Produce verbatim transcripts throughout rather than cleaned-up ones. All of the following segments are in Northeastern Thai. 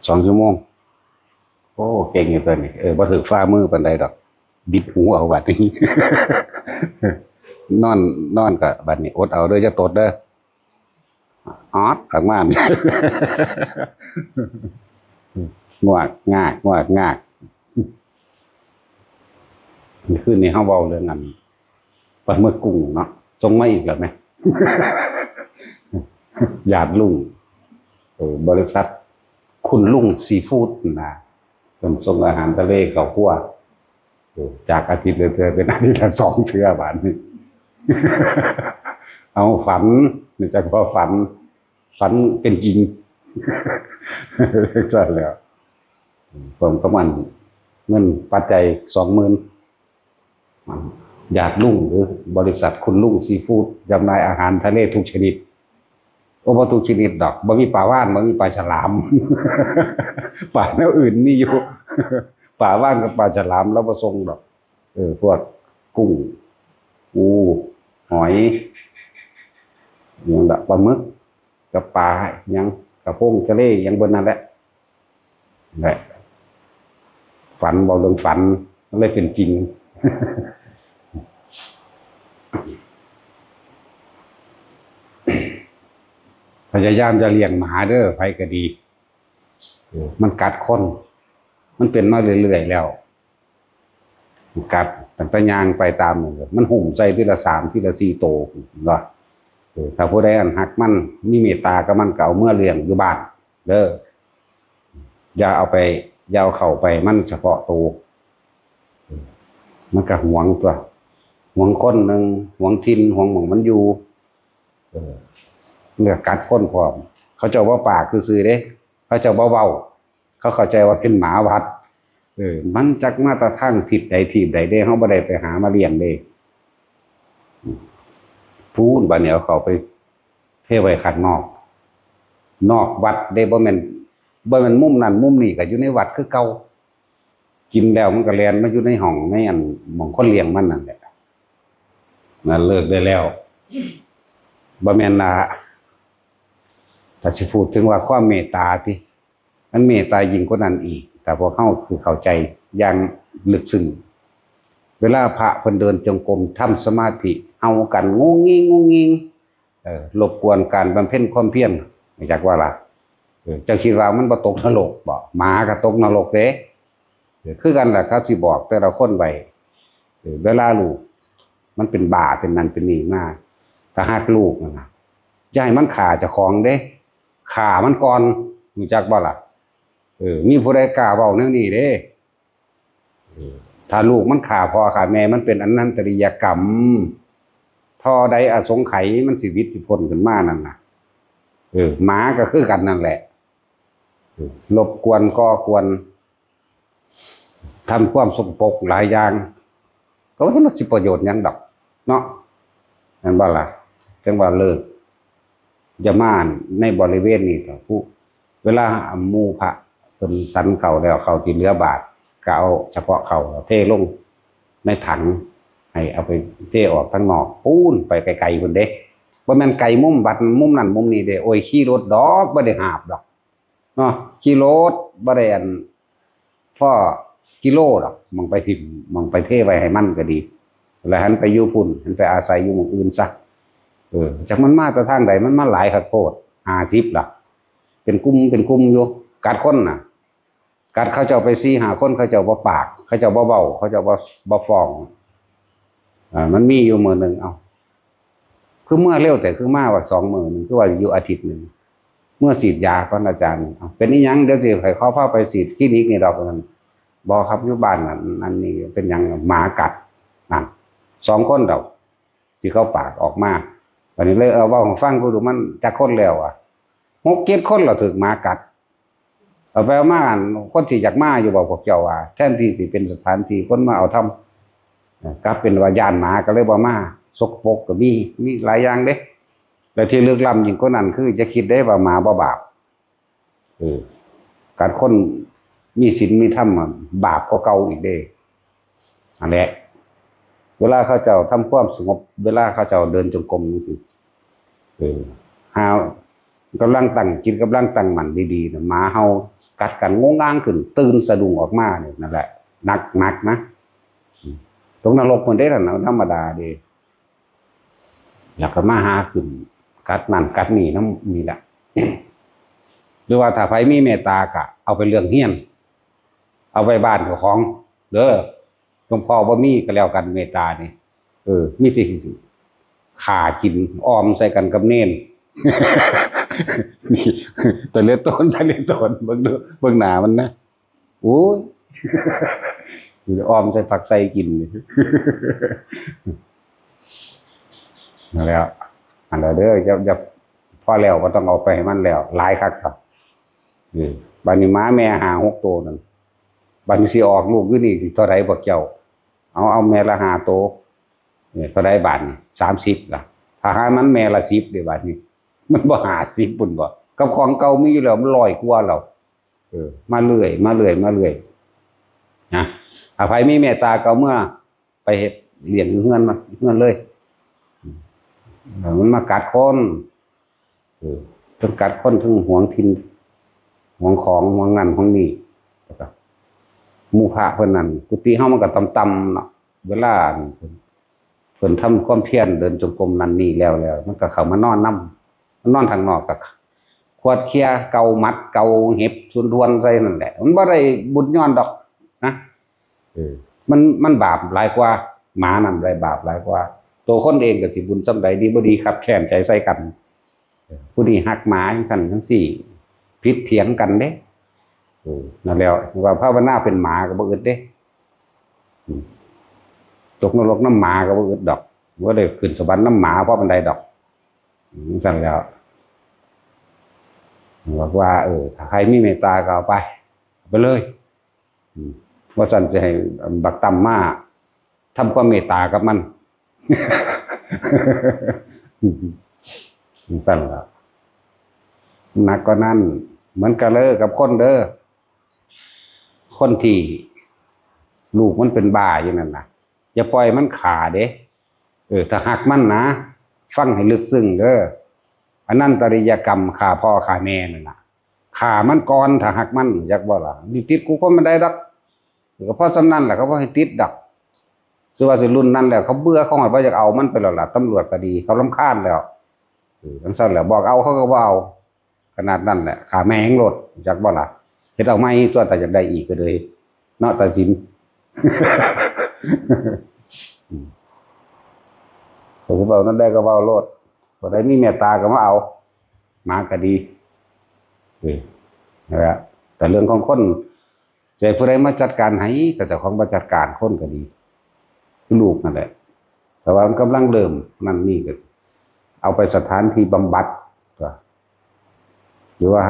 สองชั่วโมง โอ้ เก่งอยู่ตัวนี้ เออ บ่ถืกฝ่ามือปานใดดอก บิดหูเอาบัดนี้ นอน นอนก็บัดนี้ อดเอาเด้อ จะตดเด้อ ออดออกมา งวกงาก งวกงาก คืนนี้เฮาเว้าเรื่องอัน ปลาหมึกกุ้งเนาะ ส่งมาอีกแล้วแหม หยาดลุ่ง เออ บริษัท คุณลุ่งซีฟู้ดนะ เพิ่นส่งอาหารทะเลเข้าครัว เออ จากอาทิตย์ละเทื่อเป็นอาทิตย์ละสองเทื่อบาดนี้ เอาฝัน นี่จักว่าฝัน ฝันเป็นจริง ซั่นแหล้ว ผมก็มัน เงินปัจจัยสองหมื่น หยาดลุ่ง หรือบริษัทคุณลุ่งซีฟู้ด จำหน่ายอาหารทะเลทุกชนิด โอ้ บ่ทุกชนิดดอก บ่มีปลาว่าน บ่มีปลาฉลาม ปลาแนวอื่นมีอยู่ ปลาว่านกับปลาฉลามลาวบ่ส่งดอก เออ พวกกุ้ง ปู หอย หยังละ ปลาหมึก กับปลาหยัง กระพงทะเลหยังเบิดนั่นแหละ แหละ ฝัน เว้าเรื่องฝัน มันเลยเป็นจริง พยายามจะเลี้ยงหมาเด้อ ไผก็ดี เออ มันกัดคน มันเป็นมาเรื่อยๆแล้ว กัดตั้งแต่ย่างไปตามนั่นเลย มันหุ้มใส่ทีละสาม ทีละสี่โต เห็นบ่ เออ ถ้าผู้ใดอันฮักมัน มีเมตตากับมัน ก็เอาเมือเลี้ยงอยู่บ้านเด้อ อย่าเอาไป อย่าเอาเข้าไป มันเฉพาะโต มันก็หวงตัว หวงคนหนึ่ง หวงถิ่น หวงหม่องมันอยู่ เออ มันก็กัดคนพร้อม เขาเจ้าบ่ปากซื่อๆเด้ เขาเจ้าบ่เว้า เขาเข้าใจว่าเป็นหมาวัด เออ มันจักมาแต่ทางทิศใดทีบใดเด้ เฮาบ่ได้ไปหามาเลี้ยงเด้ พู้น บัดนี้เอาเข้าไปเทไว้ข้างนอก นอกวัดเด้ บ่แม่น บ่แม่นมุมนั้นมุมนี้ ก็อยู่ในวัดคือเก่า กินแล้วมันก็แล่นมาอยู่ในห้อง ในอันหม่องคนเลี้ยงมันนั่นแหละ นั่นเลิกได้แล้ว บ่แม่นละ ถ้าสิพูดถึงว่าความเมตตาติ มันเมตตายิ่งกว่านั้นอีก ถ้าพวกเฮาคือเข้าใจอย่างลึกซึ้ง เวลาพระเพิ่นเดินจงกรมทำสมาธิ เฮากันงุ้งงิ้งงุ้งงิ้ง เออ รบกวนการบำเพ็ญความเพียร จักว่าล่ะ เออ เจ้าคิดว่ามันบ่ตกนรกบ่ หมาก็ตกนรกเด้ เออ คือกันล่ะ เขาสิบอกแต่ละคนไว้ เออ เวลาลูกมันเป็นบ้าเป็นนั่นเป็นนี่มา ถ้าฮักลูกนั่นน่ะ อย่าให้มันฆ่าเจ้าของเด้ ฆ่ามันก่อน รู้จักบ่ล่ะ เออ มีผู้ใดกล้าเว้าแนวนี้เด้ เออ ถ้าลูกมันฆ่าพ่อฆ่าแม่ มันเป็นอนันตริยกรรม เท่าใดอสงไขยมันสิหวิดสิพ้นขึ้นมานั่นน่ะ เออ หมาก็คือกันนั่นแหละ เออ รบกวนก่อกวน ทำความสกปรกหลายอย่าง ก็บ่เห็นว่าสิประโยชน์หยังดอก เนาะ แม่นบ่ล่ะ จั่งว่าเลิก อย่ามาในบริเวณนี้เถาะ ผู้ เวลาหมู่พระเพิ่นฉันข้าวแล้ว ข้าวที่เหลือบาด ก็เอาเฉพาะข้าวเทลงในถัง ให้เอาไปเทออกทางนอก ปู้นไปไกลๆพุ้นเด้ บ่แม่นไกลมุมวัดมุมนั่นมุมนี้เด้ โอ้ย ขี่รถดอก บ่ได้หาบดอก เนาะ ขี่รถบ่ได้อัน พอกิโลดอก หม่องไปถิ่ม หม่องไปเทไว้ให้มันก็ดี แล้วหันไปอยู่พุ้น หันไปอาศัยอยู่หม่องอื่นซะ เออ จักมันมาแต่ทางใด มันมาหลายคักโพด ห้าสิบล่ะ เป็นกลุ่ม เป็นกลุ่มอยู่ กัดคนน่ะ กัดเขาเจ้าไปสี่ห้าคน เขาเจ้าบ่ปาก เขาเจ้าบ่เว้า เขาเจ้าบ่ บ่ฟ้อง อ่า มันมีอยู่มื้อหนึ่ง เอ้า คือเมือเร็วแท้ คือมาว่าสองมื้อหนึ่ง คือว่าอยู่อาทิตย์หนึ่ง เมือฉีดยาก่อนอาจารย์ เอ้า เป็นอิหยัง เดี๋ยวสิให้เขาพาไปฉีดคลินิกนี่ดอก ว่าซั่น บ่ครับ อยู่บ้านนั่น อันนี้เป็นหยัง หมากัด นั่น สองคนดอก ที่เขาปากออกมา บัดนี้เลย เออ เว้าให้ฟัง กูดูมันจักคนแล้วอะ หกเจ็ดคนแล้วถูกหมากัด เอาไปเอามา คนที่อยากมาอยู่บ่พวกเจ้าว่า แทนที่สิเป็นสถานที่คนมาเอาธรรม เอ่อกลับเป็นว่าย้านหมาก็เลยบ่มา สกปรกก็มี มีหลายอย่างเด้ และที่ลึกล้ำยิ่งกว่านั้นคือ อย่าคิดเด้ว่าหมาบ่บาป เออ การคนมีศีลมีธรรมอะบาปกว่าเก่าอีกเด้ อันแหละ เวลาเขาเจ้าทำความสงบ เวลาเขาเจ้าเดินจงกรมจังซี้ เออ หา กำลังตั้งจิต กำลังตั้งมั่นดีๆนะ หมาเห่ากัดกัน งงงางขึ้น ตื่นสะดุ้งออกมาเนี่ย นั่นแหละ หนักหนักนะ อืม ตกนรกมันได้ล่ะนะ ธรรมดาเด้ แล้วก็มาหาขึ้น กัดนั่นกัดนี่นำนี่แหละ หรือว่าถ้าไผมีเมตตาก็เอาไปเรื่องเฮียน เอาไว้บ้านเจ้าของ เด้อ หลวงพ่อบ่มีก็แล้วกัน เมตตานี่ เออ มีแต่ฆ่ากิน ออมใส่กันกับเณร นี่ แต่ละตน แต่ละตน เบิ่งดู เบิ่งหน้ามันนะ โอ้ย ออมใส่ผักใส่กิน นั่นแหละ อันนั้นเด้อ อย่า อย่า พอแล้ว บ่ต้องเอาไปให้มันแล้ว หลายคักครับ เออ บัดนี้หมาแม่ห้าหกตัวนั่น บัดนี้สิออกลูกอยู่นี่ สิเท่าใดบักเจ้า เอา เอาแม่ละห้าตัว เนี่ย เท่าใดบาดนี้ สามสิบล่ะ ถ้าหามันแม่ละสิบเด้บาดนี้ มันบ่ห้าสิบพุ้นบ่ กับของเก่ามีอยู่แล้ว มันร้อยกว่าแล้ว เออ มาเรื่อย มาเรื่อย มาเรื่อย นะ ถ้าไผมีเมตตาก็เอาเมือไปเฮ็ดเลี้ยงอยู่เฮือนมัน เฮือนเลย อืม แล้วมันมากัดคน เออ ทั้งกัดคน ทั้งหวงถิ่น หวงของ หวงนั่น หวงนี่ แล้วก็หมู่พระเพิ่นนั่น กุฏิเฮามันก็ต่ำๆเนาะ เวลาเพิ่น เพิ่นทำความเพียร เดินจงกรมนั่นนี่แล้ว แล้ว มันก็เข้ามานอนนำ มันนอนข้างนอกก็ขวดเคีย เกาหมัด เกาเห็บ สุนทวนใส่นั่นแหละ มันบ่ได้บุญย้อนดอกนะ เออ มัน มันบาปหลายกว่า หมานั่นได้บาปหลายกว่า ตัวคนเองก็สิบุญส่ำใด ดีบ่ดีคับแค้นใจใส่กัน เออ ผู้นี้ฮักหมาจังซั่นจังซี่ ผิดเถียงกันเด้ เออ นั่นแหละ ว่าภาวนาเป็นหมาก็บ่อึดเด้ อืม ตกนรกนำหมาก็บ่อึดดอก บ่ได้ขึ้นสวรรค์นำหมาเพราะปานใดดอก อืม ซั่นแล้ว บอกว่า เออ ถ้าใครมีเมตตาก็เอาไป เอาไปเลย อืม ว่าซั่นจะให้บักตั้มมาทำความเมตตากับมัน ซั่นล่ะ หนักกว่านั้น เหมือนกันเลยกับคนเด้อ คนที่ลูกมันเป็นบ้าอยู่นั่นน่ะ อย่าปล่อยมันฆ่าเด้ เออ ถ้าฮักมันนะ ฟังให้ลึกซึ้งเด้อ อนันตริยกรรมฆ่าพ่อฆ่าแม่นั่นน่ะ ฆ่ามันก่อน ถ้าฮักมัน จักบ่ล่ะ สิติดคุกเพราะมันได้ดอก ก็เพราะส่ำนั้นแหละ เขาบ่ให้ติดดอก คือว่าสิรุ่นนั้นแล้ว เขาเบื่อ เขาหอยบ่อยากเอามันไปแล้วล่ะ ตำรวจก็ดี เขารำคาญแล้ว เออ จังซั่นแหละ บอกเอาเขาก็บ่เอา ขนาดนั้นแหละ ฆ่าแม่งโลด จักบ่ล่ะ เฮ็ดเอาใหม่ตัว ถ้าอยากได้อีกก็เลย เนาะ ตาสิน อืม เขาสิเว้านั่นได้ก็เว้าโลด ผู้ใดมีเมตตาก็มาเอา หมาก็ดี เออ นั่นแหละ แต่เรื่องของคน สิให้ผู้ใดมาจัดการให้ แต่เจ้าของบ่จัดการ คนก็ดี คือลูกนั่นแหละ แต่ว่ามันกำลังเริ่มนั่นนี่ก็ เอาไปสถานที่บำบัดตัว หรือว่า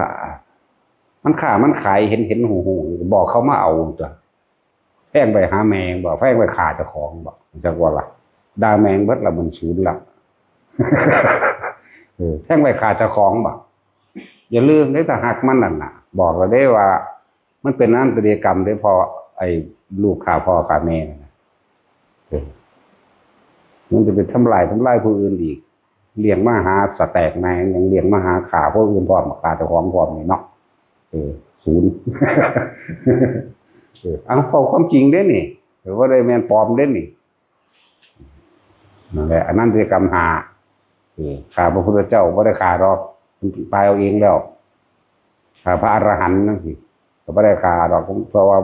มันค้ามันขาย เห็นเห็นหูหู บอกเขามาเอาตัว แพงไปหาแม่งบ่ แพงไปฆ่าเจ้าของบ่ จักว่าล่ะ ด่าแม่งเบิดละ มันศูนย์ละ เออ แพงไปฆ่าเจ้าของบ่ อย่าลืมเด้อ ถ้าฮักมันนั่นน่ะ บอกแล้วเด้ว่า มันเป็นอนันตริยกรรมเด้อ พ่อ ไอ้ลูกฆ่าพ่อฆ่าแม่นั่นน่ะ เออ มันจะไปทำลาย ทำลายผู้อื่นอีก เลี้ยงมาหาสแต็กแม่ง ยังเลี้ยงมาหาฆ่าผู้อื่นพร้อม ฆ่าเจ้าของพร้อมนี่เนาะ เออ ศูนย์ เออ เอา เอาความจริงเด้นี่ เออ บ่ได้แม่นปลอมเด้นี่ นั่นแหละ อนันตริยกรรมห้า เออ ฆ่าพระพุทธเจ้าบ่ได้ฆ่าดอก มันตายเอาเองแล้ว ฆ่าพระอรหันต์จังซี้ ก็บ่ได้ฆ่าดอก เพราะว่า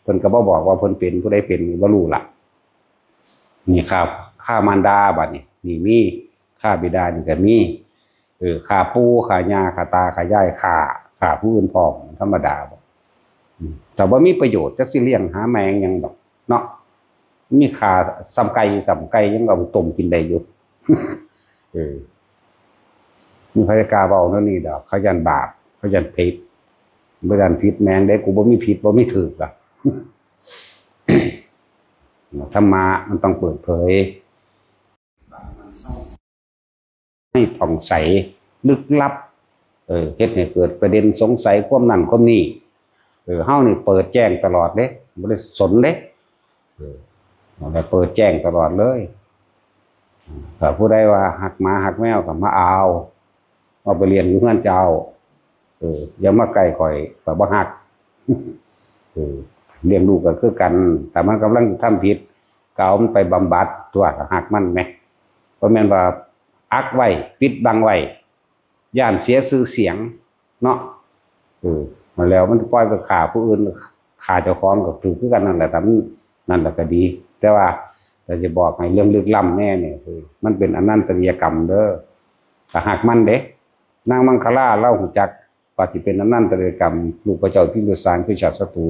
เพิ่นก็บ่บอกว่าเพิ่นเป็น ผู้ใดเป็นบ่รู้ล่ะ นี่ฆ่า ฆ่ามารดาบัดนี้ นี่มี ฆ่าบิดานี่ก็มี เออ ฆ่าปู่ ฆ่าย่า ฆ่าตา ฆ่ายาย ฆ่า ฆ่าผู้อื่นพร้อม ธรรมดาบ่ อืม แต่บ่มีประโยชน์ จักสิเลี้ยงหาแม่งหยังดอก เนาะ มีฆ่าส่ำไก่ ส่ำไก่ยังเอาไปต้มกินได้อยู่ เออ มีไผกล้าเว้าแนวนี้ดอก เขาย้านบาป เขาย้านผิด บ่ย้านผิดแม่งเด้ กูบ่มีผิด บ่มีถูกดอก ธรรมะมันต้องเปิดเผย ให้ผ่องใส ลึกลับ เออ เฮ็ดให้เกิดประเด็นสงสัยความนั่นความนี่ เออ เฮานี่เปิดแจ้งตลอดเด้ บ่ได้สนเด้ เออ นั่นแหละ เปิดแจ้งตลอดเลย ถ้าผู้ใดว่าฮักหมาฮักแมวก็มาเอา เอาไปเลี้ยงอยู่เฮือนเจ้า เออ อย่ามาใกล้ข่อย ข่อยบ่ฮัก เออ เลี้ยงลูกก็คือกัน ถ้ามันกำลังทำผิด ก็เอามันไปบำบัด ตัวก็ฮักมันแหม บ่แม่นว่าอักไว้ ปิดบังไว้ ย้านเสียชื่อเสียง เนาะ เออ มาแล้วมันปล่อยไปฆ่าผู้อื่น ฆ่าเจ้าของก็ถือคือกันนั่นแหละ แต่มันนั่นแหละก็ดี แต่ว่าแต่จะบอกให้เรื่องลึกล้ำแน่เนี่ย คือมันเป็นอนันตริยกรรมเด้อ ก็ฮักมันเด้ นางมังคลาเล่าหูจักว่าสิเป็นอนันตริยกรรม ลูกพระเจ้าพิมพิสารคือชาติศัตรู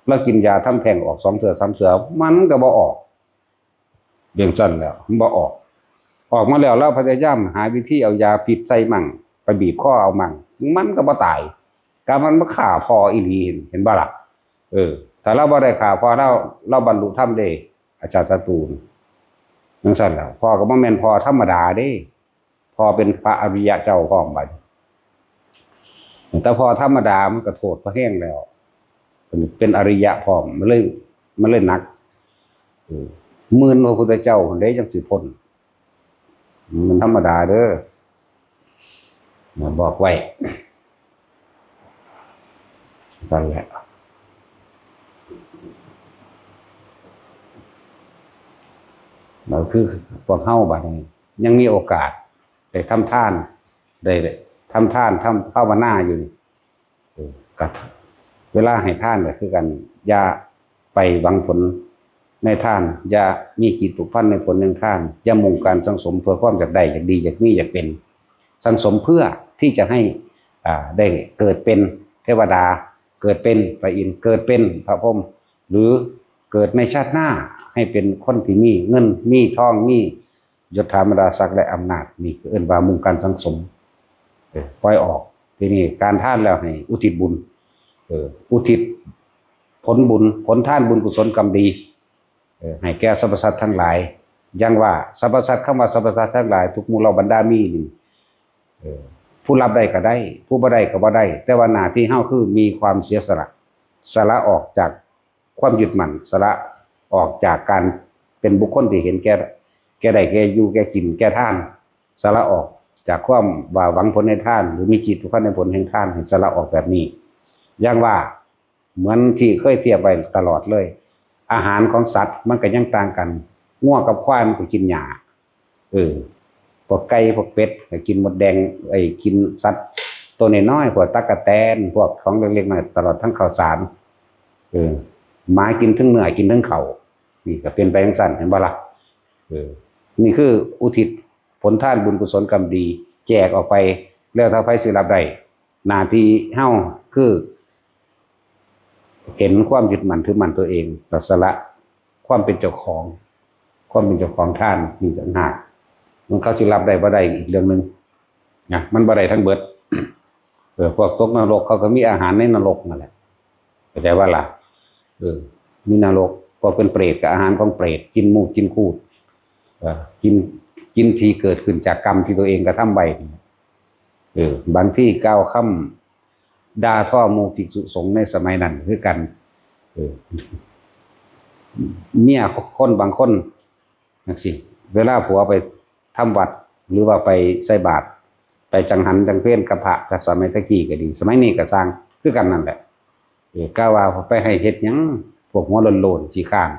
แล้วกินยาทำแท้งออกสองเทื่อสามเทื่อ มันก็บ่ออก เรื่องสั้นแล้วมันบ่ออก ออกมาแล้ว เราพยายามหาวิธีเอายาพิษใส่มั่ง ไปบีบคอเอามั่ง มันก็บ่ตาย ก็มันมาฆ่าพ่ออีหลี เห็น เห็นบ่ล่ะ เออ ถ้าเราบ่ได้ฆ่าพ่อเรา เราบรรลุธรรมเด้ อาจารย์ศัตรู จังซั่นแหละ พ่อก็บ่แม่นพ่อธรรมดาเด้ พ่อเป็นพระอริยะเจ้าพร้อมบัดนี้ แต่พ่อธรรมดามันก็โทษพอแฮงแล้ว เป็น เป็นอริยะพร้อม มันเลย มันเลยหนัก เออ หมื่นพระพุทธเจ้าคนใดจังสิพ้น มันธรรมดาเด้อ บอกไว้ นั่นแหละ เราคือพวกเฮาบัดนี้ ยังมีโอกาสได้ทำทาน ได้ทำทาน ทำภาวนาอยู่นี่ เออ ก็เวลาให้ทานก็คือกัน อย่าไปหวังผลในทาน อย่ามีจิตผูกพันในผลแห่งทาน อย่ามุ่งการสั่งสมเพื่อความอยากได้ อยากดี อยากมี อยากเป็น สั่งสมเพื่อที่จะให้ อ่า ได้เกิดเป็นเทวดา เกิดเป็นพระอินทร์ เกิดเป็นพระพรหม หรือเกิดในชาติหน้าให้เป็นคนที่มีเงิน มีทอง มียศถาบรรดาศักดิ์และอำนาจ นี่ก็เอิ้นว่ามุ่งการสั่งสม เออ ปล่อยออก ทีนี้การทานแล้วให้อุทิศบุญ เออ อุทิศผลบุญ ผลทานบุญกุศลกรรมดี เออ ให้แก่สรรพสัตว์ทั้งหลาย อย่างว่าสรรพสัตว์ คำว่าสรรพสัตว์ทั้งหลาย ทุกหมู่เหล่าบรรดามีนี่ เออ ผู้รับได้ก็ได้ ผู้บ่ได้ก็บ่ได้ แต่ว่าหน้าที่เฮาคือมีความเสียสละ สละออกจากความยึดมั่น สละออกจากการเป็นบุคคลที่เห็นแก่ แก่ได้แก่อยู่แก่กินแก่ทาน สละออกจากความว่าหวังผลในทาน หรือมีจิตผูกพันในผลแห่งทาน ให้สละออกแบบนี้ อย่างว่า เหมือนที่เคยเทียบไว้ตลอดเลย อาหารของสัตว์มันก็ยังต่างกัน งัวกับควายมันก็กินหญ้า เออ พวกไก่พวกเป็ดก็กินมดแดง ไอ้กินสัตว์ตัวน้อยๆ พวกตั๊กแตน พวกของเล็กๆน้อยๆ ตลอดทั้งข้าวสาร เออ หมากินทั้งเนื้อกินทั้งเขา นี่ก็เป็นไปจังซั่น เห็นบ่ล่ะ เออ นี่คืออุทิศผลทานบุญกุศลกรรมดี แจกออกไป แล้วถ้าไผสิรับได้ หน้าที่เฮาคือ เห็นความยึดมั่นถือมั่นตัวเอง แล้วสละความเป็นเจ้าของ ความเป็นเจ้าของทานนี่ต่างหาก มันเขาสิรับได้บ่ได้อีกเรื่องหนึ่งนะ มันบ่ได้ทั้งเบิด เออ พวกตกนรกเขาก็มีอาหารในนรกนั่นแหละ เข้าใจว่าล่ะ เออ มีนรก พวกเป็นเปรตก็อาหารของเปรต กินมูดกินคูด เออ กิน กินที่เกิดขึ้นจากกรรมที่ตัวเองกระทำไว้ เออ บางทีกล่าวคำด่าทอหมู่ภิกษุสงฆ์ในสมัยนั้นคือกัน เออ เมียคนบางคนจั่งซี้ เวลาผัวไปทำวัด หรือว่าไปใส่บาตร ไปจังหันจังเพลกับพระ แต่สมัยตะกี้ก็ดี สมัยนี้ก็ซ่างคือกันนั่นแหละ เออ กล่าวว่าไปให้เฮ็ดหยัง พวกหัวโล้นๆขี้ข้าน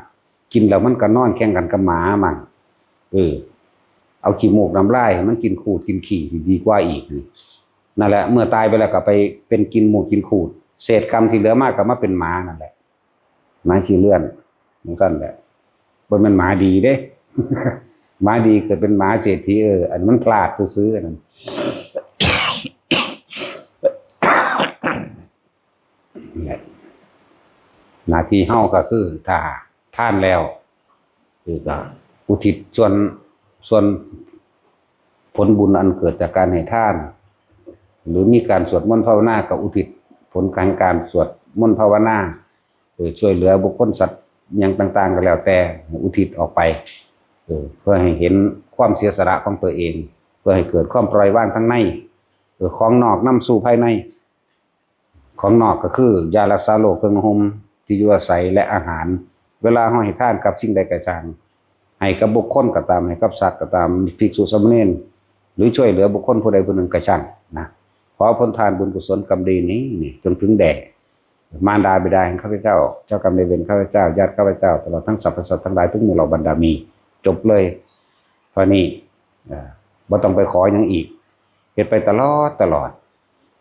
กินแล้วมันก็นอนแข่งกันกับหมามัน เออ เอาขี้มูกน้ำลายให้มันกินคูดกินขี้สิดีกว่าอีกนี่ นั่นแหละ เมื่อตายไปแล้วก็ไปเป็นกินมูกกินคูด เศษกรรมที่เหลือมาก็มาเป็นหมานั่นแหละ หมาขี้เลื่อน เหมือนกันแหละ บ่แม่นหมาดีเด้ หมาดีเกิดเป็นหมาเศรษฐี เออ อันมันพลาดซื่อๆอันนั้น นี่แหละ หน้าที่เฮาก็คือ ถ้าทานแล้ว คือก็อุทิศส่วน ส่วนผลบุญอันเกิดจากการให้ทาน หรือมีการสวดมนต์ภาวนา ก็อุทิศผลแห่งการสวดมนต์ภาวนา เออ ช่วยเหลือบุคคลสัตว์หยังต่างๆก็แล้วแต่ อุทิศออกไป เออ เพื่อให้เห็นความเสียสละของตัวเอง เพื่อให้เกิดความปล่อยวางทั้งใน เออ ของนอกนำสู่ภายใน ของนอกก็คือยารักษาโรค เครื่องห่ม ที่อยู่อาศัย และอาหาร เวลาเฮาให้ทานกับสิ่งใดก็ช่าง ให้กับบุคคลก็ตาม ให้กับสัตว์ก็ตาม ภิกษุสามเณร หรือช่วยเหลือบุคคลผู้ใดผู้หนึ่งก็ช่างนะ ขอผลทานบุญกุศลกรรมดีนี้นี่จงถึงแด่มารดาบิดาแห่งข้าพเจ้า เจ้ากรรมนายเวรข้าพเจ้า ญาติข้าพเจ้า ตลอดทั้งสรรพสัตว์ทั้งหลายทุกหมู่เหล่าบรรดามี จบเลยเท่านี้ เอ่อบ่ต้องไปขอหยังอีก เฮ็ดไปตลอดตลอด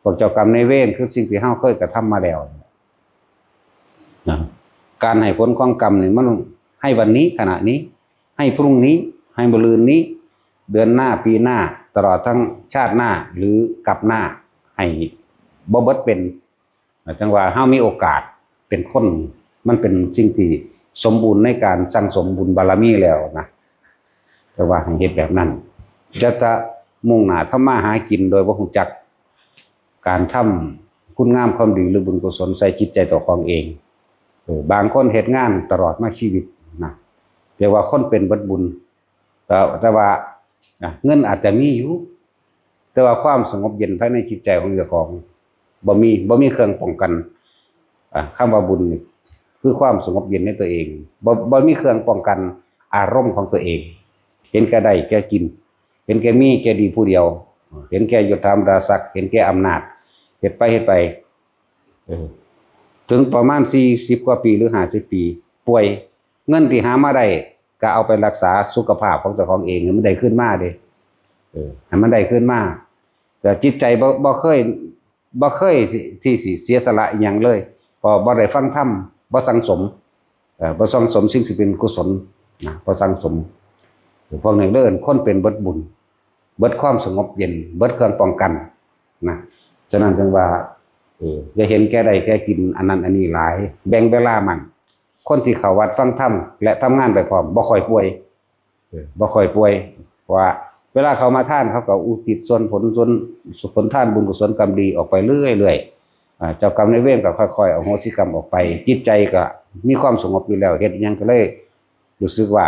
พวกเจ้ากรรมนายเวรคือสิ่งที่เฮาเคยกระทำมาแล้วนะ การให้ผลของกรรมนี่มันให้วันนี้ขณะนี้ ให้พรุ่งนี้ ให้มะรืนนี้ เดือนหน้า ปีหน้า ตลอดทั้งชาติหน้า หรือกับหน้า ให้บ่เบิดเป็น จั่งว่าเฮามีโอกาสเป็นคน มันเป็นสิ่งที่สมบูรณ์ในการสั่งสมบุญบารมีแล้วนะ แต่ว่าให้เฮ็ดแบบนั้น จะจะมุ่งหน้าทำมาหากินโดยบ่ฮู้จักการทำคุณงามความดีหรือบุญกุศลใส่จิตใจตัวของเอง เออ บางคนเฮ็ดงานตลอดมาชีวิตนะ เรียกว่าคนเป็นเบิดบุญ แต่ แต่ว่า อ่ะ เงินอาจจะมีอยู่ แต่ว่าความสงบเย็นภายในจิตใจของเจ้าของบ่มี บ่มีเครื่องป้องกัน อ่ะ คำว่าบุญนี่คือความสงบเย็นในตัวเอง บ่ บ่มีเครื่องป้องกันอารมณ์ของตัวเอง เห็นแก่ได้แก่กิน เห็นแก่มีแก่ดีผู้เดียว เห็นแก่ยศถาบรรดาศักดิ์ เห็นแก่อำนาจ เฮ็ดไปเฮ็ดไป เออ ถึงประมาณสี่สิบกว่าปีหรือห้าสิบปี ป่วย เงินที่หามาได้ก็เอาไปรักษาสุขภาพของเจ้าของเองให้มันได้คืนมาเด้ เออ ให้มันได้คืนมา แต่จิตใจบ่ บ่เคย บ่เคยที่ ที่สิเสียสละอิหยังเลย เพราะบ่ได้ฟังธรรม บ่สั่งสม เอ่อ บ่สั่งสมสิ่งที่เป็นกุศลนะ บ่สั่งสม พวกนี้เอิ้นคนเป็นเบิดบุญ เบิดความสงบเย็น เบิดเครื่องป้องกันนะ ฉะนั้นจึงว่า เออ อย่าเห็นแก่ได้แก่กินอันนั้นอันนี้หลาย แบ่งเวลามัน คนที่เข้าวัดฟังธรรมและทำงานไปพร้อม บ่ค่อยป่วย เออ บ่ค่อยป่วย เพราะว่าเวลาเขามาทาน เขาก็อุทิศส่วนผล ส่วนผลทานบุญกุศลกรรมดีออกไปเรื่อยๆ อ่า เจ้ากรรมนายเวรก็ค่อยๆอโหสิกรรมออกไป จิตใจก็มีความสงบอยู่แล้ว เฮ็ดอิหยังก็เลยรู้สึกว่า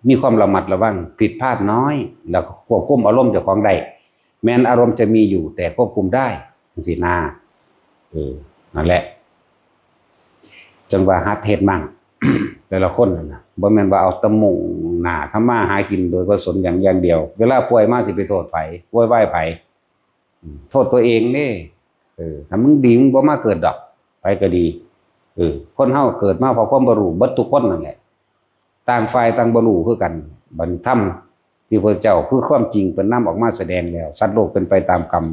มีความระมัดระวัง ผิดพลาดน้อย แล้วก็ควบคุมอารมณ์เจ้าของได้ แม้นอารมณ์จะมีอยู่ แต่ควบคุมได้ จั่งซี้นะ เออ นั่นแหละ จั่งว่าหัดเฮ็ดมั่ง แต่ละคนน่ะนะ บ่แม่นว่าเอาแต่มุ่งหน้าทำมาหากินโดยบ่สนหยังอย่างเดียว เวลาป่วยมาสิไปโทษไผ โวยวายไผ อืม โทษตัวเองเด้ เออ ถ้ามึงดีมึงบ่มาเกิดดอก ไผก็ดี เออ คนเฮาเกิดมาเพราะความบ่รู้เบิดทุกคนนั่นแหละ ต่างฝ่ายต่างบ่รู้คือกัน บัดนี้ธรรมที่พระเจ้าคือความจริงเพิ่นนำออกมาแสดงแล้ว สัตว์โลกเป็นไปตามกรรม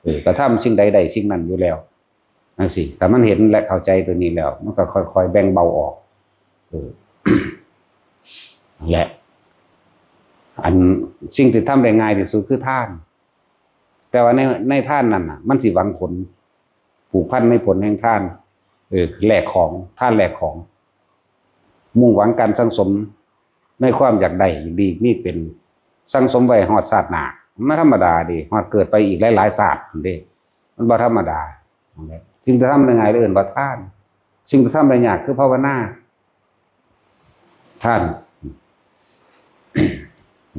เออ กระทำสิ่งใดได้สิ่งนั้นอยู่แล้ว จั่งซี้ ถ้ามันเห็นและเข้าใจตัวนี้แล้ว มันก็ค่อยๆแบ่งเบาออก เออ และ อันสิ่งที่ทำได้ง่ายที่สุดคือทาน แต่ว่าใน ในทานนั่นน่ะ มันสิหวังผล ผูกพันในผลแห่งทาน เออ แลกของ ทานแลกของ มุ่งหวังการสั่งสมในความอยากได้ดีมีเป็น สั่งสมไว้ฮอดชาติหน้า มันธรรมดาเด้ ฮอดเกิดไปอีกหลายๆชาติเด้ มันบ่ธรรมดา สิ่งที่ทำได้ง่ายเอิ้นว่าทาน สิ่งที่ทำได้ยากคือภาวนา ทาน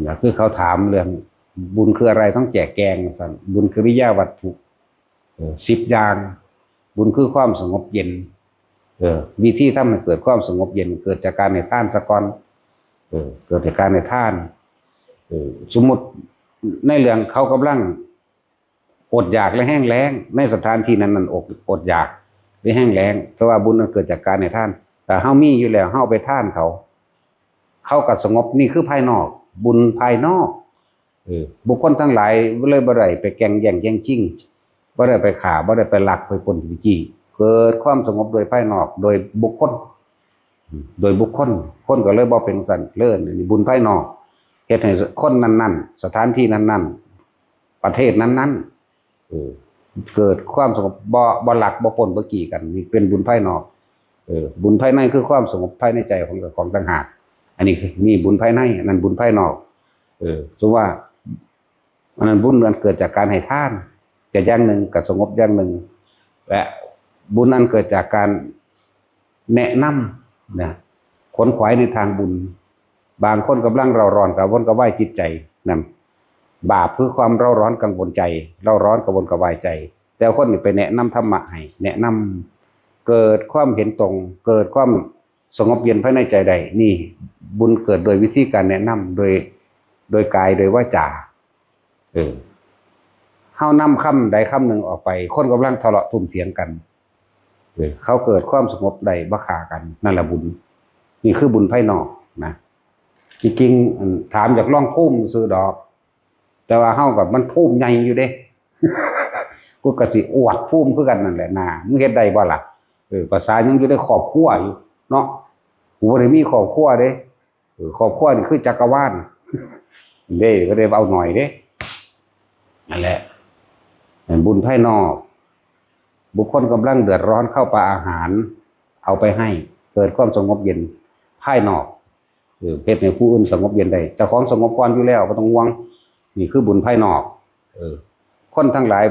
ก็คือเขาถามเรื่องบุญคืออะไร ต้องแจกแจงว่าซั่น บุญคือกิริยาวัตถุ เออ สิบอย่าง บุญคือความสงบเย็น เออ วิธีทำให้เกิดความสงบเย็น เกิดจากการให้ทานซะก่อน เออ เกิดจากการให้ทาน เออ สมมุติในเรื่องเขากำลังอดอยากและแห้งแล้ง ในสถานที่นั้นๆ อด อดอยากและแห้งแล้ง แต่ว่าบุญมันเกิดจากการให้ทาน ถ้าเฮามีอยู่แล้ว เฮาเอาไปทานเขา เขาก็สงบ นี่คือภายนอก บุญภายนอก เออ บุคคลทั้งหลายเลยบ่ได้ไปแก่งแย่งแย่งชิง บ่ได้ไปฆ่า บ่ได้ไปลัก ไปปล้น ไปจี้ เกิดความสงบโดยภายนอก โดยบุคคล โดยบุคคล คนก็เลยบ่เป็นสันเลิศ นี่บุญภายนอก เฮ็ดให้คนนั้นๆ สถานที่นั้นๆ ประเทศนั้นๆ เออ เกิดความสงบ บ่ บ่ลัก บ่ปล้น บ่จี้กัน นี่เป็นบุญภายนอก เออ บุญภายในคือความสงบภายในใจของเจ้าของต่างหาก อันนี้คือ นี่บุญภายใน อันนั้นบุญภายนอก เออ สมมุติว่า อันนั้นบุญอันเกิดจากการให้ทาน ก็อย่างหนึ่ง ก็สงบอย่างหนึ่ง และบุญอันเกิดจากการแนะนำนะ ขวนขวายในทางบุญ บางคนกำลังเร่าร้อนกระวนกระวายจิตใจ นั่น บาปคือความเร่าร้อนกังวลใจ เร่าร้อนกระวนกระวายใจ แต่คนนี่ไปแนะนำธรรมะให้ แนะนำ เกิดความเห็นตรง เกิดความสงบเย็นภายในใจได้ นี่บุญเกิดโดยวิธีการแนะนำ โดย โดยกาย โดยวาจา เออ เฮานำคำใดคำหนึ่งออกไป คนกำลังทะเลาะทุ่มเถียงกัน เออ เขาเกิดความสงบได้บ่ฆ่ากัน นั่นแหละบุญ นี่คือบุญภายนอกนะ ที่จริง อัน ถามอยากลองภูมิซื่อดอก แต่ว่าเฮากับมันภูมิใหญ่อยู่เด้ กูก็สิอวดภูมิคือกันนั่นแหละนะมึงเฮ็ดได้บ่ล่ะ เออ ภาษายังอยู่ในครอบครัวอยู่เนาะ กูบ่ได้มีครอบครัวเด้ เออ ครอบครัวนี่คือจักรวาล เด้ ก็ได้เอาหน่อยเด้ นั่นแหละ บุญภายนอก บุคคลกำลังเดือดร้อน เข้าปาอาหาร เอาไปให้ เกิดความสงบเย็นภายนอก เออ เฮ็ดให้ผู้อื่นสงบเย็นได้ เจ้าของสงบก่อนอยู่แล้ว บ่ต้องห่วง นี่คือบุญภายนอก เออ คนทั้งหลาย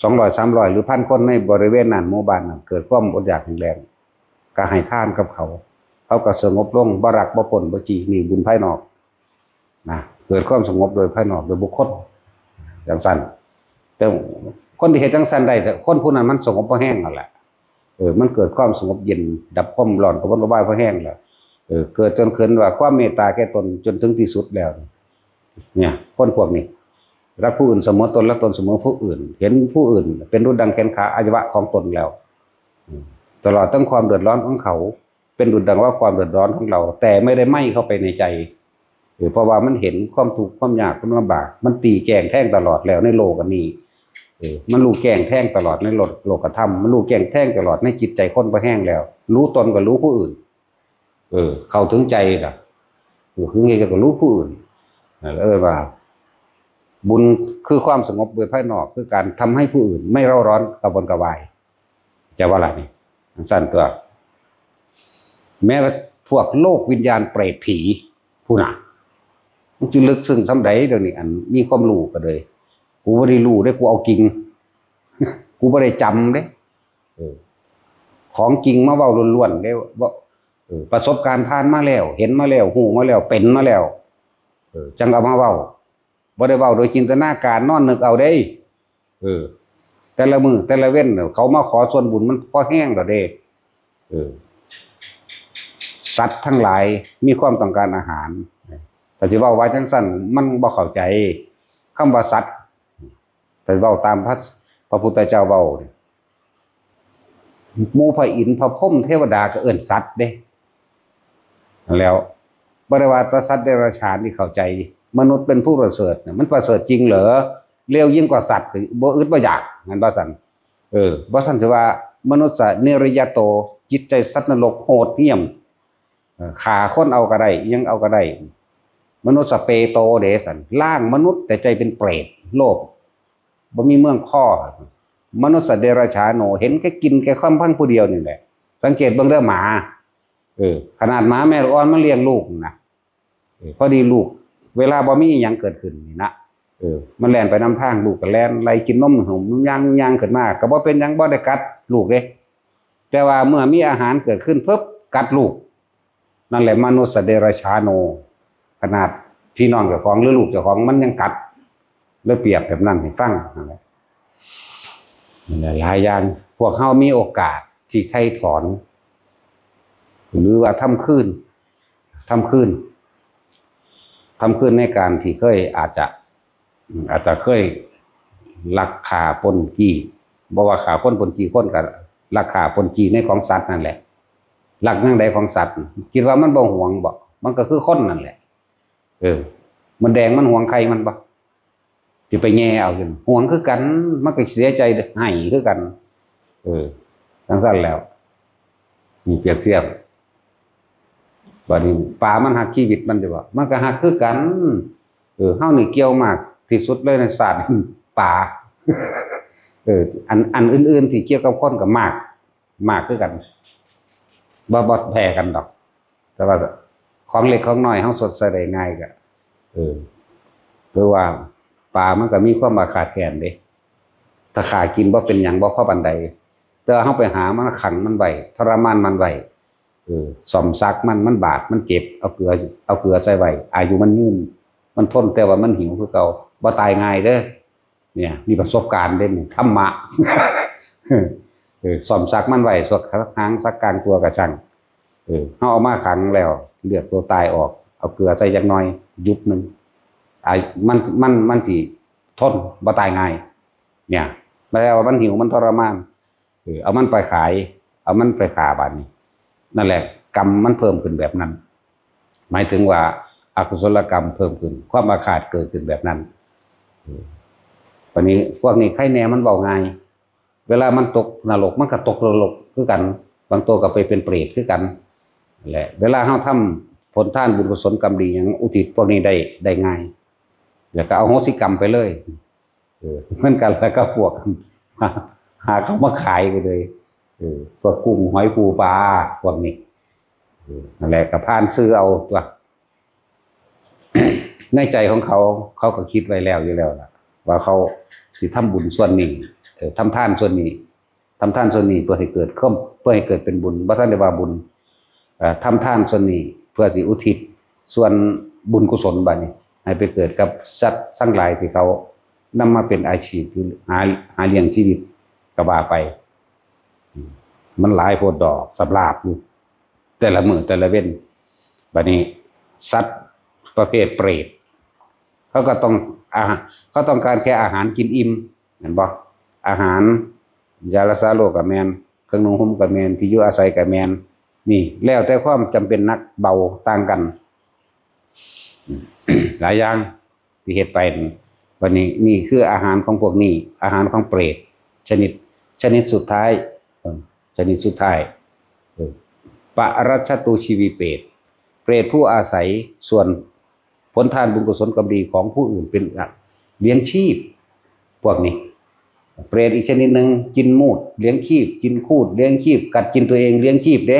สองร้อย สามร้อย หรือพันคนในบริเวณนั้น หมู่บ้านนั้น เกิดความอดอยากแห้งแล้ง ก็ให้ทานกับเขา เขาก็สงบลง บ่รักบ่ปล้นบ่จี้ นี่บุญภายนอก นะ เกิดความสงบโดยภายนอก โดยบุคคล จังซั่น แต่คนที่เฮ็ดจังซั่นได้ คนผู้นั้นมันสงบพอแฮงนั่นแหละ เออ มันเกิดความสงบเย็น ดับความร้อนกระวนกระวายพอแฮงแล้ว เออ เกิดจนเคินว่าความเมตตาแก่ตนจนถึงที่สุดแล้ว เนี่ย คนพวกนี้ รักผู้อื่นเสมอตน และตนเสมอผู้อื่น เห็นผู้อื่นเป็นดุจดังแขนขาอวัยวะของตนแล้ว อืม ตลอดทั้งความเดือดร้อนของเขา เป็นดุจดังว่าความเดือดร้อนของเรา แต่ไม่ได้ไหม้เข้าไปในใจ เออ เพราะว่ามันเห็นความทุกข์ความยากความลำบาก มันตีแจ้งแทงตลอดแล้วในโลกอันนี้ เออ มันรู้แจ้งแทงตลอดในโลก โลกธรรม มันรู้แจ้งแทงตลอดในจิตใจคนพอแฮงแล้ว รู้ตนก็รู้ผู้อื่น เออ เข้าถึงใจล่ะ รู้ถึงใจก็รู้ผู้อื่น นั่นแหละเอิ้นว่า บุญคือความสงบโดยภายนอก คือการทำให้ผู้อื่นไม่เร่าร้อนกระวนกระวาย จะว่าล่ะนี่ จังซั่นตัว แม้ว่าพวกโลกวิญญาณเปรตผี ผู้น่ะ มันสิลึกซึ้งส่ำใด เดี๋ยวนี้อันมีความรู้ก็เลย กูบ่ได้รู้เด้ กูเอาจริง กูบ่ได้จำเด้ เออ ของจริงมาเว้าล้วนๆเด้ บ่ เออ ประสบการณ์ผ่านมาแล้ว เห็นมาแล้ว รู้มาแล้ว เป็นมาแล้ว เออ จั่งเอามาเว้า บ่ได้เว้าโดยจินตนาการ นอนนึกเอาเด้ เออ แต่ละมื้อแต่ละเว็นน่ะ เขามาขอส่วนบุญมันพอแฮงแล้วเด้ เออ สัตว์ทั้งหลายมีความต้องการอาหาร ถ้าสิเว้าว่าจั่งซั้น มันบ่เข้าใจ คำว่าสัตว์ ถ้าเว้าตามพระ พระพุทธเจ้าเว้านี่ หมู่พระอินทร์พระพรหมเทวดาก็เอิ้นสัตว์เด้ แล้ว บ่ได้ว่าแต่สัตว์เดรัจฉานที่เข้าใจ มนุษย์เป็นผู้ประเสริฐเนี่ย มันประเสริฐจริงเหรอ เลวยิ่งกว่าสัตว์ บ่อึดบ่อยาก แม่นบ่ซั่น เออ บ่ซั่นสิว่า มนุษย์นิริยโต จิตใจสัตว์นรกโหดเหี้ยม เออ ฆ่าคนเอาก็ได้ อิหยังเอาก็ได้ มนุษย์เปโตเด้ซั่น ล่างมนุษย์แต่ใจเป็นเปรต โลภ บ่มีเมืองพอ มนุษย์เดรัจฉาโน เห็นแก่กินแก่ความพังผู้เดียวนี่แหละ สังเกตเบิ่งเด้อหมา เออ ขนาดหมาแม่ลูกอ่อนมันเลี้ยงลูกนะ เออ พอดีลูก เวลาบ่มีอิหยังเกิดขึ้นนี่นะ เออ มันแล่นไปนำทาง ลูกก็แล่นไล่กินนมหงส์ ย่างย่างขึ้นมา ก็บ่เป็นหยัง บ่ได้กัดลูกเด้ แต่ว่าเมื่อมีอาหารเกิดขึ้นปุ๊บ กัดลูก นั่นแหละมนุษย์เดรัจฉาโน ขนาดพี่น้องเจ้าของหรือลูกเจ้าของมันยังกัด เลยเปรียบแบบนั้นให้ฟังนั่นแหละ นั่นแหละ หลายอย่าง พวกเฮามีโอกาสที่ไถ่ถอน หรือว่าทำคืน ทำคืน ทำคืนในการที่เคยอาจจะ อาจจะเคยลักฆ่าปล้นจี้ บ่ว่าฆ่าคนปล้นจี้คน ก็ลักฆ่าปล้นจี้ในของสัตว์นั่นแหละ ลักแนวใดของสัตว์ คิดว่ามันบ่หวงบ่ มันก็คือคนนั่นแหละ เออ มดแดงมันหวงไข่มันบ่ สิไปแย่เอาอยู่ หวงคือกัน มันก็เสียใจให้คือกัน เออ จังซั่นแล้ว นี่เปรียบเทียบ บัดนี้ปลามันฮักชีวิตมันอยู่บ่ มันก็ฮักคือกัน เออ เฮานี่เกี่ยวมากที่สุดเลยในศาสตร์ ปลา เออ อัน อันอื่นๆที่เกี่ยวกับคนก็มาก มากคือกัน บ่ บ่แพ้กันดอก แต่ว่าของเล็กของน้อยเฮาสดใส่ได้ง่ายก็ เออ คือว่าปลามันก็มีความอาฆาตแค้นเด้ ถ้าฆ่ากินบ่เป็นหยัง บ่พอปานใด แต่ว่าเฮาไปหามันขังมันไว้ ทรมานมันไว้ เออ ซ่อมซักมัน มันบาด มันเจ็บ เอาเกลือ เอาเกลือใส่ไว้ อายุมันยืน มันทน แต่ว่ามันหิวคือเก่า บ่ตายง่ายเด้อ เนี่ย มีประสบการณ์เด้นี่ ธรรมะ เออ ซ่อมซักมันไว้ ซักหางซักกลางตัวก็ช่าง เออ เฮาเอามาขังแล้ว เลือดตัวตายออก เอาเกลือใส่จักหน่อย หยุบหนึ่ง อามันมันมันสิทนบ่ตายง่าย เนี่ยแปลว่ามันหิวมันทรมาน เออเอามันไปขาย เอามันไปฆ่าบาดนี้ นั่นแหละกรรมมันเพิ่มขึ้นแบบนั้น หมายถึงว่าอกุศลกรรมเพิ่มขึ้น ความอาฆาตเกิดขึ้นแบบนั้น เออวันนี้พวกนี้ใครแน่มันเบาง่าย เวลามันตกนรกมันก็ตกนรกคือกัน บางตัวก็ไปเป็นเปรตคือกันแหละ เวลาเขาทำผลทานบุญกุศลกรรมดีอย่างอุทิศพวกนี้ได้ได้ง่าย แล้วก็เอาโหสิกรรมไปเลย เออเหมือนกันแล้วก็พวกหาเขามาขายไปเลย เออพวกกุ้งหอยปูปลาพวกนี้ เออนั่นแหละก็ผ่านซื่อเอาตัว ในใจของเขา เขาก็คิดไว้แล้วอยู่แล้วล่ะ ว่าเขาสิทำบุญส่วนนี้ เออทำทานส่วนนี้ ทำทานส่วนนี้เพื่อให้เกิดเพิ่มเพื่อให้เกิดเป็นบุญบ่ทันได้ว่าบุญ เอ่อทำทานส่วนนี้เพื่อสิอุทิศส่วนบุญกุศลบัดนี้ ให้ไปเกิดกับสัตว์ทั้งหลายที่เขานำมาเป็นอาชีพหรือหาหาเลี้ยงชีวิตก็ว่าไป มันหลายโพดดอกสำราบอยู่แต่ละมื้อแต่ละเว็นบัดนี้สัตว์ประเภทเปรต เขาก็ต้องอาหารเขาต้องการแค่อาหารกินอิ่ม แม่นบ่ อาหารยารักษาโรคก็แม่น เครื่องนุ่งห่มก็แม่น ที่อยู่อาศัยก็แม่น นี่แล้วแต่ความจำเป็นหนักเบาต่างกัน หลายอย่างที่เฮ็ดไปนี่บัดนี้นี่คืออาหารของพวกนี้ อาหารของเปรตชนิดชนิดสุดท้าย เออชนิดสุดท้าย เออปะรัชชตูชีวีเปรต เปรตผู้อาศัยส่วนผลทานบุญกุศลกรรมดีของผู้อื่นเป็นหลักเลี้ยงชีพ พวกนี้ เปรตอีกชนิดหนึ่งกินมูดเลี้ยงชีพ กินคูดเลี้ยงชีพ กัดกินตัวเองเลี้ยงชีพเด้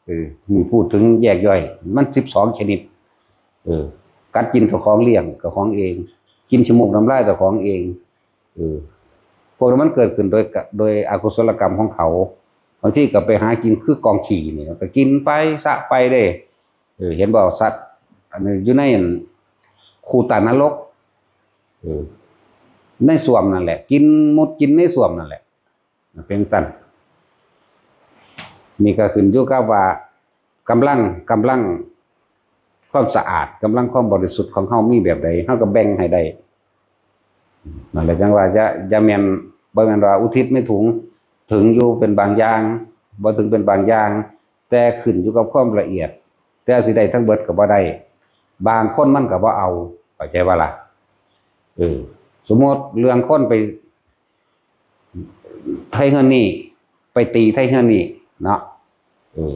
เออนี่พูดถึงแยกย่อย มันสิบสองชนิด เออกัดกินเจ้าของเลี้ยงเจ้าของเอง กินขี้มูกน้ำลายเจ้าของเอง เออพวกนั้นมันเกิดขึ้นโดยกะโดยอกุศลกรรมของเขา บางทีก็ไปหากินคือกองขี้นี่ก็กินไปสะไปเด้ เออเห็นบ่สัตว์อันนี้อยู่ในอันคูตานรก เออในส้วมนั่นแหละ กินมุดกินในส้วมนั่นแหละ เป็นซั่น นี่ก็ขึ้นอยู่กับว่ากำลังกำลังความสะอาดกำลังความบริสุทธิ์ของเฮามีแบบใดเฮาก็แบ่งให้ได้ นั่นแหละจั่งว่าอย่าอย่าแม่นบ่แม่นว่าอุทิศไม่ถึงถึงอยู่เป็นบางอย่างบ่ถึงเป็นบางอย่าง แต่ขึ้นอยู่กับความละเอียด แต่สิได้ทั้งเบิดก็บ่ได้ บางคนมันก็บ่เอาเข้าใจบ่ล่ะ เออสมมติเรื่องคนไปไทเฮือนนี่ไปตีไทเฮือนนี่เนาะเออ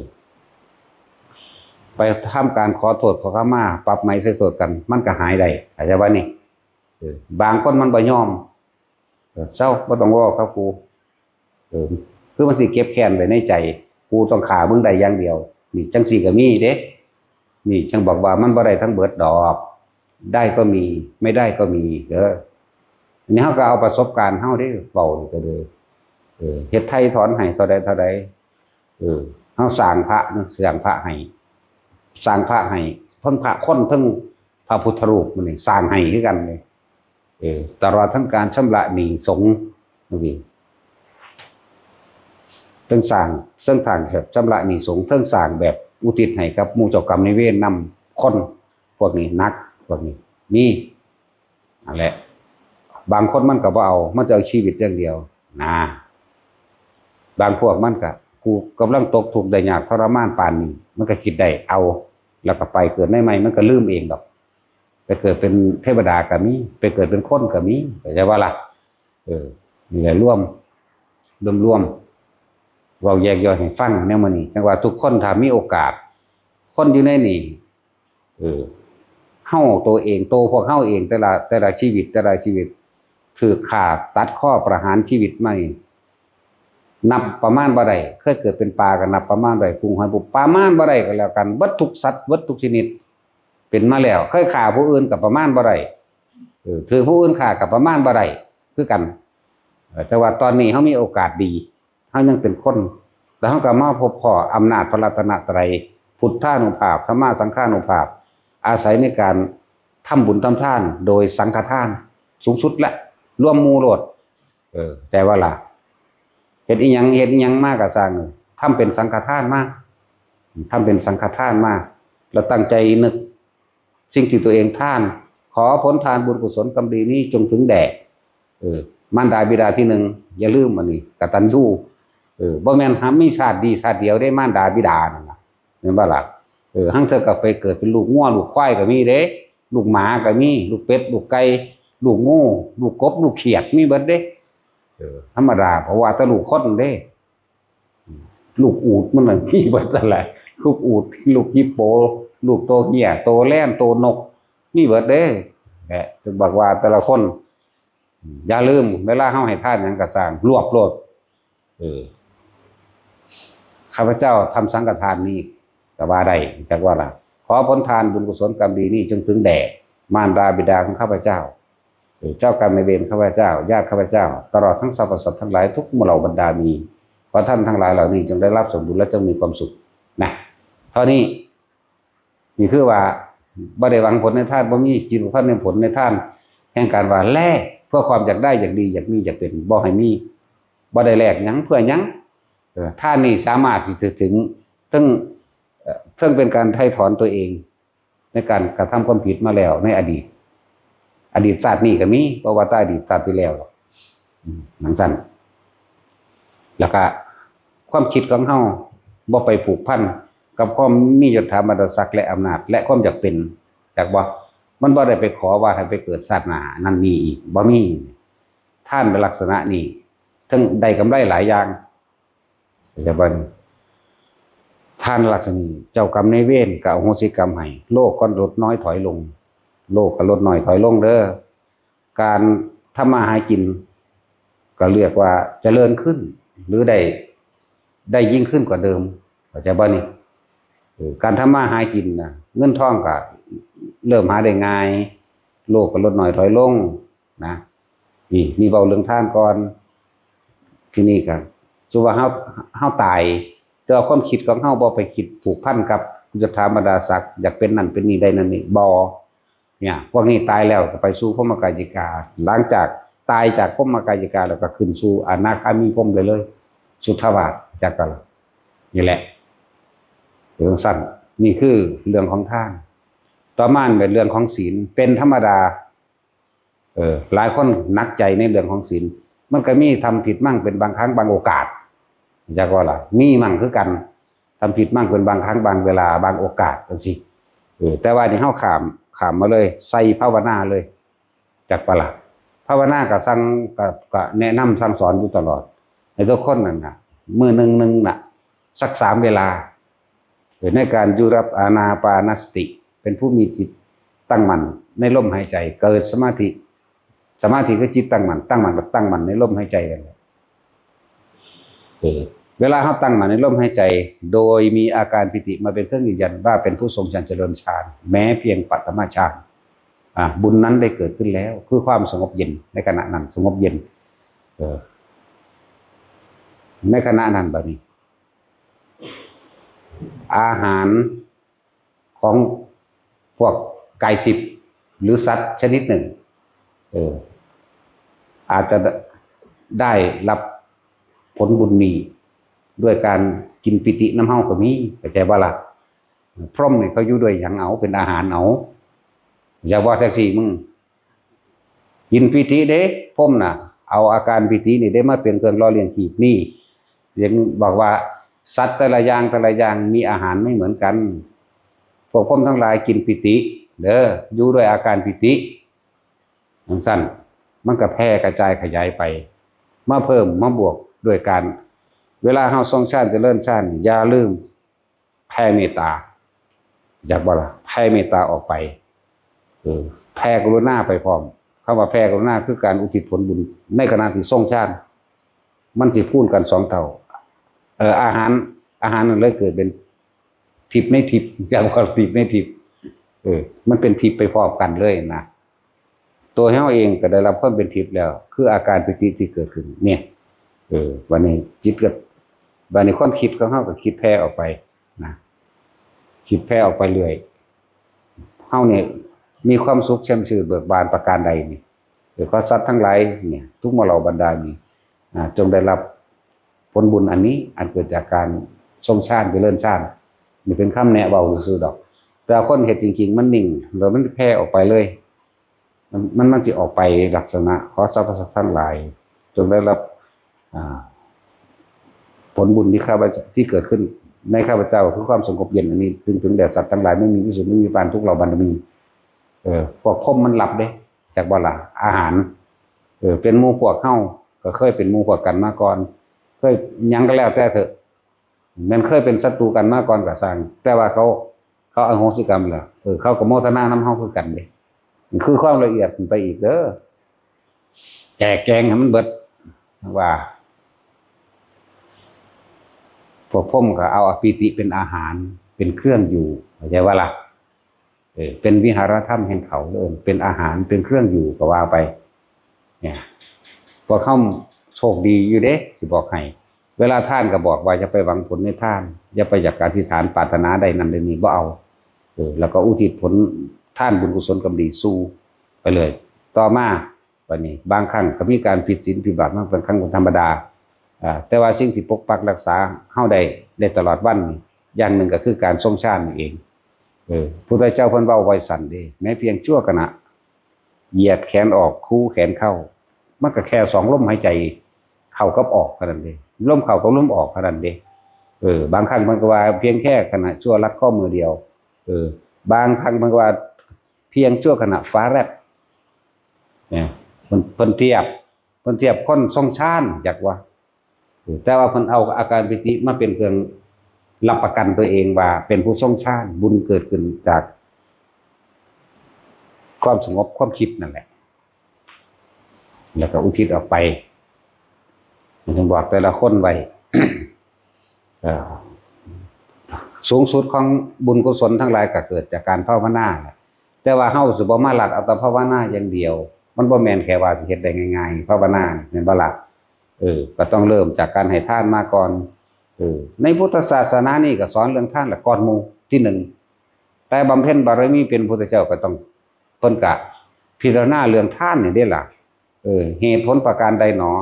ไปทำการขอโทษขอขมาปรับใหม่ใส่โทษกัน มันก็หายได้เข้าใจบ่นี่เออบางคนมันบ่ยอมเออเซาบ่ต้องเว้ากับกูเออคือมันสิเก็บแค้นไว้ในใจ กูต้องฆ่ามึงได้อย่างเดียว นี่จั่งซี้ก็มีเด้ นี่จั่งบอกว่ามันบ่ได้ทั้งเบิดดอก ได้ก็มีไม่ได้ก็มีเด้ออันนี้เฮาก็เอาประสบการณ์เฮาเด้เว้านี่ก็เลยเออเฮ็ดไถ่ถอนให้เท่าใดเท่าใดเออเฮาสร้างพระนะสร้างพระให้สร้างพระให้ทั้งพระคนทั้งพระพุทธรูปมันนี่สร้างให้คือกันเลยเออตลอดทั้งการชำระหนี้สงฆ์จั่งซี้เทิงสร้างเทิงสร้างแบบชำระหนี้สงฆ์เทิงสร้างแบบอุทิศให้กับหมู่เจ้ากรรมนายเวรนำคน พวกนี้หนักพวกนี้มีนั่นแหละบางคนมันก็บ่เอามันจะเอาชีวิตอย่างเดียวนะบางพวกมันก็กูกำลังตกทุกข์ได้ยากทรมานปานนี้มันก็คิดได้เอาแล้วก็ไปเกิดในใหม่มันก็ลืมเองดอกไปเกิดเป็นเทวดาก็มีไปเกิดเป็นคนก็มีเข้าใจบ่ล่ะเออนี่แหละรวมรวมรวมเว้าแยกย่อยให้ฟังแนวมื้อนี้จั่งว่าทุกคนถ้ามีโอกาสคนอยู่ในนี่ เออเฮาตัวเองตัวพวกเฮาเองแต่ละแต่ละชีวิตแต่ละชีวิตถืกฆ่าตัดคอประหารชีวิตมานี่นับประมาณบ่ได้เคยเกิดเป็นปลาก็นับประมาณบ่ได้กุ้งหอยปูประมาณบ่ได้ก็แล้วกันเบิดทุกสัตว์เบิดทุกชนิดเป็นมาแล้วเคยฆ่าผู้อื่นก็ประมาณบ่ได้เออถืกผู้อื่นฆ่าก็ประมาณบ่ได้คือกันเออแต่ว่าตอนนี้เฮามีโอกาสดี เฮายังเป็นคนแล้วเฮาก็มาพบพ้ออำนาจพระรัตนตรัยพุทธานุภาพธรรมาสังฆานุภาพอาศัยในการทำบุญทำทานโดยสังฆทานสูงสุดและรวมหมู่โลดเออแต่ว่าล่ะเฮ็ดอีหยังเฮ็ดอีหยังมาก็ซ่างทำเป็นสังฆทานมาทำเป็นสังฆทานมาแล้วตั้งใจนึกสิ่งที่ตัวเองทาน ขอผลทานบุญกุศลกรรมดีนี้จงถึงแด่ เออ มารดาบิดาที่หนึ่ง อย่าลืมอันนี้ กตัญญู เออ บ่แม่นหามีชาติดีชาติเดียวได้มารดาบิดานั่นล่ะ แม่นบ่ล่ะ เออ หั้งเทื่อก็ไปเกิดเป็นลูกงัวลูกควายก็มีเด้ ลูกหมาก็มี ลูกเป็ดลูกไก่ ลูกงู ลูกกบลูกเขียดมีเบิดเด้ เออ ธรรมดา เพราะว่าแต่ลูกคนเด้ ลูกอูฐมันน่ะมีเบิดนั่นแหละ ลูกอูฐ ลูกฮิปโป ลูกโตเฮีย โตแลน โตนก มีเบิดเด้ แหละ ถึงบอกว่าแต่ละคน อย่าลืม เวลาเฮาให้ทานหยังก็ซ่าง รวบโลด เออ ข้าพเจ้าทำสังฆทานนี้ ก็ว่าได้ จักว่าล่ะ ขอผลทานบุญกุศลกรรมดีนี้จงถึงแด่มารดาบิดาของข้าพเจ้า เออ เจ้ากรรมนายเวรข้าพเจ้า ญาติข้าพเจ้า ตลอดทั้งสรรพสัตว์ทั้งหลายทุกหมู่เหล่าบรรดามี ขอท่านทั้งหลายเหล่านี้จงได้รับส่วนบุญและจงมีความสุข นะ เท่านี้ นี่คือว่าบ่ได้หวังผลในทาน บ่มีจิตผูกพันในผลในทาน แห่งการว่าแลกเพื่อความอยากได้อยากดีอยากมีอยากเป็น บ่ให้มี บ่ได้แลกหยังเพื่อหยัง เออ ทานนี่สามารถที่จะถึง เทิง เอ่อ เทิงเป็นการไถ่ถอนตัวเอง ในการกระทำความผิดมาแล้วในอดีต อดีตชาตินี้ก็มี เพราะว่าแต่อดีตชาติที่แล้วหรอก อืม หนังสั้น แล้วก็ความคิดของเฮาบ่ไปผูกพันกับความมียศถาบรรดาศักดิ์และอำนาจและความอยากเป็น จักบ่ มันบ่ได้ไปขอว่าให้ไปเกิดชาติหน้านั่นนี่อีก บ่มี ทานเป็นลักษณะนี้ ทั้งได้กำไรหลายอย่าง เข้าใจบ่นี่ ทานลักษณะนี้ เจ้ากรรมนายเวรก็อโหสิกรรมให้ โลภก็ลดน้อยถอยลง โลภก็ลดน้อยถอยลงเด้อ การทำมาหากิน ก็เรียกว่าเจริญขึ้น หรือได้ ได้ยิ่งขึ้นกว่าเดิม เข้าใจบ่นี่ เออ การทำมาหากินน่ะ เงินทองก็เริ่มหาได้ง่าย โลภก็ลดน้อยถอยลง นะ นี่ นี่เว้าเรื่องทานก่อน ทีนี้ก็ สมมุติว่าเฮา เฮาตาย แต่ว่าความคิดของเฮาบ่ไปคิดผูกพันกับยศถาบรรดาศักดิ์ อยากเป็นนั่นเป็นนี่ได้นั่นนี่ บ่ เนี่ย พวกนี้ตายแล้วก็ไปสู่พรหมกายิกา หลังจากตายจากพรหมกายิกาแล้วก็ขึ้นสู่อนาคามีพรหมได้เลย สุทธาวาส จักกะละ นี่แหละ เรื่องสั้น นี่คือเรื่องของทาน ต่อมาเป็นเรื่องของศีล เป็นธรรมดา เออ หลายคนหนักใจในเรื่องของศีล มันก็มีทำผิดมั่งเป็นบางครั้งบางโอกาส จักว่าล่ะ มีมั่งคือกัน ทำผิดมั่งเป็นบางครั้งบางเวลาบางโอกาสจังซี่ เออ แต่ว่านี่เฮาข้าม ข้ามมาเลย ใส่ภาวนาเลย จักปะล่ะ ภาวนาก็สั่ง ก็ ก็แนะนำสั่งสอนอยู่ตลอด ให้ทุกคนนั่นน่ะ มื้อหนึ่งหนึ่งน่ะ สักสามเวลา เออ ในการอยู่กับอานาปานสติ เป็นผู้มีจิตตั้งมั่นในลมหายใจ เกิดสมาธิ สมาธิคือจิตตั้งมั่น ตั้งมั่นก็ตั้งมั่นในลมหายใจนั่นแหละ เออ เวลาเฮาตั้งมั่นในลมหายใจ โดยมีอาการปีติมาเป็นเครื่องยืนยันว่าเป็นผู้ทรงฌานเจริญฌาน แม้เพียงปฐมฌาน อ่า บุญนั้นได้เกิดขึ้นแล้ว คือความสงบเย็นในขณะนั้น สงบเย็น เออ ในขณะนั้นบัดนี้ อาหารของพวกกายทิพย์หรือสัตว์ชนิดหนึ่ง เออ อาจจะได้รับผลบุญนี้ด้วยการกินปีตินำเฮาก็มี เข้าใจบ่ล่ะ พรหมนี่เขาอยู่ด้วยหยังเอา เป็นอาหารเอา อย่าว่าแต่สี่มึง กินปีติเด้ พรหมน่ะ เอาอาการปีตินี่ได้มาเป็นเครื่องหล่อเลี้ยงชีพนี่ ยังบอกว่าสัตว์แต่ละอย่างแต่ละอย่างมีอาหารไม่เหมือนกัน พวกพรหมทั้งหลายกินปีติ เด้อ อยู่ด้วยอาการปีติ จังซั่น มันก็แผ่กระจายขยายไป มาเพิ่มมาบวกด้วยการ เวลาเฮาทรงฌานเจริญฌาน อย่าลืมแผ่เมตตา อยากบ่ล่ะ แผ่เมตตาออกไป เออ แผ่กรุณาไปพร้อม คำว่าแผ่กรุณาคือการอุทิศผลบุญในขณะที่ทรงฌาน มันสิคูณกันสองเท่า เออ อาหาร อาหารนั่นเลยเกิดเป็นทิพย์ในทิพย์ อยากว่าทิพย์ในทิพย์ เออ มันเป็นทิพย์ไปพร้อมกันเลยนะ ตัวเฮาเองก็ได้รับความเป็นทิพย์แล้ว คืออาการปีติที่เกิดขึ้น เนี่ย เออ บัดนี้จิตก็ บัดนี้ความคิดของเฮาก็คิดแผ่ออกไปนะ คิดแผ่ออกไปเรื่อย เฮาเนี่ยมีความสุขแช่มชื่นเบิกบานประการใดนี่ เออ ขอสัตว์ทั้งหลายเนี่ย ทุกหมู่เหล่าบรรดานี่ อ่า จงได้รับผลบุญอันนี้ อันเกิดจากการทรงฌานเจริญฌาน นี่เป็นคำแนะเว้าซื่อๆดอก แต่คนเฮ็ดจริงๆ มันนิ่ง แล้วมันแผ่ออกไปเลย มันมันมันสิออกไปลักษณะขอสรรพสัตว์ทั้งหลาย จงได้รับ อ่า ผลบุญที่ข้าพเจ้าที่เกิดขึ้นในข้าพเจ้าคือความสงบเย็นอันนี้ถึงถึงแด่สัตว์ทั้งหลายไม่มีที่สุดไม่มีปานทุกข์เหล่าบรรดามี เออพวกพรหมมันหลับเด้จากบ่ล่ะอาหาร เออเป็นหมู่พวกเฮาก็เคยเป็นหมู่พวกกันมาก่อน เคยหยังก็แล้วแต่เถอะ แม่นเคยเป็นศัตรูกันมาก่อนก็ซ่างแต่ว่าเขาเขาอโหสิกรรมแล้วเออเขาก็โมทนานำเฮาคือกันเด้มันคือความละเอียดขึ้นไปอีกเด้อแจกแจงให้มันเบิดว่าพวกพรหมก็เอาอปีติเป็นอาหารเป็นเครื่องอยู่เข้าใจว่าล่ะเออเป็นวิหารธรรมแห่งเขาเออเป็นอาหารเป็นเครื่องอยู่ก็ว่าไป เนี่ยพวกเขาโชคดีอยู่เด้สิบอกให้ เวลาทานก็บอกว่าอย่าไปหวังผลในทานอย่าไปอยากอธิษฐานปรารถนาได้นั่นได้นี่บ่เอาเออแล้วก็อุทิศผลทานบุญกุศลกำดีสู่ไปเลย ต่อมาวันนี้บางครั้งก็มีการผิดศีลผิดบาปมันเป็นครั้งธรรมดาอ่าแต่ว่าสิ่งที่ปกปักรักษาเฮาได้ได้ตลอดวันนี่อย่างหนึ่งก็คือการทรงฌานนี่เองเออพุทธเจ้าเพิ่นเว้าไว้สั่นเด้แม้เพียงชั่วขณะ เหยียดแขนออกคู่แขนเข้า มันก็แค่สองลมหายใจเข้ากับออกเท่านั้นเองลมเข้ากับลมออกเท่านั้นเองเออบางครั้งมันก็ว่าเพียงแค่ขณะชั่วลัดข้อมือเดียวเออบางครั้งมันก็ว่าเพียงชั่วขณะฟ้าแลบเนี่ยเพิ่นเพิ่นเทียบเพิ่นเทียบคนทรงฌานจากว่า แต่ว่าเพิ่นเอาอาการปีติมาเป็นเครื่องรับประกันตัวเองว่าเป็นผู้ทรงฌานบุญเกิดขึ้นจากความสงบความคิดนั่นแหละ แล้วก็อุทิศออกไปมันถึงบอกแต่ละคนไว้เอ่อสูงสุดของบุญกุศลทั้งหลายก็เกิดจากการภาวนาแหละแต่ว่าเฮาสิบ่มาลัดเอาแต่ภาวนาอย่างเดียว มันบ่แม่นแค่ว่าสิเฮ็ดได้ง่ายๆภาวนานี่แม่นบ่ล่ะ เออก็ต้องเริ่มจากการให้ทานมาก่อนเออในพุทธศาสนานี่ก็สอนเรื่องทานละก่อนหมู่ที่หนึ่งแต่บำเพ็ญบารมีเป็นพุทธเจ้าก็ต้องเพิ่นกะพิจารณาเรื่องทานนี่เด้ล่ะเออเหตุผลประการใดหนอ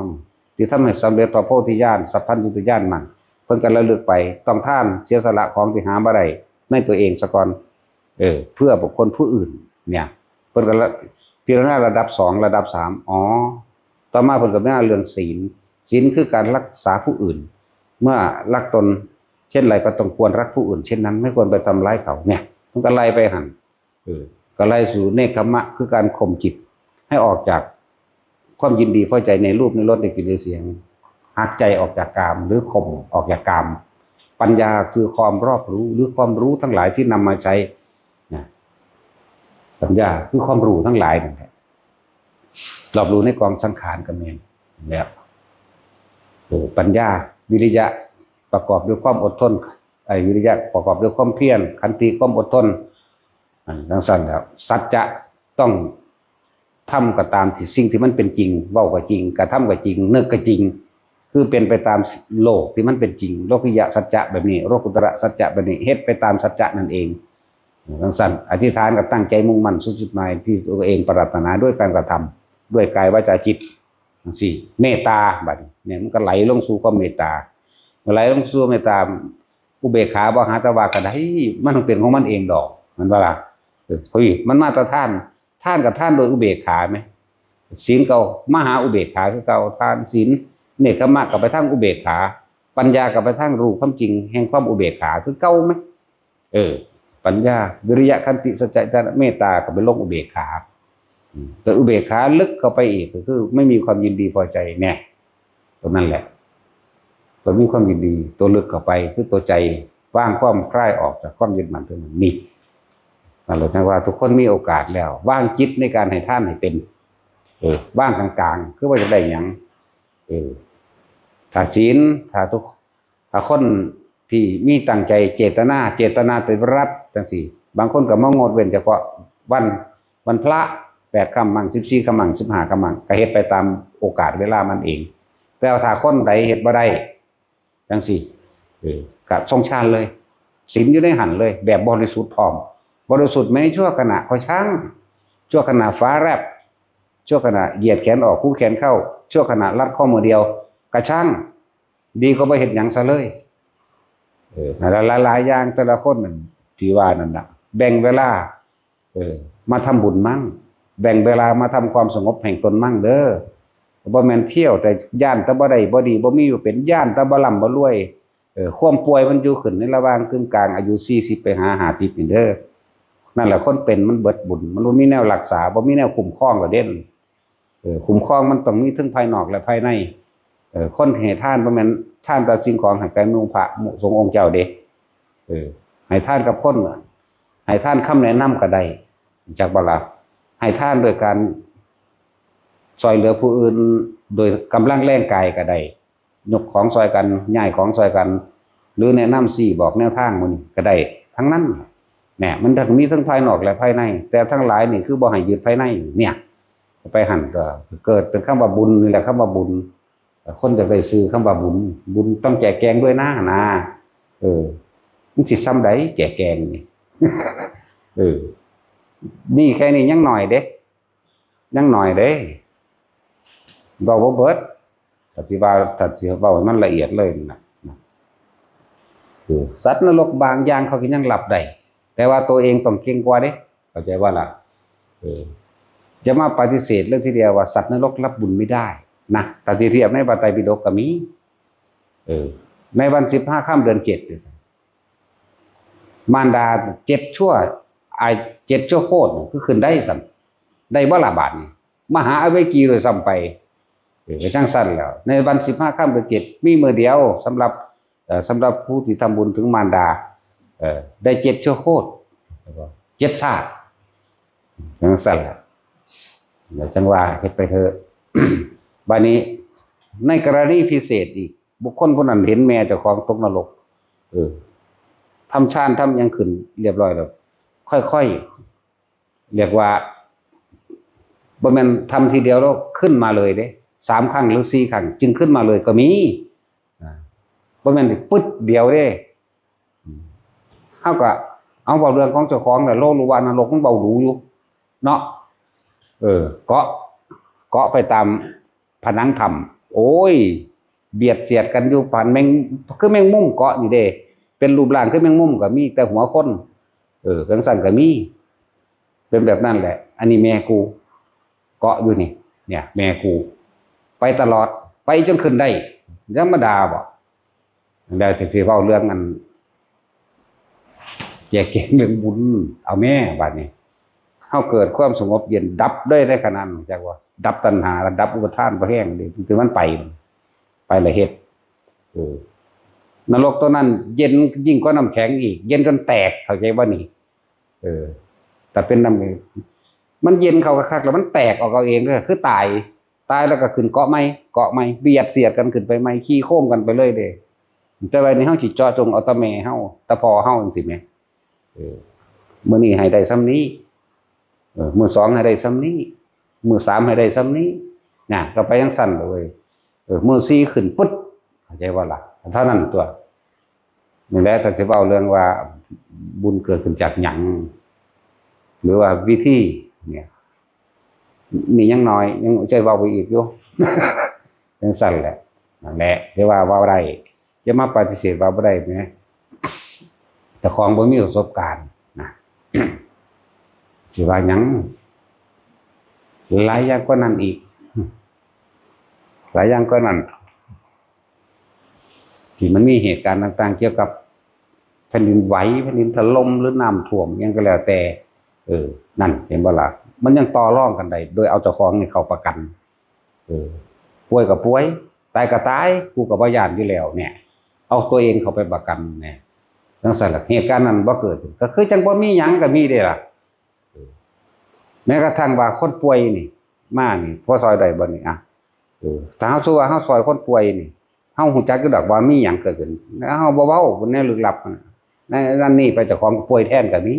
ที่ทำให้สำเร็จพระโพธิญาณสัพพัญญุตญาณมันเพิ่นก็ระลึกไปต้องทานเสียสละของที่หามาได้ในตัวเองซะก่อนเออเพื่อบุคคลผู้อื่นเนี่ยเพิ่นก็ละพิจารณาระดับสองระดับสามอ๋อ ต่อมาเพิ่นก็มีเรื่องศีลศีลคือการรักษาผู้อื่น เมื่อรักตนเช่นไรก็ต้องควรรักผู้อื่นเช่นนั้นไม่ควรไปทำร้ายเขาเนี่ยมันก็ไล่ไปหั่นเออก็ไล่สู่เนกขมะคือการข่มจิตให้ออกจากความยินดีพอใจในรูปในรสในกลิ่นในเสียงหักใจออกจากกามหรือข่มออกจากกามปัญญาคือความรอบรู้หรือความรู้ทั้งหลายที่นำมาใช้นะปัญญาคือความรู้ทั้งหลายนั่นแหละ รอบรู้ในกองสังขารก็แม่นแล้วเออปัญญาวิริยะประกอบด้วยความอดทนไอ้วิริยะประกอบด้วยความเพียรขันติความอดทนอันจั่งซั่นแล้วสัจจะต้องทำก็ตามที่สิ่งที่มันเป็นจริงเว้าก็จริงกระทำก็จริงนึกก็จริงคือเป็นไปตามโลกที่มันเป็นจริงโลกิยะสัจจะแบบนี้โลกุตระสัจจะแบบนี้เฮ็ดไปตามสัจจะนั่นเองจั่งซั่นอธิษฐานก็ตั้งใจมุ่งมั่นสุดสุดหมายที่ตัวเองปรารถนาด้วยการกระทำ ด้วยกายวาจาจิตจั่งซี้เมตตาบัดนี้เนี่ยมันก็ไหลลงสู่ความเมตตาไหลลงสู่เมตตาอุเบกขาบ่หาแต่ว่าก็ได้มันเป็นของมันเองดอกมันว่าล่ะเออเฮ้ยมันมาตรฐานทานกับทานโดยอุเบกขาไหมศีลเก่ามาหาอุเบกขาคือเก่าทานศีลเนกขมะกับไปทางอุเบกขาปัญญากับไปทางรู้ความจริงแห่งความอุเบกขาคือเก่าไหม เออปัญญาวิริยะขันติสัจจะเมตตาก็เป็นโลกอุเบกขาแต่อุเบกขาลึกเข้าไปอีกก็คือไม่มีความยินดีพอใจเนี่ยตรงนั้นแหละตัวมีความยินดีตัวลึกเข้าไปคือตัวใจวางความคลายออกจากความยึดมั่นถือมั่นนี่นั่นเลยนะว่าทุกคนมีโอกาสแล้ววางจิตในการให้ทานให้เป็นเออวางกลางๆคือว่าจะได้อย่างเออถ้าศีลถ้าทุก ถ้าคนที่มีตั้งใจเจตนาเจตนาตริรัตจังซี่บางคนก็มางดเว้นเฉพาะวันวันพระแปดค่ำมั่งสิบสี่ค่ำมั่งสิบห้าค่ำมั่งก็เฮ็ดไปตามโอกาสเวลามันเองแต่ว่าถ้าคนใดเฮ็ดบ่ได้จังซี่เออกะทรงฌานเลยศีลอยู่ในหันเลยแบบบริสุทธิ์พร้อมบริสุทธิ์ไม่ชั่วขณะก็ช่างชั่วขณะฟ้าแลบชั่วขณะเหยียดแขนออกคู่แขนเข้าชั่วขณะลัดข้อมือเดียวกะช่าง ดีก็บ่เฮ็ดหยังซะเลยเออหลายๆอย่างแต่ละคนนั่นที่ว่านั่นน่ะแบ่งเวลาเออมาทำบุญมั่ง แบ่งเวลามาทำความสงบแห่งตนมั่งเด้อ บ่แม่นเที่ยวแต่ย้านแต่บ่ได้บ่ดีบ่มีอยู่เป็น ย้านแต่บ่ร่ำบ่รวย เออ ความป่วยมันอยู่ขึ้นในระหว่างกึ่งกลางอายุสี่สิบไปหาห้าสิบนี่เด้อ นั่นแหละคนเป็นมันเบิดบุญ มันบ่มีแนวรักษา บ่มีแนวคุ้มครองละเด้ เออ คุ้มครองมันต้องมีทั้งภายนอกและภายใน เออ คนที่ให้ทานบ่แม่นทานแต่สิ่งของให้แก่หมู่พระหมู่สงฆ์องค์เจ้าเด้ เออ ให้ทานกับคน ให้ทานคำแนะนำก็ได้ จักบ่ล่ะ ให้ทานโดยการซ่อยเหลือผู้อื่น โดยกำลังแรงกายก็ได้ ยกของซ่อยกัน ย้ายของซ่อยกัน หรือแนะนำชี้บอกแนวทางหมู่นี้ก็ได้ ทั้งนั้น เนี่ย มันทั้งมีทั้งภายนอกและภายใน แต่ทั้งหลายนี่คือบ่ให้ยึดภายใน เนี่ย ไปหั่นก็เกิดเป็นคำว่าบุญนี่แหละ คำว่าบุญ คนจะได้ชื่อคำว่าบุญ บุญต้องแจกแจงด้วยนะ นะ เออ มันสิส่ำใดแจกแจงนี่ เออ นี่แค่นี้ยังหน่อยเด้ ยังหน่อยเด้ เว้าบ่เบิด ถ้าสิว่า ถ้าสิเว้าให้มันละเอียดเลยนะ นะ เออ สัตว์นรกบางอย่างเขาก็ยังรับได้ แต่ว่าตัวเองต้องเก่งกว่าเด้ เข้าใจว่าล่ะ เออ จะมาปฏิเสธเรื่องที่เดียวว่าสัตว์นรกรับบุญไม่ได้นะ ถ้าสิเทียบในพระไตรปิฎกก็มี เออ ในวันสิบห้าค่ำเดือนเจ็ด มารดาเจ็ดชั่ว อายเจ็ดชั่วโคตร คือขึ้นได้ซ้ำ ได้บ่ล่ะบาดนี้ มหาอเวจีโดยซ้ำไป เออ ก็จั่งซั่นแล้ว ในวันสิบห้าค่ำเดือนเจ็ด มีมื้อเดียวสำหรับ เอ่อ สำหรับผู้ที่ทำบุญถึงมารดา เอ่อ ได้เจ็ดชั่วโคตร แล้วก็เจ็ดชาติ จั่งซั่นแหละ แล้วจั่งว่าเฮ็ดไปเถอะ บาดนี้ ในกรณีพิเศษอีก บุคคลผู้นั้นเห็นแม่เจ้าของตกนรก เออ ทำฌานทำหยังขึ้นเรียบร้อยแล้ว ค่อยๆ เรียกว่า บ่แม่นทำทีเดียวแล้วขึ้นมาเลยเด้ สามครั้งหรือสี่ครั้งจึงขึ้นมาเลยก็มี อ่า บ่แม่นปึ๊ดเดียวเด้ อืม เฮาก็เอาเว้าเรื่องของเจ้าของแหละ โลกรู้ว่านรกมันเว้าดูอยู่ เนาะ เออ เกาะ เกาะไปตามผนังถ้ำ โอ้ย เบียดเสียดกันอยู่ปานแมง คือแมงมุมเกาะนี่เด้ เป็นรูปร่างคือแมงมุมก็มี แต่หัวคน เออ จั่งซั่นก็มี เป็นแบบนั้นแหละ อันนี้แม่กู เกาะอยู่นี่ เนี่ย แม่กู ไปตลอด ไปจนขึ้นได้ ธรรมดาบ่ แล้วสิเว้าเรื่องอัน แจกแจงเรื่องบุญ เอาแม่บาดนี้ เฮาเกิดความสงบเย็นดับเลยในขณะนั้น จักว่า ดับตัณหา ดับอุปาทานบ่แฮงเด้ คือมันไป ไปละเฮ็ด เออ นรกตัวนั้นเย็นยิ่งกว่าน้ำแข็งอีก เย็นจนแตก เข้าใจบ่นี่ เออ แต่เป็นน้ำ มันเย็นเข้าคักๆ แล้วมันแตกออกเอาเองเด้อ คือตาย ตายแล้วก็ขึ้นเกาะใหม่ เกาะใหม่ เบียดเสียดกันขึ้นไปใหม่ ขี้โค้งกันไปเลยเด้ แต่ว่านี่เฮาสิเจาะจงเอาแต่แม่เฮา แต่พ่อเฮาจั่งซี้แหม เออ มื้อนี้ให้ได้ส่ำนี้ เออ มื้อสองให้ได้ส่ำนี้ มื้อสามให้ได้ส่ำนี้ นะ ก็ไปจั่งซั่นเลย เออ มื้อสี่ขึ้นปึ๊ด เข้าใจบ่ล่ะ เท่านั้นตั๊ว นี่แหละ ถ้าสิเว้าเรื่องว่าบุญเกิดขึ้นจากหยัง หรือว่าวิธีเนี่ย นี่ยังน้อย ยังสิเว้าไปอีกอยู่ จั่งซั่นแหละ นั่นแหละ ที่ว่าเว้าได้ จะมาปฏิเสธว่าบ่ได้แหม เจ้าของบ่มีประสบการณ์นะ สิว่าหยัง หลายอย่างกว่านั้นอีก หลายอย่างกว่านั้น ที่มันมีเหตุการณ์ต่างๆ เกี่ยวกับแผ่นดินไหว แผ่นดินถล่ม หรือน้ำท่วมหยังก็แล้วแต่ เออ นั่น เห็นบ่ล่ะ มันยังต่อรองกันได้ โดยเอาเจ้าของนี่เข้าประกัน เออ ป่วยก็ป่วย ตายก็ตาย กูก็บ่ย้านอยู่แล้วเนี่ย เอาตัวเองเข้าไปประกันเนี่ย จั่งซั่นล่ะ เหตุการณ์นั้นบ่เกิดขึ้น ก็คือจั่งบ่มีหยังก็มีเด้ล่ะ เออ แม้กระทั่งว่าคนป่วยนี่ มานี่ พอซ่อยได้บ่นี่ อ่ะ เออ ถ้าเฮาสู้ว่าเฮาซ่อยคนป่วยนี่ เฮาฮู้จักอยู่ดอกว่ามีหยังเกิดขึ้น แล้วเฮาบ่เว้าในลึกลับมัน ในนั้นนี่ไปเจ้าของป่วยแทนก็มี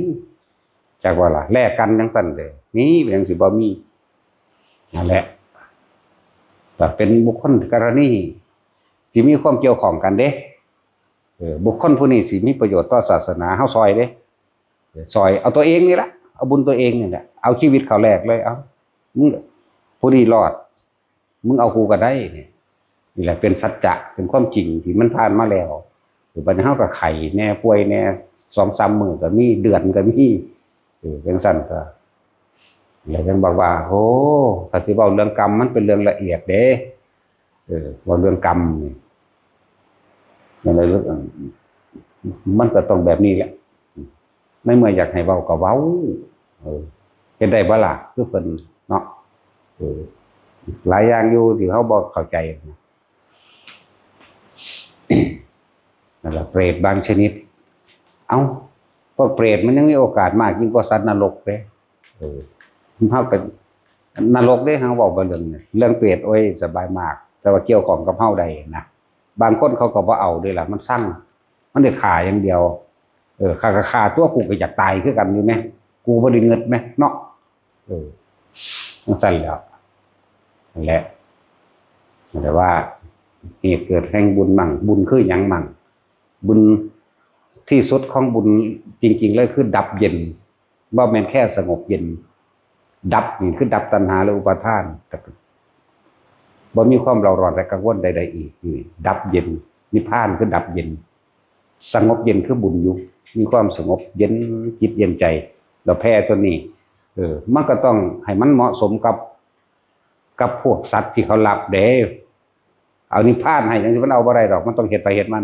จักว่าล่ะ แลกกันจั่งซั่นเด้ มี เป็นจั่งสิบ่มี นั่นแหละ แต่เป็นบุคคลกรณีที่มีความเกี่ยวข้องกันเด้ เออ บุคคลผู้นี้สิมีประโยชน์ต่อศาสนา เฮาซ่อยเด้ เออ ซ่อย เอาตัวเองนี่ละ เอาบุญตัวเองนี่แหละ เอาชีวิตเขาแลกเลย เอา มึง ผู้นี้รอด มึงเอากูก็ได้เนี่ย นี่แหละเป็นสัจจะ เป็นความจริงที่มันผ่านมาแล้ว เออ บัดนี้เฮาก็ไข้แน่ ป่วยแน่ สองสามมื้อก็มี เดือนก็มี เออ จั่งซั่นก็ แล้วยังบอกว่า โอ้ ถ้าสิเว้าเรื่องกรรมมันเป็นเรื่องละเอียดเด้ เออ เว้าเรื่องกรรมนี่ นั่นแหละ มันก็ต้องแบบนี้แหละ ในเมื่ออยากให้เว้าก็เว้า เออ เฮ็ดได้บ่ล่ะ คือเพิ่นเนาะ เออ หลายอย่างอยู่ที่เฮาบ่เข้าใจ นั่นแหละ เปรตบางชนิด เอ้า พวกเปรตมันยังมีโอกาสมากยิ่งกว่าสัตว์นรกเด้ เออ เฮาเป็นนรกเด้ เฮาเว้าไปเรื่องนี้ เรื่องเปรต โอ้ย สบายมาก แต่ว่าเกี่ยวข้องกับเฮาได้นะ บางคนเขาก็บ่เอาเด้ล่ะ มันซัง มันได้ฆ่าอย่างเดียว เออ ฆ่าก็ฆ่าตัว กูก็อยากตายคือกันอยู่แหม กูบ่ได้เงิดแหมเนาะ เออ จั่งซั้นแหล้ว นั่นแหละ แต่ว่าเหตุเกิดแห่งบุญมั่ง บุญคือหยังมั่ง บุญที่สุดของบุญจริงๆเลยคือดับเย็น บ่แม่นแค่สงบเย็น ดับนี่คือดับตัณหาและอุปาทาน บ่มีความเร่าร้อนและกังวลใดๆอีก นี่ดับเย็น นิพพานคือดับเย็น สงบเย็นคือบุญอยู่ มีความสงบเย็นจิตเย็นใจ แล้วแผ่ตัวนี้ เออ มันก็ต้องให้มันเหมาะสมกับ กับพวกสัตว์ที่เขารักเด้ เอานิพพานให้จั่งซี้มันเอาบ่ได้ดอก มันต้องเฮ็ดไปเฮ็ดมัน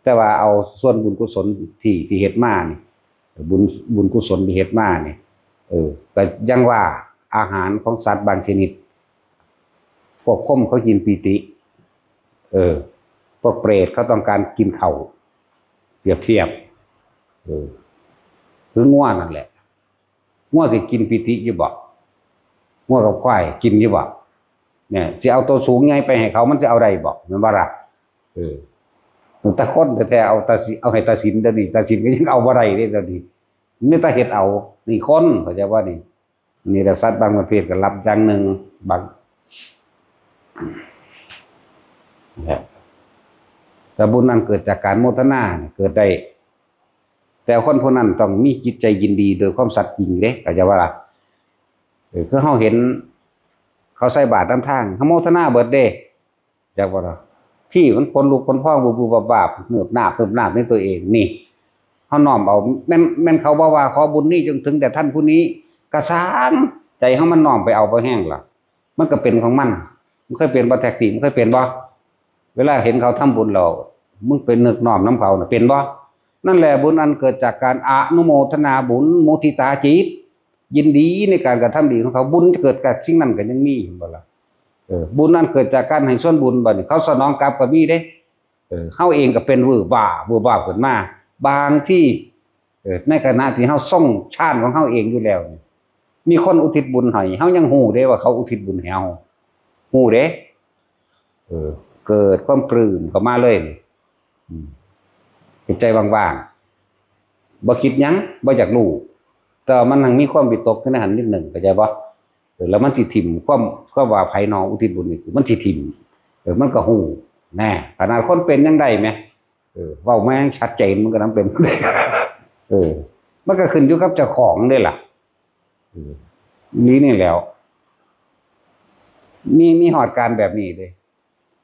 แต่ว่าเอาส่วนบุญกุศลที่ ที่เฮ็ดมานี่ บุญ บุญกุศลที่เฮ็ดมานี่ เออ ก็ยังว่าอาหารของสัตว์บางชนิด พวกพรหมเขากินปีติ เออ พวกเปรตเขาต้องการกินข้าว เปรียบเทียบ เออ คืองัวนั่นแหละ งัวสิกินปีติอยู่บ่ งัวกับควายกินอยู่บ่ เนี่ย สิเอาตัวสูงใหญ่ไปให้เขา มันสิเอาได้บ่ แม่นบ่ล่ะ เออ แต่คนแท้ๆ เอาตาสิ เอาให้ตาสินเดี๋ยวนี้ ตาสินก็ยังเอาบ่ได้เด้เดี๋ยวนี้ มีแต่เฮ็ดเอา นี่คน เข้าใจบ่นี่ นี่แหละ สัตว์บางประเภทก็รับอย่างหนึ่ง บาง นะ แต่บุญนั้นเกิดจากการโมทนาเนี่ยเกิดได้ แต่คนผู้นั้นต้องมีจิตใจยินดีโดยความสัตย์จริงเด้ เข้าใจบ่ล่ะ เออ คือเฮาเห็นเขาใส่บาตรนำทาง เฮาโมทนาเบิดเด้ จักบ่ล่ะ พี่มันขนลุกขนพอง บูบๆ บาบๆ เนิบนาบเนิบนาบในตัวเอง นี่ เฮาน้อมเอา แม่น แม่นเขาบ่ว่าขอบุญนี้จงถึงแด่ท่านผู้นี้ กะซ่าง ใจเฮามันน้อมไปเอาบ่แฮงล่ะ มันก็เป็นของมัน มันเคยเป็นบ่แท็กซี่ มันเคยเป็นบ่ เวลาเห็นเขาทำบุญแล้ว มึงไปนึกน้อมนำเขาน่ะ เป็นบ่ นั่นแหละบุญอันเกิดจากการอนุโมทนาบุญ มุทิตาจิต ยินดีในการกระทำดีของเขา บุญเกิดจากสิ่งนั้นก็ยังมี เห็นบ่ล่ะ เออ บุญอันเกิดจากการให้ส่วนบุญ บัดนี้เขาสนองกลับก็มีเด้ เออ เฮาเองก็เป็นวืบวาบ วืบวาบขึ้นมา บางที เออ ในขณะที่เฮาทรงฌานของเฮาเองอยู่แล้วนี่ มีคนอุทิศบุญให้ เฮายังฮู้เด้ว่าเขาอุทิศบุญให้เฮา ฮู้เด้ เออ เกิดความปลื้มเข้ามาเลยนี่ อืม จิตใจว่างๆ บ่คิดหยัง บ่อยากรู้ แต่ว่ามันยังมีความวิตกอยู่ในหั้นนิดหนึ่ง เข้าใจบ่ เออ แล้วมันสิถิ่มความ ความว่าไผหนออุทิศบุญนี่ มันสิถิ่ม เออ มันก็ฮู้ แน่ ขนาดคนเป็นยังได้แหม เออ เว้ามายังชัดเจน มันก็นำเป็น เออ มันก็ขึ้นอยู่กับเจ้าของเด้ล่ะ เออ นี่ นี่แหล้ว มี มีฮอดการแบบนี้เด้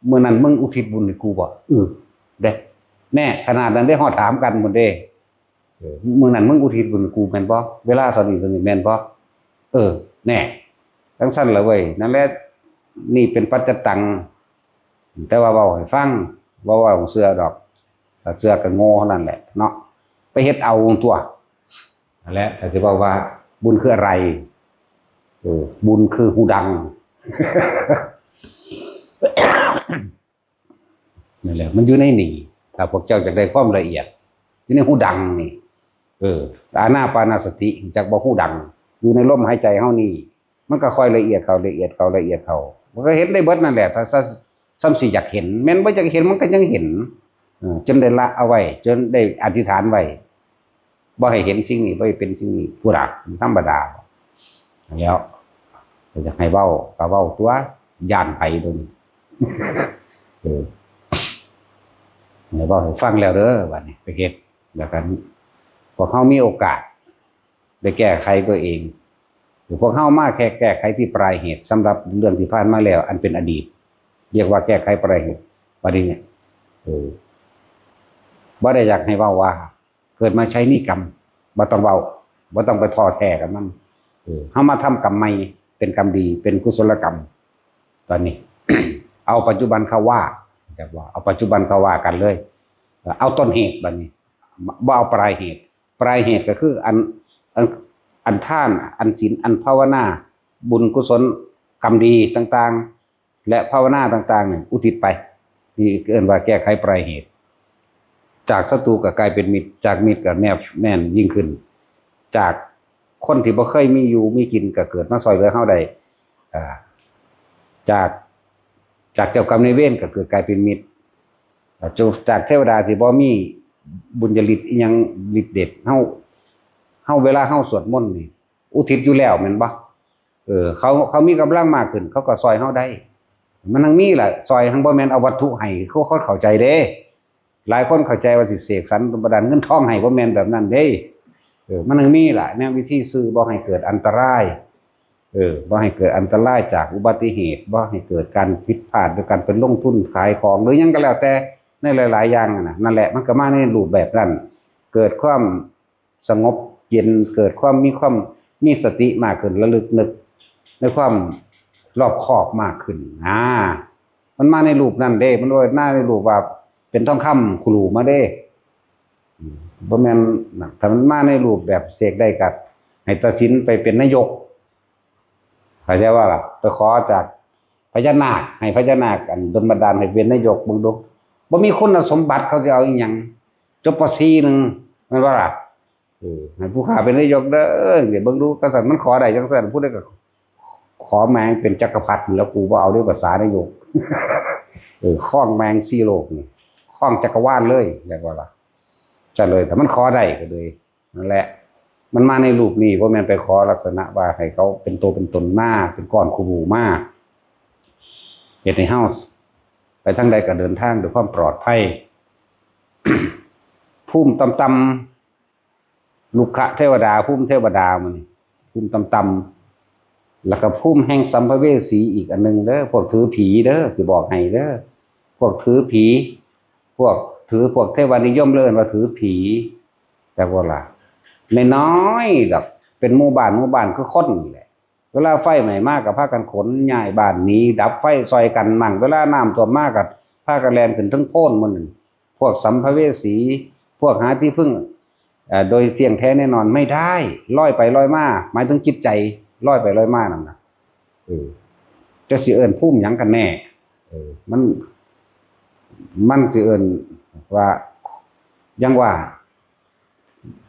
มื้อนั้นมึงอุทิศบุญให้กูบ่ เออ เด้ แน่ ขนาดนั้นได้ฮอดถามกันหมดเด้ เออ มื้อนั้นมึงอุทิศบุญให้กูแม่นบ่ เวลาเท่านี้เท่านี้แม่นบ่ เออ แน่ จั่งซั้นล่ะเว้ย นั่นแหละ นี่เป็นปัจจตัง แต่ว่าเว้าให้ฟัง บ่เว้าให้เชื่อดอก ถ้าเชื่อก็โง่เท่านั้นแหละเนาะ ไปเฮ็ดเอาตัว นั่นแหละ ถ้าสิเว้าว่าบุญคืออะไร เออ บุญคือฮูดัง นั่นแหละ มันอยู่ในนี่ ถ้าพวกเจ้าอยากได้ความละเอียด อยู่ในฮูดังนี่ เออ อานาปานสติ จักบ่ฮูดัง อยู่ในลมหายใจเฮานี่ มันก็ค่อยละเอียดเข้า ละเอียดเข้า ละเอียดเข้า มันก็เห็นได้เบิดนั่นแหละ ถ้าซะ ส่ำสิอยากเห็น แม่นบ่อยากเห็นมันก็ยังเห็น เออ จนได้ละเอาไว้ จนได้อธิษฐานไว้ บ่ให้เห็นสิ่งนี้ บ่ให้เป็นสิ่งนี้ พุ้นน่ะ ธรรมดา แล้ว ก็อยากให้เว้า ก็เว้าตัว ย้านไผโดน เออ ให้เว้าให้ฟังแล้วเด้อ บัดนี้ ไปเฮ็ด แล้วกัน พวกเฮามีโอกาส ได้แก้ไขตัวเอง พวกเฮามาแค่แก้ไขที่ปลายเหตุ สำหรับเรื่องที่ผ่านมาแล้ว อันเป็นอดีต เรียกว่าแก้ไขปลายเหตุ บัดนี้เนี่ย เออ บ่ได้อยากให้เว้าว่า เกิดมาใช้หนี้กรรม บ่ต้องเว้า บ่ต้องไปท้อแท้กับมัน เฮามาทำกรรมใหม่ เป็นกรรมดี เป็นกุศลกรรม ตอนนี้ เอาปัจจุบันเข้าว่า จะว่าเอาปัจจุบันเข้าว่ากันเลย เอาต้นเหตุบัดนี้ บ่เอาปลายเหตุ ปลายเหตุก็คืออัน อัน อันทาน อันศีล อันภาวนา บุญกุศล กรรมดีต่างๆ และภาวนาต่างๆ เนี่ย อุทิศไป นี่เอิ้นว่าแก้ไขปลายเหตุ จากศัตรูก็กลายเป็นมิตร จากมิตรก็แนบแน่นยิ่งขึ้น จากคนที่บ่เคยมีอยู่มีกินก็เกิดมาซ่อยเหลือเฮาได้ อ่า จาก จากเจ้ากรรมนายเวรก็เกิดกลายเป็นมิตร อ่า จากเทวดาที่บ่มีบุญญาฤทธิ์อิหยังฤทธิ์เดช เฮา เฮาเวลาเฮาสวดมนต์นี่ อุทิศอยู่แล้วแม่นบ่ เออ เขา เขามีกำลังมากขึ้น เขาก็ซ่อยเฮาได้ มันทั้งมีล่ะ ซ่อยทั้งบ่แม่นเอาวัตถุให้ คือคนเข้าใจเด้ หลายคนเข้าใจว่าสิเสกสรรบันดาลเงินทองให้ บ่แม่นแบบนั้นเด้ เออ มันทั้งมีล่ะ แนววิธีซื้อบ่ให้เกิดอันตราย เออ บ่ให้เกิดอันตรายจากอุบัติเหตุ บ่ให้เกิดการผิดพลาดโดยการไปลงทุนขายของ หรือหยังก็แล้วแต่ ในหลายๆ อย่างนั่นน่ะ นั่นแหละ มันก็มาในรูปแบบนั้น เกิดความสงบเย็น เกิดความมีความมีสติมากขึ้น ระลึกนึกในความรอบคอบมากขึ้น อ่า มันมาในรูปนั่นเด้ มันบ่มาในรูปว่าเป็นทองคำคุรูมาเด้ อืม บ่แม่นนะ ถ้ามันมาในรูปแบบเสกได้ก็ให้ตัดสินไปเป็นนายก เข้าใจว่าล่ะ ไปขอจากพญานาค ให้พญานาคอันดลบันดาลให้เป็นนายกเบิ่งดู บ่มีคุณสมบัติ เขาสิเอาอีหยัง จบ ป.สี่ หนึ่ง แม่นบ่ล่ะ เออ ให้ผู้ข้าเป็นนายกเด้อ เดี๋ยวเบิ่งดู จั่งซั้นมันขอได้จั่งซั้น ผู้ใดก็ขอแม่งเป็นจักรพรรดิแล้ว กูบ่เอาเด้อภาษานายก เออ ครองแม่งสี่โลกนี่ ครองจักรวาลเลย เรียกว่าล่ะ จั่งเลย ถ้ามันขอได้ก็เลย นั่นแหละ มันมาในรูปนี้ บ่แม่นไปขอลักษณะว่าให้เขาเป็นตัวเป็นตนมา เป็นก้อนคุรูมา เฮ็ดให้เฮาไปทางใดก็เดินทางด้วยความปลอดภัย ภูมิต่ำๆ รุกขเทวดา ภูมิเทวดามื้อนี้ ภูมิต่ำๆ แล้วก็ภูมิแห่งสัมภเวสีอีกอันหนึ่งเด้อ พวกถือผีเด้อ สิบอกให้เด้อ พวกถือผี พวกถือ พวกเทวานิยมเอิ้นว่าถือผี แต่ว่าล่ะ น้อยๆ ดอก เป็นหมู่บ้าน หมู่บ้านคือคนนี่แหละ เวลาไฟไหม้มาก็พากันขนย้ายบ้านหนี ดับไฟซ่อยกันมั่ง เวลาน้ำท่วมมาก็พากันแล่นขึ้นเทิงโพนหมู่นั่น พวกสัมภเวสี พวกหาที่พึ่ง เอ่อ โดยเที่ยงแท้แน่นอนไม่ได้ ลอยไปลอยมา หมายถึงจิตใจ ลอยไปลอยมานั่นน่ะ เออ จักสิเอิ้นภูมิหยังกันแน่ เออ มัน มันสิเอิ้นว่า ยังว่า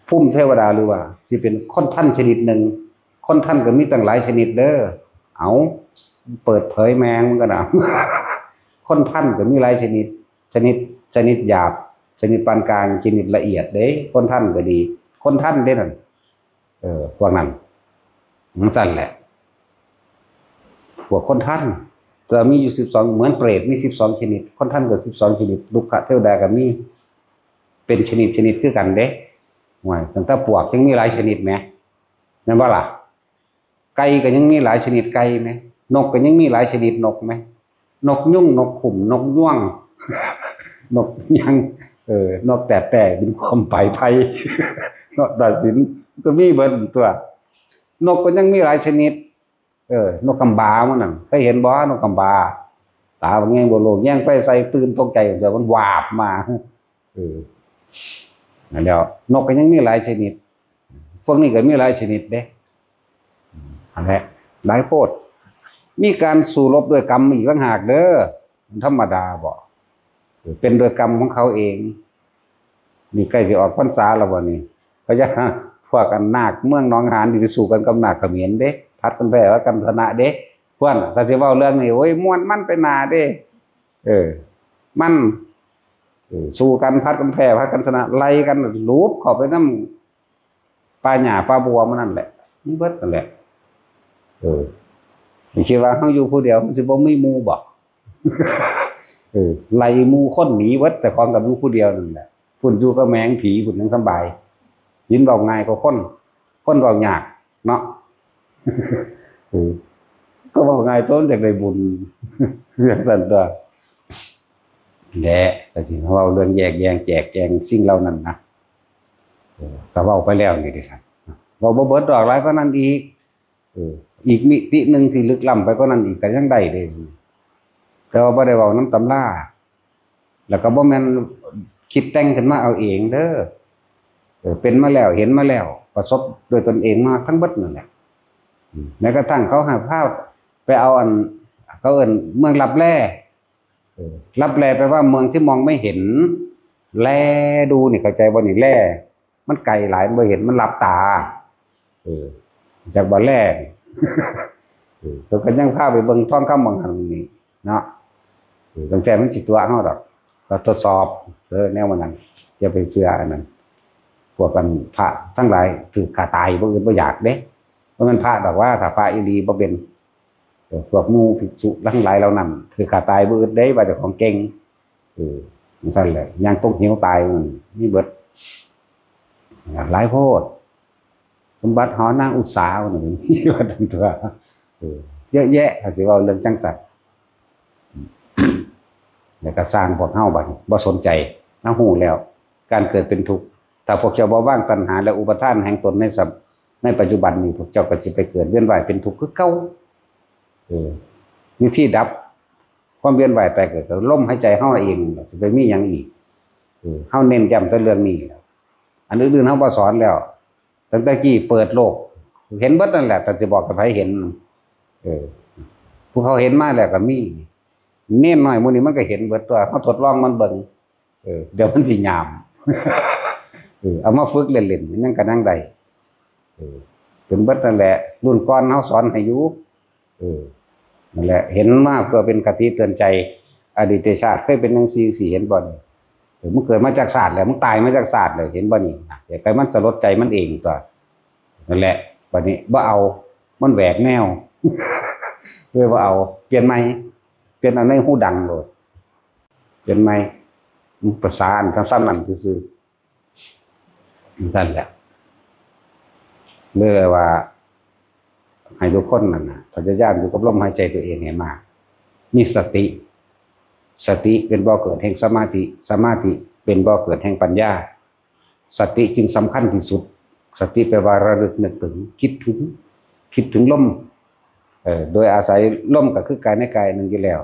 ภูมิเทวดา หรือว่าสิเป็นคนทันชนิดหนึ่ง คนทันก็มีตั้งหลายชนิดเด้อ เอา เปิดเผยแม่งมันก็นะ คนทันก็มีหลายชนิด ชนิด ชนิดหยาบ ชนิดปานกลาง ชนิดละเอียดเด้ คนทันก็ดี คนทันเด้นั่น เออ พวกนั้น มันสั้นแหละ พวกคนทัน จะมีอยู่สิบสอง เหมือนเปรตมีสิบสองชนิด คนทันก็สิบสองชนิด รุกขเทวดาก็มี เป็นชนิดชนิดคือกันเด้ ห่วย ตั้งแต่ปวกยังมีหลายชนิดแหม แม่นบ่ล่ะ ไก่ก็ยังมีหลายชนิดไก่แหม นกก็ยังมีหลายชนิดนกแหม นกยุง นกขุม นกยวง นกหยัง เออ นกแต้แต้บินความไปไพ นกตาสิน ก็มีเบิดตั๊ว นกก็ยังมีหลายชนิด เออ นกกำบาหมู่นั่น เคยเห็นบ่ นกกำบา ตาบักใหญ่เบ้อโล แยงไฟใส่ตื่นตกใจ เดี๋ยวมันวาบมา เออ นั่นแหละ นกก็ยังมีหลายชนิด พวกนี้ก็มีหลายชนิดเด้ อันนี้หลายโพด มีการสู้รบด้วยกรรมอีกต่างหากเด้อ มันธรรมดาบ่ เป็นโดยกรรมของเขาเอง นี่ใกล้สิออกพรรษาแล้วบ่นี่ พญา พวกอันนาคเมืองหนองหานนี่ไปสู้กันกับนาคเขมรเด้ ผัดกันแพ้ ผัดกันชนะเด้ พวกน่ะ ถ้าสิเว้าเรื่องนี้ โอ้ย ม่วนมันไปหน้าเด้ เออ มัน เออ สู้กัน ผัดกันแพ้ ผัดกันชนะ ไล่กัน หลูบเข้าไปนำ ป่าหญ้าป่าบัวหมู่นั่นแหละ มีเบิดนั่นแหละ เออ คิดว่าเฮาอยู่ผู้เดียว มันสิบ่มีหมู่บ่ เออ ไล่หมู่คนหนีเบิด แต่ของกับอยู่ผู้เดียวนั่นแหละ พุ่นอยู่กับแมงผี พุ่นยังสำบาย ยินเว้าง่ายกว่าคน คนเว้ายากเนาะ เออ ก็เว้าง่ายตั๊ว มันอยากได้บุญ จั่งซั้นตั๊ว แหละ ก็สิเว้าเรื่องแยกแยงแจกแจงสิ่งเหล่านั้นนะ เออ ก็เว้าไปแล้วนี่เด้ซั่น เว้าบ่เบิดดอก หลายกว่านั้นอีก อีกมิติหนึ่งที่ลึกล้ำไปกว่านั้นอีกก็ยังได้เด้ แต่ว่าบ่ได้เว้านำตำรา แล้วก็บ่แม่นคิดแต่งขึ้นมาเอาเองเด้อ เออ เป็นมาแล้ว เห็นมาแล้ว ประสบด้วยตนเองมาทั้งเบิดนั่นแหละ อืม แม้กระทั่งเขาให้พาไปเอาอัน เขาเอิ้นเมืองลับแล เออ ลับแลแปลว่าเมืองที่มองไม่เห็น แลดูนี่เข้าใจบ่นี่ แล มันไกลหลาย มันบ่เห็น มันหลับตา เออ จักบ่แลนี่ เออ เพิ่นก็ยังพาไปเบิ่งทองคำบางหันนี่เนาะ เออ ตั้งแต่มันสิตั๋วเฮาดอก ก็ทดสอบ เออ แนวมันนั้น อย่าไปเชื่ออันนั้น พวกกันพระทั้งหลายถือฆ่าตายบ่อึดบ่อยากเด้ บ่แม่นพระดอกว่า ถ้าพระอีหลีบ่เป็น เออ พวกหมู่ภิกษุทั้งหลายเหล่านั้นถือฆ่าตายบ่อึดเด้ ว่าเจ้าของเก่ง เออ จั่งซั่นแหละ ย่างตกเหวตายมันมีเบิด หลายโพด สมบัติหอนางอุตสาหะนี่ มีเบิดทั้งตัว เออ เยอะแยะ ถ้าสิเว้าเรื่องจั่งซั่น แล้วก็สร้างพวกเฮาบัดนี้บ่สนใจ เฮาฮู้แล้ว การเกิดเป็นทุกข์ ถ้าพวกเจ้าบ่วางตัณหาและอุปาทานแห่งตนในสัม- ในปัจจุบันนี้ พวกเจ้าก็สิไปเกิดเวียนว่ายเป็นทุกข์คือเก่า เออ วิธีดับความเวียนว่ายตายเกิดก็ลมหายใจเฮาเอง สิไปมีหยังอีก เออ เฮาเน้นย้ำแต่เรื่องนี้แหละ อันอื่นๆเฮาบ่สอนแล้ว ตั้งแต่กี้เปิดโลก เห็นเบิดนั่นแหละ แต่สิบอกให้ไผเห็น เออ ผู้เขาเห็นมาแล้วก็มี เณรน้อยหมู่นี้มันก็เห็นเบิดตัว เฮาทดลองมันเบิ่ง เออ เดี๋ยวมันสิยาม เออ เอามาฝึกเล่นๆ มันยังกะนั่งได้ เออ เป็นเบิดนั่นแหละ รุ่นก่อนเฮาสอนให้อยู่ เออ นั่นแหละ เห็นมาเพื่อเป็นคติเตือนใจ อดีตชาติเคยเป็นจั่งซี้จั่งซี้ เห็นบ่นี่ เออ มึงเกิดมาจากชาติแล้ว มึงตายมาจากชาติแล้ว เห็นบ่นี่ อย่าไปมันสลดใจมันเองตัว นั่นแหละ บัดนี้บ่เอา มันแหวกแนว เลยบ่เอา เปลี่ยนใหม่ เปลี่ยนเอาในหูดังโลด เปลี่ยนใหม่ มันประสานซ้ำๆนั่นซื่อๆ นั่นแหละ เลยว่า ให้ทุกคนนั่นน่ะ พยายามอยู่กับลมหายใจตัวเองให้มาก มีสติ สติเป็นบ่อเกิดแห่งสมาธิ สมาธิเป็นบ่อเกิดแห่งปัญญา สติจึงสำคัญที่สุด สติแปลว่าระลึกนึกถึง คิดถึง คิดถึงลม เอ่อ โดยอาศัยลมก็คือกายในกายหนึ่งอยู่แล้ว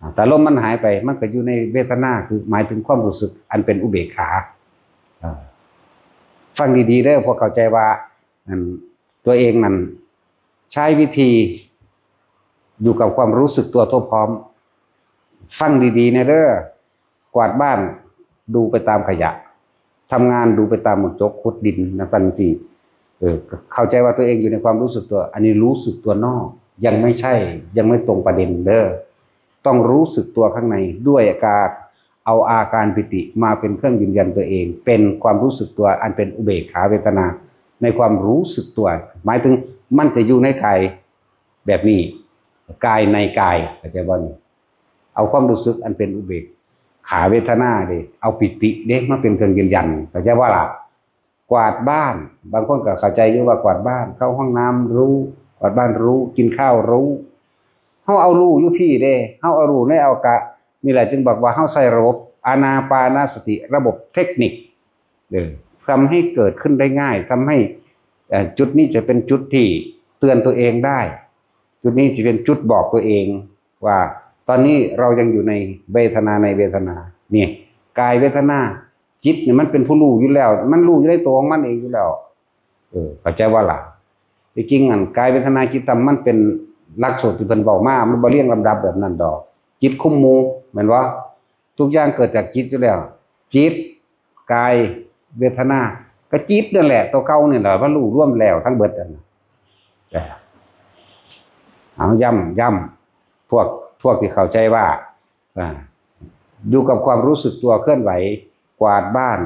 อ่า แต่ลมมันหายไป มันก็อยู่ในเวทนา คือหมายถึงความรู้สึกอันเป็นอุเบกขา อ่า ฟังดีๆเด้อ พวกเข้าใจว่า อัน ตัวเองนั่น ใช้วิธี อยู่กับความรู้สึกตัวทั่วพร้อม ฟังดีๆนะเด้อ กวาดบ้าน ดูไปตามขยะ ทำงาน ดูไปตามหมากจก ขุดดิน นะ ฟังสิ เออ เข้าใจว่าตัวเองอยู่ในความรู้สึกตัว อันนี้รู้สึกตัวนอก ยังไม่ใช่ ยังไม่ตรงประเด็นเด้อ ต้องรู้สึกตัวข้างใน ด้วยการเอาอาการปีติมาเป็นเครื่องยืนยันตัวเอง เป็นความรู้สึกตัวอันเป็นอุเบกขาเวทนา ในความรู้สึกตัว หมายถึงมันจะอยู่ในกายแบบนี้ กายในกาย เข้าใจบ่นี่ เอาความรู้สึกอันเป็นอุเบกขาเวทนาเด้ เอาปีติเด้มาเป็นเครื่องยืนยัน เข้าใจบ่ล่ะ กวาดบ้าน บางคนก็เข้าใจอยู่ว่ากวาดบ้าน เข้าห้องน้ำรู้ กวาดบ้านรู้ กินข้าวรู้ เฮาเอารู้อยู่พี้เด้ เฮาเอารู้ในอวกาศ นี่แหละจึงบอกว่าเฮาใช้ระบบอานาปานสติ ระบบเทคนิค เออ ทำให้เกิดขึ้นได้ง่าย ทำให้ เอ่อ จุดนี้จะเป็นจุดที่เตือนตัวเองได้ จุดนี้จะเป็นจุดบอกตัวเองว่าตอนนี้เรายังอยู่ในเวทนา ในเวทนา นี่ กายเวทนา จิตเนี่ยมันเป็นผู้รู้อยู่แล้ว มันรู้อยู่ในตัวของมันเองอยู่แล้ว เออ เข้าใจบ่ล่ะ ที่จริงอันกายเวทนาจิตธรรมมันเป็นหลักสูตรที่เพิ่นเว้ามา มันบ่เรียงลำดับแบบนั้นดอก จิตคุมหมู่ แม่นบ่ ทุกอย่างเกิดจากจิตอยู่แล้ว จิต กาย เวทนา ก็จิตนั่นแหละ ตัวเก่านี่แหละ มันรู้รวมแล้วทั้งเบิดนั่นน่ะ เอาย้ำ ย้ำ พวก พวกที่เข้าใจว่า อ่า อยู่กับความรู้สึกตัวเคลื่อนไหว กวาดบ้าน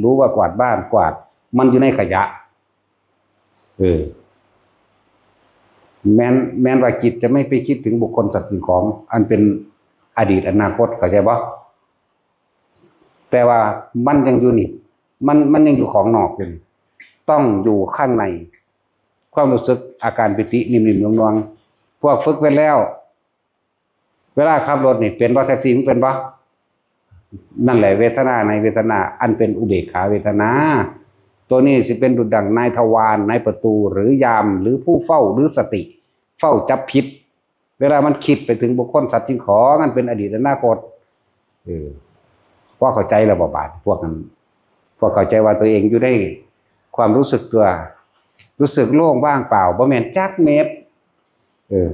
รู้ว่ากวาดบ้าน กวาด มันอยู่ในขยะ เออ แม้น แม้นว่าจิตจะไม่ไปคิดถึงบุคคลสัตว์สิ่งของ อันเป็นอดีตอนาคต เข้าใจบ่ แต่ว่ามันยังอยู่นี่ มัน มันยังอยู่ของนอกอยู่นี่ ต้องอยู่ข้างใน ความรู้สึกอาการปีตินิ่มๆนวลๆ พวกฝึกไปแล้ว เวลาขับรถนี่เป็นบ่ แท็กซี่มันเป็นบ่ นั่นแหละเวทนาในเวทนา อันเป็นอุเบกขาเวทนา ตัวนี้สิเป็นดุจดั่งนายทวาร นายประตู หรือยาม หรือผู้เฝ้า หรือสติ เฝ้าจับผิด เวลามันคิดไปถึงบุคคลสัตว์สิ่งของ อันเป็นอดีตอนาคต เออ พอเข้าใจแล้วบ่บาด พวกนั้น พอเข้าใจว่าตัวเองอยู่ในความรู้สึกตัว รู้สึกโล่งว่างเปล่า บ่แม่นจักเม็ด เออ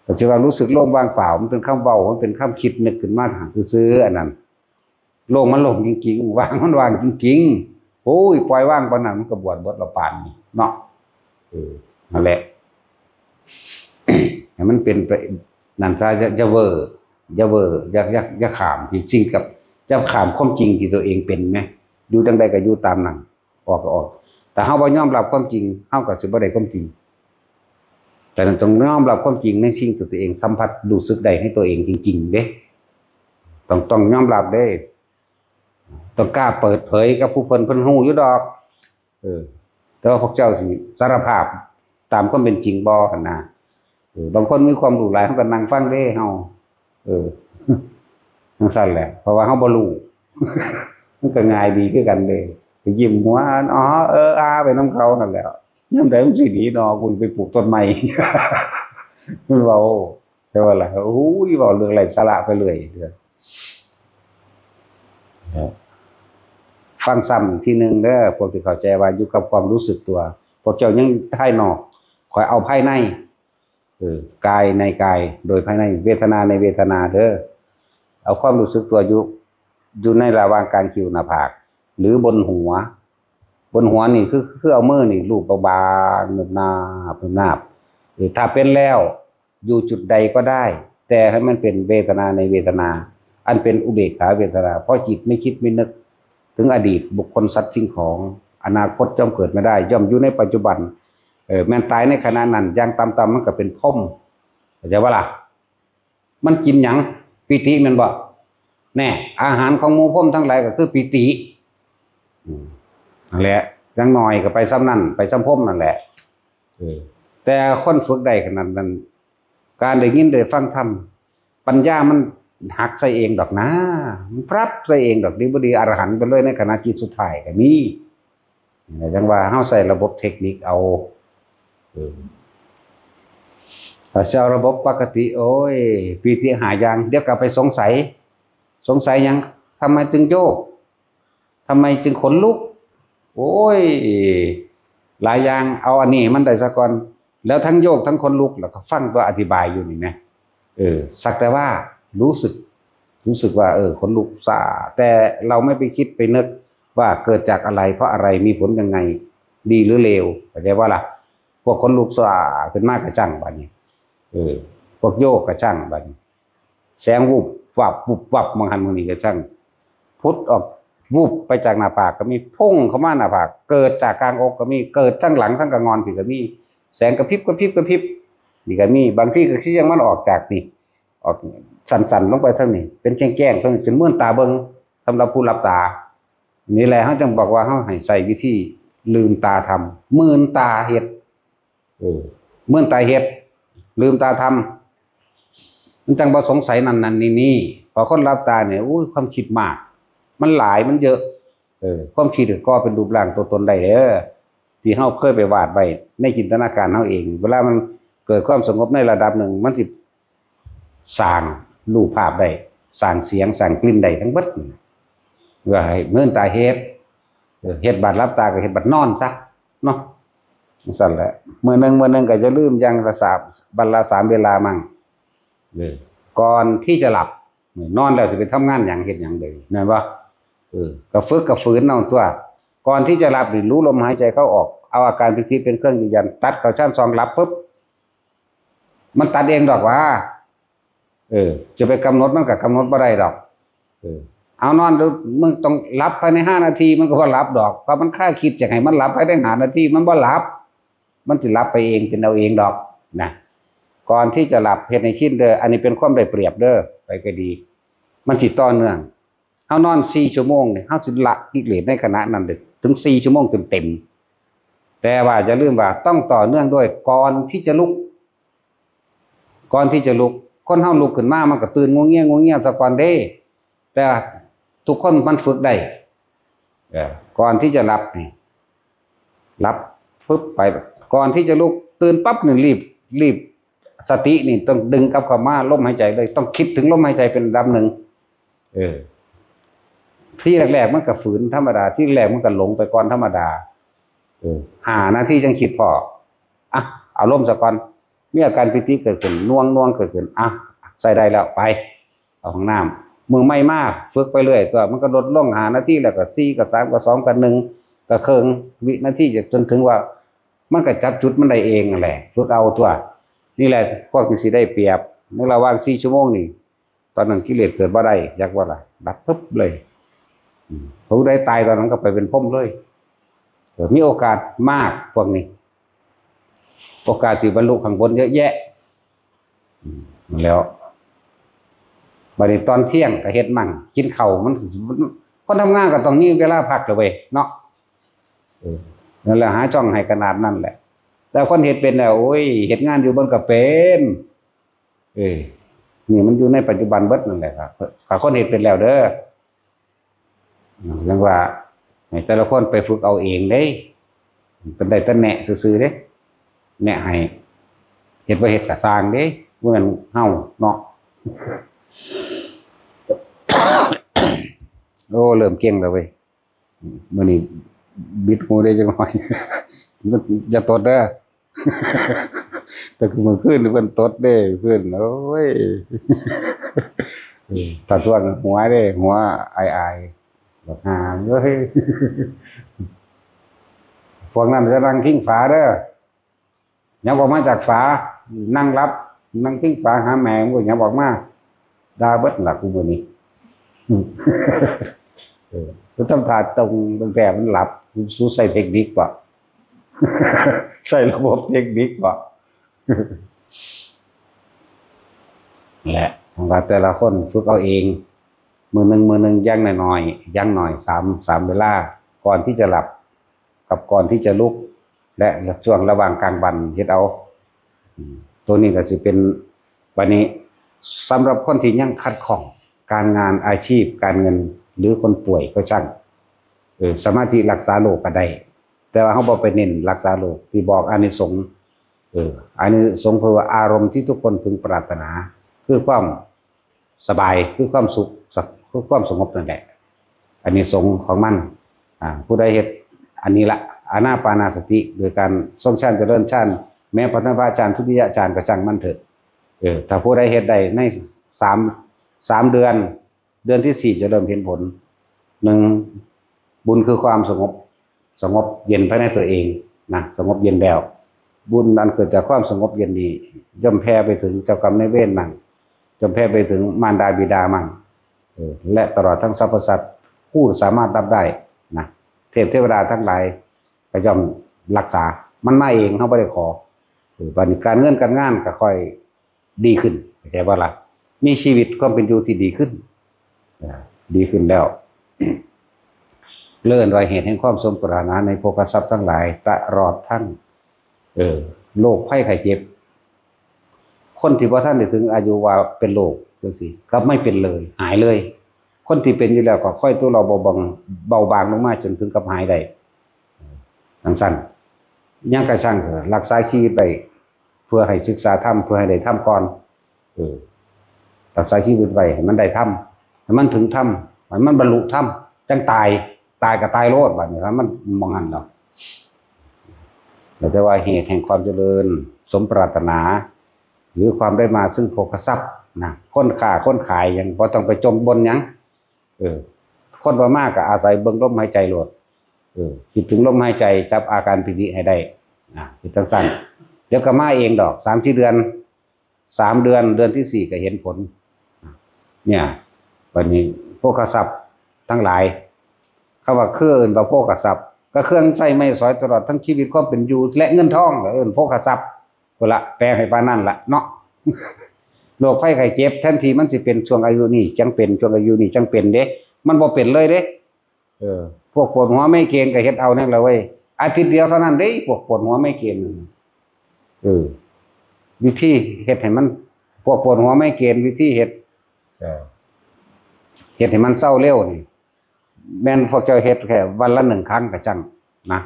ก็สิว่ารู้สึกโล่งว่างเปล่า มันเป็นคำเว้า มันเป็นคำคิดนึกขึ้นมาซื่อๆ อันนั้น โล่งมันโล่งจริงๆ ว่างมันว่างจริงๆ โอ้ย ปล่อยว่างปานนั้น มันก็บวชเบิดละปานนี่เนาะ เออ นั่นแหละ ให้มันเป็นไปนั่นซะ อย่า อย่าเวอร์ อย่าเวอร์ อย่า อย่า อย่าข้ามที่จริงกับ อย่าข้ามความจริงที่ตัวเองเป็นไหม อยู่จั่งใดก็อยู่ตามนั้น ออกก็ออก แต่เฮาบ่ยอมรับความจริง เฮาก็สิบ่ได้ความจริง แต่นั้นต้องยอมรับความจริงในสิ่งที่ตัวเองสัมผัสรู้สึกได้ในตัวเองจริงๆ เด้ ต้อง ต้องยอมรับเด้ ต้องกล้าเปิดเผยกับผู้เพิ่น เพิ่นฮู้อยู่ดอก เออ แต่ว่าพวกเจ้าสิสารภาพตามความเป็นจริงบ่ หั่นนะ เออ บางคนมีความรู้หลาย เฮาก็นั่งฟังเด้ เฮา เออ จั่งซั้นแหละ เพราะว่าเฮาบ่รู้ มันก็ง่ายดีคือกันเด้ ไปยิ้มหัว อ๋อ เออ อา ไปนำเขานั่นแหละ ยามใดมันสิดีเนาะ กูไปปลูกต้นไม้ มันเว้า แต่ว่าล่ะ โอ้ย เว้าเรื่องไร้สาระไปเรื่อยเด้อ ฟังซ้ำอีกทีหนึ่งเด้อ พวกที่เข้าใจว่าอยู่กับความรู้สึกตัว พวกเจ้ายังภายนอก ข้อยเอาภายใน เออ กายในกาย โดยภายใน เวทนาในเวทนาเด้อ เอาความรู้สึกตัวอยู่ อยู่ในระหว่างกลางคิ้วหน้าผาก หรือบนหัว บนหัวนี่คือ คือเอามือนี่ลูบบางๆ เนิบนาบ เนิบนาบ เออ ถ้าเป็นแล้ว อยู่จุดใดก็ได้ แต่ให้มันเป็นเวทนาในเวทนา อันเป็นอุเบกขาเวทนา เพราะจิตไม่คิดไม่นึกถึงอดีตบุคคลสัตว์สิ่งของ อนาคตย่อมเกิดไม่ได้ ย่อมอยู่ในปัจจุบัน เออ แม่นตายในขณะนั้น อย่างต่ำๆ มันก็เป็นพรหม เข้าใจบ่ล่ะ มันกินหยัง ปีติแม่นบ่ แน่ อาหารของหมู่พรหมทั้งหลายก็คือปีติ อืม นั่นแหละ อย่างน้อยก็ไปส่ำนั้น ไปส่ำพรหมนั่นแหละ เออ แต่คนฝึกได้ขนาดนั้น การได้ยินได้ฟังธรรม ปัญญามันหักใส่เองดอกนะ มันปรับใส่เองดอก ดีบ่ดีอรหันต์ไปเลยในขณะจิตสุดท้ายก็มี จั่งว่าเฮาใช้ระบบเทคนิคเอา เออ ถ้าสิเอาระบบปกติ โอ้ย ปีติห้าอย่าง เดี๋ยวก็ไปสงสัย สงสัยหยัง ทำไมจึงโยก ทำไมจึงขนลุก โอ้ย หลายอย่าง เอาอันนี้ให้มันได้ซะก่อน แล้วทั้งโยกทั้งขนลุก แล้วก็ฟังตัวอธิบายอยู่นี่นะ เออ สักแต่ว่ารู้สึก รู้สึกว่า เออ ขนลุกซ่า แต่เราไม่ไปคิดไปนึกว่าเกิดจากอะไร เพราะอะไร มีผลยังไง ดีหรือเลว เข้าใจบ่ล่ะ พวกขนลุกซ่าขึ้นมาก็ช่างบัดนี้ เออ พวกโยกก็ช่างบัดนี้ แสงวุบวับ วุบวับ มองหันมองนี่ก็ช่าง พุดออก วุบไปจากหน้าผากก็มี พุ่งเข้ามาหน้าผาก เกิดจากกลางอกก็มี เกิดทั้งหลังทั้งกลางงอนพี้ก็มี แสงกระพริบกระพริบกระพริบ นี่ก็มี บางทีก็คือยังมันออกจากนี่ ออกสั่นๆ ลงไปทางนี้ เป็นแจ้งๆ ทางนี้ จนมื่นตาเบิ่ง สำหรับผู้หลับตา นี่แหละ เฮาจึงบอกว่าเฮาให้ใช้วิธีลืมตาทำ มื่นตาเฮ็ด เออ มื่นตาเฮ็ด ลืมตาทำ มันจั่งบ่สงสัยนั่นนั่นนี่นี่ พอคนหลับตาเนี่ย อุ้ย ความคิดมาก มันหลาย มันเยอะ เออ ความคิดก็เป็นรูปร่างตัวตนได้เด้อ ที่เฮาเคยไปวาดไว้ในจินตนาการเฮาเอง เวลามันเกิดความสงบในระดับหนึ่ง มันสิสร้างรูปภาพได้ สร้างเสียง สร้างกลิ่นได้ทั้งเบิด เพื่อให้มื่นตาเฮ็ด เออ เฮ็ดบัดหลับตาก็เฮ็ดบัดนอนซะ เนาะ จั่งซั้นแหละ มื้อหนึ่ง มื้อหนึ่งก็อย่าลืมอย่างละสาม วันละสามเวลามั่ง เออ ก่อนที่จะหลับ นอนแล้วสิไปทำงานหยัง เฮ็ดหยังเลย แม่นบ่ เออ ก็ฝึกก็ฝืนเอาตัว ก่อนที่จะหลับนี่รู้ลมหายใจเข้าออก เอาอาการปีติเป็นเครื่องยืนยัน ตัดเข้าฌานสอง หลับปุ๊บ มันตัดเองดอกว่า เออ จะไปกำหนดมันก็กำหนดบ่ได้ดอก เออ เอานอนดู มึงต้องหลับภายในห้านาที มันก็บ่หลับดอก เพราะมันคาดคิดจะให้มันหลับภายในห้านาที มันบ่หลับ มันสิหลับไปเอง เป็นเอาเองดอกนะ ก่อนที่จะหลับ เฮ็ดให้ชินเด้อ อันนี้เป็นความได้เปรียบเด้อ ไปก็ดี มันสิต่อเนื่อง เฮานอนสี่ชั่วโมงนี่ เฮาสิละกิเลสในขณะนั้นได้ถึงสี่ชั่วโมงเต็มๆ แต่ว่าอย่าลืมว่าต้องต่อเนื่องด้วยก่อนที่จะลุก ก่อนที่จะลุก คนเฮาลุกขึ้นมามันก็ตื่นงัวเงียงัวเงียซะก่อนเด้ แต่ทุกคนมันฝึกได้ เออก่อนที่จะหลับนี่ หลับปุ๊บไป ก่อนที่จะลุกตื่นปั๊บนี่รีบรีบ สตินี่ต้องดึงกลับเข้ามาลมหายใจเลย ต้องคิดถึงลมหายใจเป็นอันดับหนึ่ง เออ ที่แรกๆมันก็ฝืนธรรมดา ที่แรกมันก็หลงไปก่อนธรรมดา เออห้านาทีจังคิดพอ อ่ะ เอาลมซะก่อน มีอาการปีติเกิดขึ้น หน่วงหน่วงเกิดขึ้น อ่ะ ใส่ได้แล้ว ไป เอาห้องน้ำ มือใหม่มา ฝึกไปเรื่อย ตัวมันก็ลดลง ห้านาที แล้วก็สี่ ก็สาม ก็สอง ก็หนึ่ง ก็ครึ่งวินาที จนถึงว่า มันก็จับจุดมันได้เองนั่นแหละ ฝึกเอาตัว นี่แหละ พวกที่สิได้เปรียบ ในระหว่างสี่ชั่วโมงนี่ ตอนนั้นกิเลสเกิดบ่ได้ จักว่าล่ะ ดับปุ๊บเลย อืม ผู้ใดตายตอนนั้นก็ไปเป็นพรหมเลย เออ มีโอกาสมาก พวกนี้ โอกาสสิบรรลุข้างบนเยอะแยะ อืม แล้ว บัดนี้ตอนเที่ยงก็เฮ็ดมั่ง กินข้าวมัน มัน คนทำงานก็ต้องมีเวลาพักเด้อเว้ย เนาะ เออ นั่นแหละ หาจ้องให้ขนาดนั้นแหละ แต่คนเฮ็ดเป็นแล้ว โอ้ย เฮ็ดงานอยู่มันก็เป็น เออ นี่มันอยู่ในปัจจุบันเบิดนั่นแหละครับ ถ้าคนเฮ็ดเป็นแล้วเด้อ เรียกว่า ให้แต่ละคนไปฝึกเอาเองเด้ เป็นได้แต่แนะซื่อๆเด้ แนะให้ เฮ็ดบ่เฮ็ดก็ซ่างเด้ บ่แม่นเฮาเนาะ โอ้ เริ่มเก่งแล้วเว้ย มื้อนี้บิดหูได้จักหน่อย อย่าตดเด้อ แต่คือมื้อคืนนี่เพิ่นตดเด้ คืน โอ้ย เออ ถ้าทวนหัวเด้ หัวอายๆ บักห่าเอ้ย พวกนั้นจะนั่งพิงฝาเด้อ หยังออกมาจากฝา นั่งหลับ นั่งพิงฝาหาแม่มันก็หยังออกมา ด่าเบิดหลักกูมื้อนี้ เออ กูทำท่าตรงตั้งแต่มันหลับ กูสู้ใส่เทคนิคกว่า ใส่ระบบเทคนิคกว่า แหละ ของเราแต่ละคนฝึกเอาเอง มื้อหนึ่ง มื้อหนึ่ง อย่างน้อยๆ อย่างน้อยสาม สามเวลา ก่อนที่จะหลับ กับก่อนที่จะลุก และช่วงระหว่างกลางวันเฮ็ดเอา อืม ตัวนี้ก็สิเป็น บัดนี้ สำหรับคนที่ยังขัดข้อง การงาน อาชีพ การเงิน หรือคนป่วยก็ช่าง เออ สมาธิรักษาโรคก็ได้ แต่ว่าเราบ่ไปเน้นรักษาโรค ที่บอกอานิสงส์ เออ อานิสงส์เพื่อว่าอารมณ์ที่ทุกคนพึงปรารถนา คือความ สบาย คือความสุข คือความสงบนั่นแหละ อานิสงส์ของมัน อ่า ผู้ใดเฮ็ดอันนี้ละ อานาปานสติ โดยการทรงฌานเจริญฌาน แม้ปฐมฌาน ทุติยฌานก็ช่างมันเถอะ เออ ถ้าผู้ใดเฮ็ดได้ในสาม สามเดือน เดือนที่สี่จะเริ่มเห็นผล หนึ่ง บุญคือความสงบ สงบเย็นภายในตัวเองนะ สงบเย็นแล้ว บุญอันเกิดจากความสงบเย็นนี้ ย่อมแผ่ไปถึงเจ้ากรรมนายเวรมั่ง ย่อมแผ่ไปถึงมารดาบิดามั่ง เออ และตลอดทั้งสรรพสัตว์ผู้สามารถรับได้นะ เทพเทวดาทั้งหลายก็ย่อมรักษา มันมาเอง เราบ่ได้ขอ เออ บัดนี้การเงินการงานก็ค่อยดีขึ้น เข้าใจบ่ล่ะ มีชีวิตความเป็นอยู่ที่ดีขึ้น อ่า ดีขึ้นแล้ว เลื่อนไว้เหตุแห่งความสมปรารถนาในโภคทรัพย์ทั้งหลาย ตลอดทั้ง เออ โรคภัยไข้เจ็บ คนที่บ่ทันได้ถึงอายุว่าเป็นโรคจังซี่ กลับไม่เป็นเลย หายเลย คนที่เป็นอยู่แล้วก็ค่อยตัวเราเบาบาง เบาบางลงมาจนถึงกับหายได้ จังซั่น ยังกระชั่งเถอะ รักษาชีวิตไว้ เพื่อให้ศึกษาธรรม เพื่อให้ได้ธรรมก่อน เออ รักษาชีวิตไว้ให้มันได้ธรรม ให้มันถึงธรรม ให้มันบรรลุธรรม จังตาย ตายก็ตายโลด บัดนี้ ถ้ามันมองหันแล้ว แต่ว่าเหตุแห่งความเจริญสมปรารถนา หรือความได้มาซึ่งโภคทรัพย์นะ คนค้าคนขายยังบ่ต้องไปจมบนหยัง เออ คนบ่มากก็อาศัยเบิ่งลมหายใจโลด เออ คิดถึงลมหายใจ จับอาการปีติให้ได้ อ่า คิดจังซั่น เดี๋ยวก็มาเองดอก สามสี่เดือน สามเดือน เดือนที่สี่ก็เห็นผล เนี่ย บัดนี้โภคทรัพย์ทั้งหลาย คำว่าคือเอิ้นว่าโภคทรัพย์ ก็เครื่องใช้ไม้สอยตลอดทั้งชีวิตความเป็นอยู่ และเงินทอง ก็เอิ้นโภคทรัพย์ พุ้นละ แปลให้ปานนั้นละเนาะ โรคภัยไข้เจ็บ แทนที่มันสิเป็นช่วงอายุนี้จังเป็น ช่วงอายุนี้จังเป็นเด้ มันบ่เป็นเลยเด้ เออ พวกปวดหัวไมเกรนก็เฮ็ดเอานั่นแหละเว้ย อาทิตย์เดียวเท่านั้นเด้ พวกปวดหัวไมเกรนนั่นน่ะ เออ วิธีเฮ็ดให้มัน พวกปวดหัวไมเกรน วิธีเฮ็ด เออ เฮ็ดให้มันเซาเร็วนี่ แม่นพวกเจ้าเฮ็ดแค่วันละหนึ่งครั้งก็จั่งนะ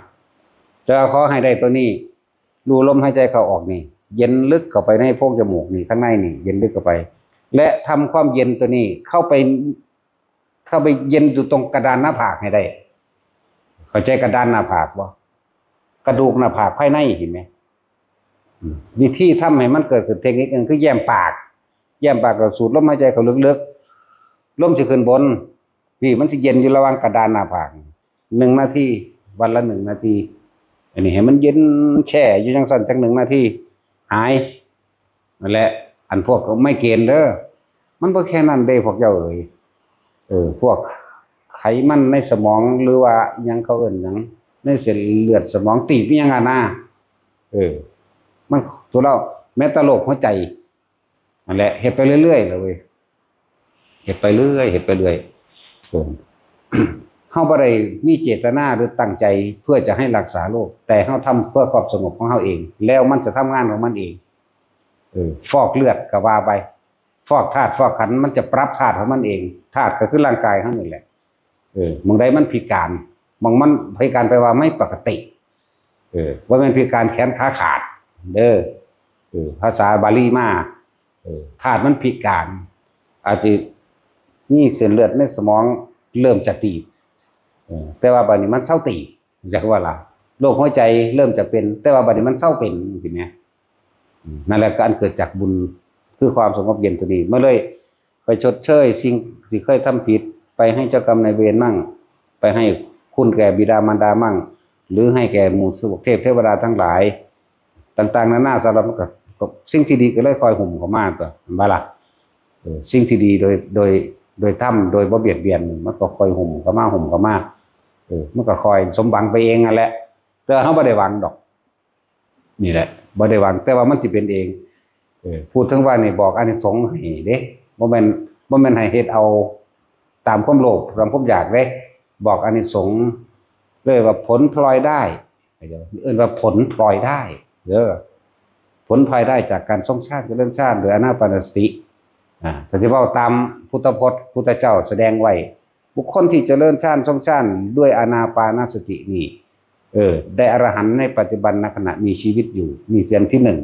แต่ว่าขอให้ได้ตัวนี้ รูลมหายใจเข้าออกนี่ เย็นลึกเข้าไปในโพรงจมูกนี่ ข้างในนี่ เย็นลึกเข้าไป และทำความเย็นตัวนี้เข้าไป เข้าไปเย็นอยู่ตรงกระดานหน้าผากให้ได้ เข้าใจกระดานหน้าผากบ่ กระดูกหน้าผากภายในเห็นไหม อืม วิธีทำให้มันเกิดขึ้นเทคนิคหนึ่งคือแย้มปาก แย้มปากแล้วสูดลมหายใจเข้าลึกๆ ลมสิขึ้นบน นี่มันสิเย็นอยู่ระหว่างกระดานหน้าผาก หนึ่งนาที วันละหนึ่งนาที อันนี้ให้มันเย็นแช่อยู่จั่งซั่นจักหนึ่งนาที หาย นั่นแหละ อันพวกไมเกรนเด้อ มันบ่แค่นั้นเด้พวกเจ้าเอ๋ย เออ พวกไขมันในสมองหรือว่าหยังเขาเอิ้นหยัง ในเส้นเลือดสมองตีบอิหยังอะนะ เออ มัน ตัวเรา แม้แต่โรคหัวใจ นั่นแหละ เฮ็ดไปเรื่อยๆเลยเว้ย เฮ็ดไปเรื่อย เฮ็ดไปเรื่อย เออ เฮาบ่ได้มีเจตนาหรือตั้งใจเพื่อจะให้รักษาโรค แต่เฮาทำเพื่อความสงบของเฮาเอง แล้วมันจะทำงานของมันเอง เออ ฟอกเลือดก็ว่าไป ฟอกธาตุฟอกขันธ์ มันจะปรับธาตุของมันเอง ธาตุก็คือร่างกายเฮานี่แหละ เออ หม่องใดมันพิการ หม่องมันพิการแปลว่าไม่ปกติ เออ บ่แม่นพิการแขนขาขาด เด้อ เออ ภาษาบาลีมา เออ ธาตุมันพิการ อาจจะมีเส้นเลือดในสมองเริ่มจะตีบ เออ แต่ว่าบัดนี้มันเซาตีบ จักว่าล่ะ โรคหัวใจเริ่มจะเป็น แต่ว่าบัดนี้มันเซาเป็น จังซี้แหม อืม นั่นแหละก็อันเกิดจากบุญ คือความสงบเย็นตัวนี้ มาเลยไปชดเชยสิ่งที่เคยทำผิด ไปให้เจ้ากรรมนายเวรมั่ง ไปให้คุณแก่บิดามารดามั่ง หรือให้แก่หมู่พวกเทพเทวดาทั้งหลาย ต่างๆนานาสารพัด ก็ ก็สิ่งที่ดีก็เลยคอยหุ้มเข้ามาตัว เห็นบ่ล่ะ เออ สิ่งที่ดีโดย โดย โดยธรรม โดยบ่เบียดเบียน มันก็คอยหุ้มเข้ามา หุ้มเข้ามา เออ มันก็คอยสมหวังไปเองนั่นแหละ แต่เฮาบ่ได้หวังดอก นี่แหละ บ่ได้หวัง แต่ว่ามันสิเป็นเอง เออ พูดถึงว่านี่บอกอานิสงส์ให้เด้ บ่แม่น บ่แม่นให้เฮ็ดเอาตามความโลภ ตามความอยากเด้ บอกอานิสงส์เลยว่าผลพลอยได้ เอิ้นว่าผลพลอยได้ เด้อ ผลพลอยได้จากการทรงฌาน เจริญฌาน โดยอานาปานสติ อ่า ถ้าสิเว้าตามพุทธพจน์ พุทธเจ้าแสดงไว้ บุคคลที่เจริญฌานทรงฌานด้วยอานาปานสตินี่ เออ ได้อรหันต์ในปัจจุบันขณะมีชีวิตอยู่ นี่เป็นที่หนึ่ง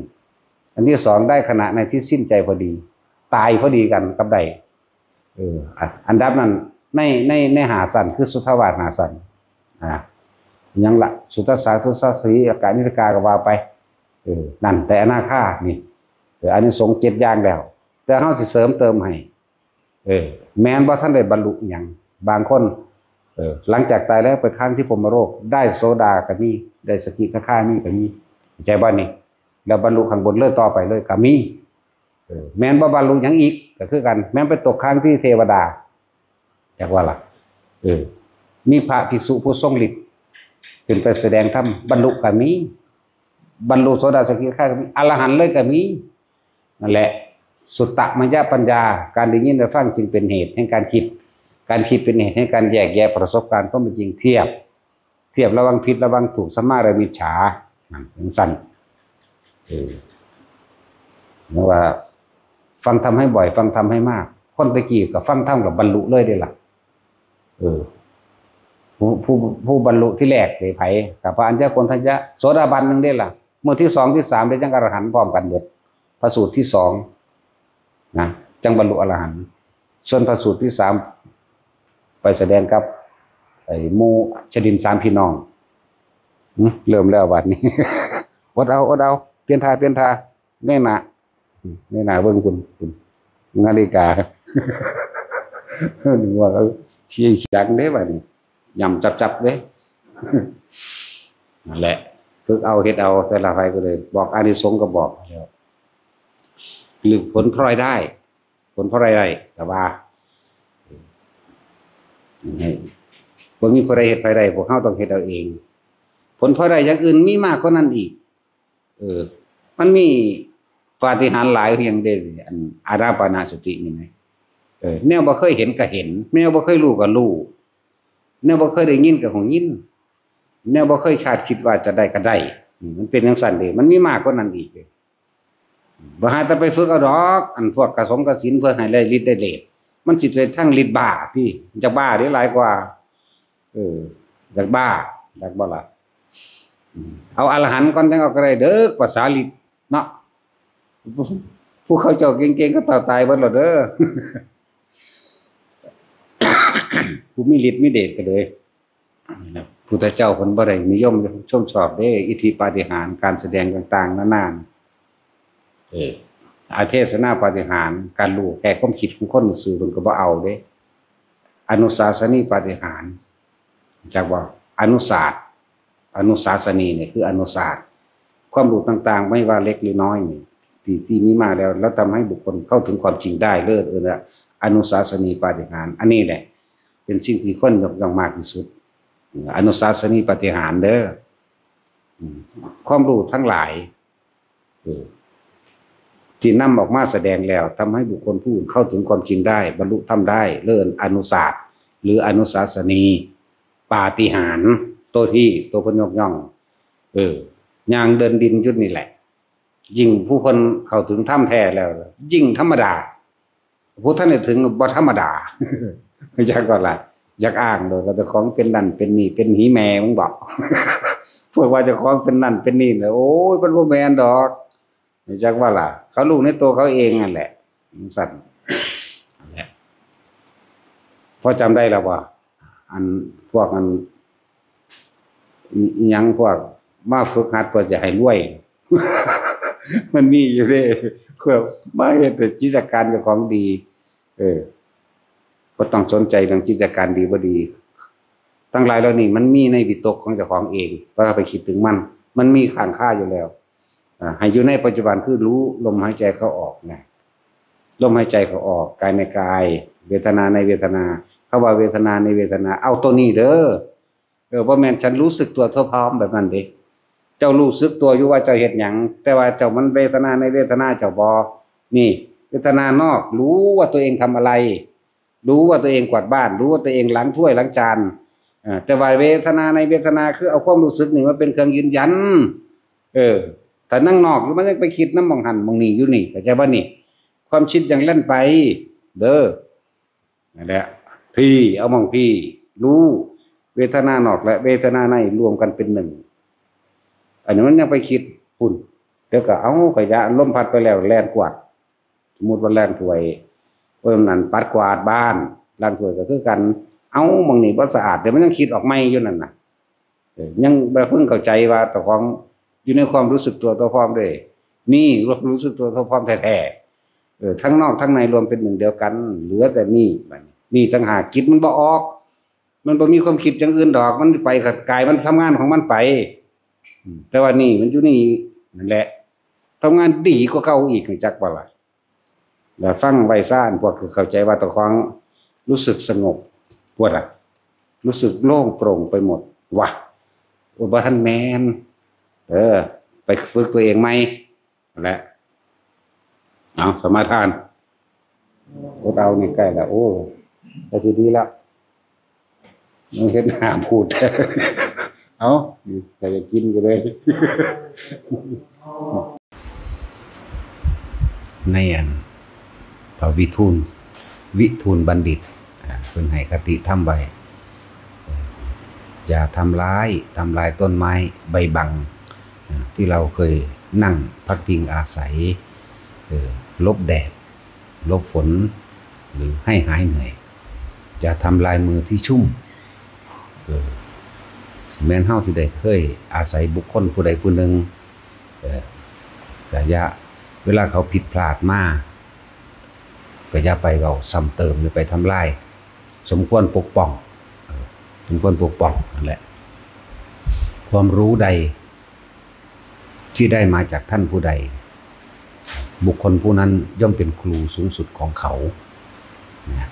อันที่สอง ได้ขณะในที่สิ้นใจพอดี ตายพอดีกันกับได้ เออ อ่ะ อันดับนั้น ใน ใน ในห้าชั้น คือสุทธาวาสห้าชั้น อ่า หยังละ สุทัสสา ทุสสา สีอากานิทกาก็ว่าไป เออ นั่น แต่อนาคานี่ เออ อานิสงส์เจ็ดอย่างแล้ว แต่เฮาสิเสริมเติมให้ เออ แม้นบ่ทันได้บรรลุหยัง บางคน เออ หลังจากตายแล้วไปค้างที่พรหมโลก ได้โสดาก็มี ได้สกิทาคามีก็มี เข้าใจบ่นี่ แล้วบรรลุข้างบนเลยต่อไปเลยก็มี เออ แม้นบ่บรรลุหยังอีกก็คือกัน แม้นไปตกค้างที่เทวดา จักว่าล่ะ เออ มีพระภิกษุผู้ทรงฤทธิ์ขึ้นไปแสดงธรรม บรรลุก็มี บรรลุโสดาสกิทาคาก็มี อรหันต์เลยก็มี นั่นแหละ สุตตมยปัญญา การได้ยินได้ฟังจึงเป็นเหตุแห่งการคิด การคิดเป็นเหตุแห่งการแยกแยะประสบการณ์ความเป็นจริง เทียบ เทียบระหว่างผิดระหว่างถูก สัมมาและมิจฉา นั่นจั่งซั่น เออ เรียกว่า ฟังธรรมให้บ่อย ฟังธรรมให้มาก คนตะกี้ก็ฟังธรรมก็บรรลุเลยเด้ล่ะ เออ ผู้ ผู้ ผู้บรรลุที่แรกเด้ไผ ก็พระอัญญาโกณฑัญญะ โสดาบันหนึ่งเด้ล่ะ มื้อที่สองที่สามเด้จั่งอรหันต์พร้อมกันเบิด พระสูตรที่สอง นะ จั่งบรรลุอรหันต์ ส่วนพระสูตรที่สาม ไปแสดงกับไอ้หมู่ชดินสามพี่น้อง หึ เริ่มแล้วบัดนี้ อดเอา อดเอา เปลี่ยนท่า เปลี่ยนท่า แม่นหน้า อืม แม่นหน้าเบิ่งคุณ คุณ นาฬิกา นึกว่าเขาเชียร์จังเด้บัดนี้ ย่ำจับๆเด้ นั่นแหละ ฝึกเอาเฮ็ดเอา แต่ละไผก็เลย บอกอานิสงส์ก็บอกแล้ว หรือผลพลอยได้ ผลพลอยได้ แต่ว่า บ่มีผู้ใดเฮ็ดไผได้ พวกเฮาต้องเฮ็ดเอาเอง ผลพลอยได้อย่างอื่นมีมากกว่านั้นอีก เออ มันมีปาฏิหาริย์หลายอย่างเด้ อันอานาปานสตินี่นะ เออ แนวบ่เคยเห็นก็เห็น แนวบ่เคยรู้ก็รู้ แนวบ่เคยได้ยินก็คงยิน แนวบ่เคยคาดคิดว่าจะได้ก็ได้ อืม มันเป็นจั่งซั่นเด้ มันมีมากกว่านั้นอีกเด้ บ่หาแต่ไปฝึกเอาดอก อันพวกกระสงกระสินเพื่อให้ได้ฤทธิ์ได้เดช มันสิเป็นทางฤทธิ์บ้าที่จะบ้าเด้หลายกว่า เออ อยากบ้า อยากบ่ล่ะ อืม เอาอรหันต์ก่อนจั่งเอาก็ได้เด้อ ภาษาลิตเนาะ ผู้เขาเจ้าเก่งๆ เขาเฒ่าตายเบิดแล้วเด้อ ผู้มีฤทธิ์มีเดชก็เลย พุทธเจ้าเพิ่นบ่ได้นิยมชมชอบเด้ อิทธิปาฏิหาริย์ การแสดงต่างๆ นานา เออ อาเทศนาปาฏิหาริย์ การรู้แก้ความคิดของคนซื่อๆ เพิ่นก็บ่เอาเด้ อนุสาสนีปาฏิหาริย์ จักว่า อนุสาสน์ อนุสาสนีเนี่ยคืออนุสาสน์ ความรู้ต่างๆ ไม่ว่าเล็กหรือน้อยนี่ ที่ ที่มีมาแล้ว แล้วทำให้บุคคลเข้าถึงความจริงได้ เลิศ เอิ้นว่า อนุสาสนีปาฏิหาริย์ อันนี้แหละ เป็นสิ่งที่คนยกย่องมากที่สุด อนุสาสนีปาฏิหาริย์เด้อ อืม ความรู้ทั้งหลาย เออ ที่นำออกมาแสดงแล้ว ทำให้บุคคลผู้อื่นเข้าถึงความจริงได้ บรรลุธรรมได้ เลิศ อนุสาสน์ หรืออนุสาสนี ปาฏิหาริย์ ตัวที่ ตัวเพิ่นยกย่อง เออ ย่างเดินดินจุดนี่แหละ ยิ่งผู้เพิ่นเข้าถึงธรรมแท้แล้ว ยิ่งธรรมดา ผู้ทันได้ถึงบ่ธรรมดา จักก็ล่ะ อยากอ้างโลดว่าเจ้าของเป็นนั่นเป็นนี่ เป็นหีแม่มึงบอก พวกว่าเจ้าของเป็นนั่นเป็นนี่น่ะ โอ้ย มันบ่แม่นดอก จักว่าล่ะ เขารู้ในตัวเขาเองนั่นแหละ จั่งซั้น นั่นแหละ พอจำได้แล้วบ่ อันพวกอัน อิหยังพวกมาฝึกหัดเพื่อจะให้รวย มันมีอยู่เด้ เพื่อมาเฮ็ดให้กิจการเจ้าของดี เออ บ่ต้องสนใจเรื่องกิจการดีบ่ดี ทั้งหลายเหล่านี้มันมีในวิตกของเจ้าของเอง บ่ต้องไปคิดถึงมัน มันมีค้างคาอยู่แล้ว อ่า ให้อยู่ในปัจจุบันคือรู้ลมหายใจเข้าออกนะ ลมหายใจเข้าออก กายในกาย เวทนาในเวทนา คำว่าเวทนาในเวทนา เอาตัวนี้เด้อ เออ บ่แม่นฉันรู้สึกตัวทั่วพร้อมแบบนั้นเด้ เจ้ารู้สึกตัวอยู่ว่าเจ้าเฮ็ดหยัง แต่ว่าเจ้ามันเวทนาในเวทนาเจ้าบ่ นี่ เวทนานอก รู้ว่าตัวเองทำอะไร รู้ว่าตัวเองกวาดบ้าน รู้ว่าตัวเองล้างถ้วยล้างจาน เออ แต่ว่าเวทนาในเวทนาคือเอาความรู้สึกนี่มาเป็นเครื่องยืนยัน เออ ถ้านั่งนอกอยู่มันยังไปคิดนำหม่องหั่นหม่องนี่อยู่นี่ เข้าใจบ่นี่ ความคิดยังแล่นไป เด้อ นั่นแหละ พี้ เอาหม่องพี้ รู้ เวทนานอกและเวทนาในรวมกันเป็นหนึ่ง อันนี้มันยังไปคิดพุ้น เดี๋ยวก็เอาขยะลมพัดไปแล้วแล่นกวาด สมมุติว่าล้างถ้วย เพิ่นนั่นปัดกวาดบ้าน ล้างถ้วยก็คือกัน เอาหม่องนี่บ่สะอาด เดี๋ยวมันยังคิดออกใหม่อยู่นั่นน่ะ เออ ยังบ่เพิ่งเข้าใจว่าเจ้าของอยู่ในความรู้สึกตัวทั่วพร้อมเด้ นี่รู้สึกตัวทั่วพร้อมแท้ๆ เออ ทั้งนอกทั้งในรวมเป็นหนึ่งเดียวกัน เหลือแต่นี่ บัดนี้ นี่ต่างหาก จิตมันบ่ออก มันบ่มีความคิดอย่างอื่นดอก มันไป กายมันทำงานของมันไป อืม แต่ว่านี่มันอยู่นี่ นั่นแหละ ทำงานดีกว่าเก่าอีก จักบ่ล่ะ แล้วฟังไว้ซ่าน พวกคือเข้าใจว่าเจ้าของรู้สึกสงบ พวกน่ะ รู้สึกโล่งโปร่งไปหมด ว่ะ โอ้ บ่ทันแม่น เออ ไปฝึกตัวเองใหม่ นั่นแหละ เอา สมาทาน อดเอานี่ใกล้แล้ว โอ้ ก็สิดีแล้ว มันเฮ็ดหน้าพูด เอา ใครจะกินก็เลย ในอัน พระวิทูล วิทูลบัณฑิต อ่า เพิ่นให้คติธรรมไว้ เอ่อ อย่าทำร้าย ทำลายต้นไม้ใบบัง อ่า ที่เราเคยนั่งพักพิงอาศัย เอ่อ หลบแดด หลบฝน หรือให้หายเหนื่อย อย่าทำลายมือที่ชุ่ม เออ แม้นเฮาสิได้เคยอาศัยบุคคลผู้ใดผู้หนึ่ง เออ ก็อย่า เวลาเขาผิดพลาดมา ก็อย่าไปเว้าซ้ำเติม อย่าไปทำลาย สมควรปกป้อง เออ สมควรปกป้อง นั่นแหละ ความรู้ใด ที่ได้มาจากท่านผู้ใด บุคคลผู้นั้นย่อมเป็นครูสูงสุดของเขา นะ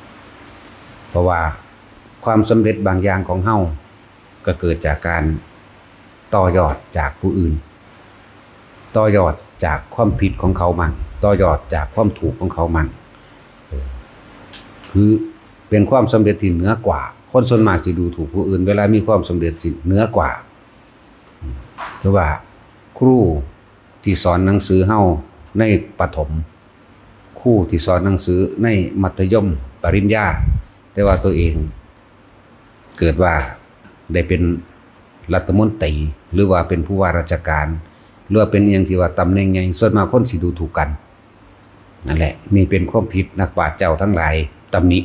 เพราะว่าความสำเร็จบางอย่างของเฮา ก็เกิดจากการต่อยอดจากผู้อื่น ต่อยอดจากความผิดของเขามั่ง ต่อยอดจากความถูกของเขามั่ง เออ คือเป็นความสำเร็จที่เหนือกว่า คนส่วนมากสิดูถูกผู้อื่น เวลามีความสำเร็จสิเหนือกว่า ถือว่าครูที่สอนหนังสือเฮาในประถม ครูที่สอนหนังสือในมัธยม ปริญญา แต่ว่าตัวเองเกิดว่า ได้เป็นรัฐมนตรี หรือว่าเป็นผู้ว่าราชการ หรือว่าเป็นอหย่างที่ว่าตำแหน่งใหญ่ ส่วนมากคนสิดูถูกกัน นั่นแหละ นี่เป็นความผิด นักปราชญ์เจ้าทั้งหลายตำหนิ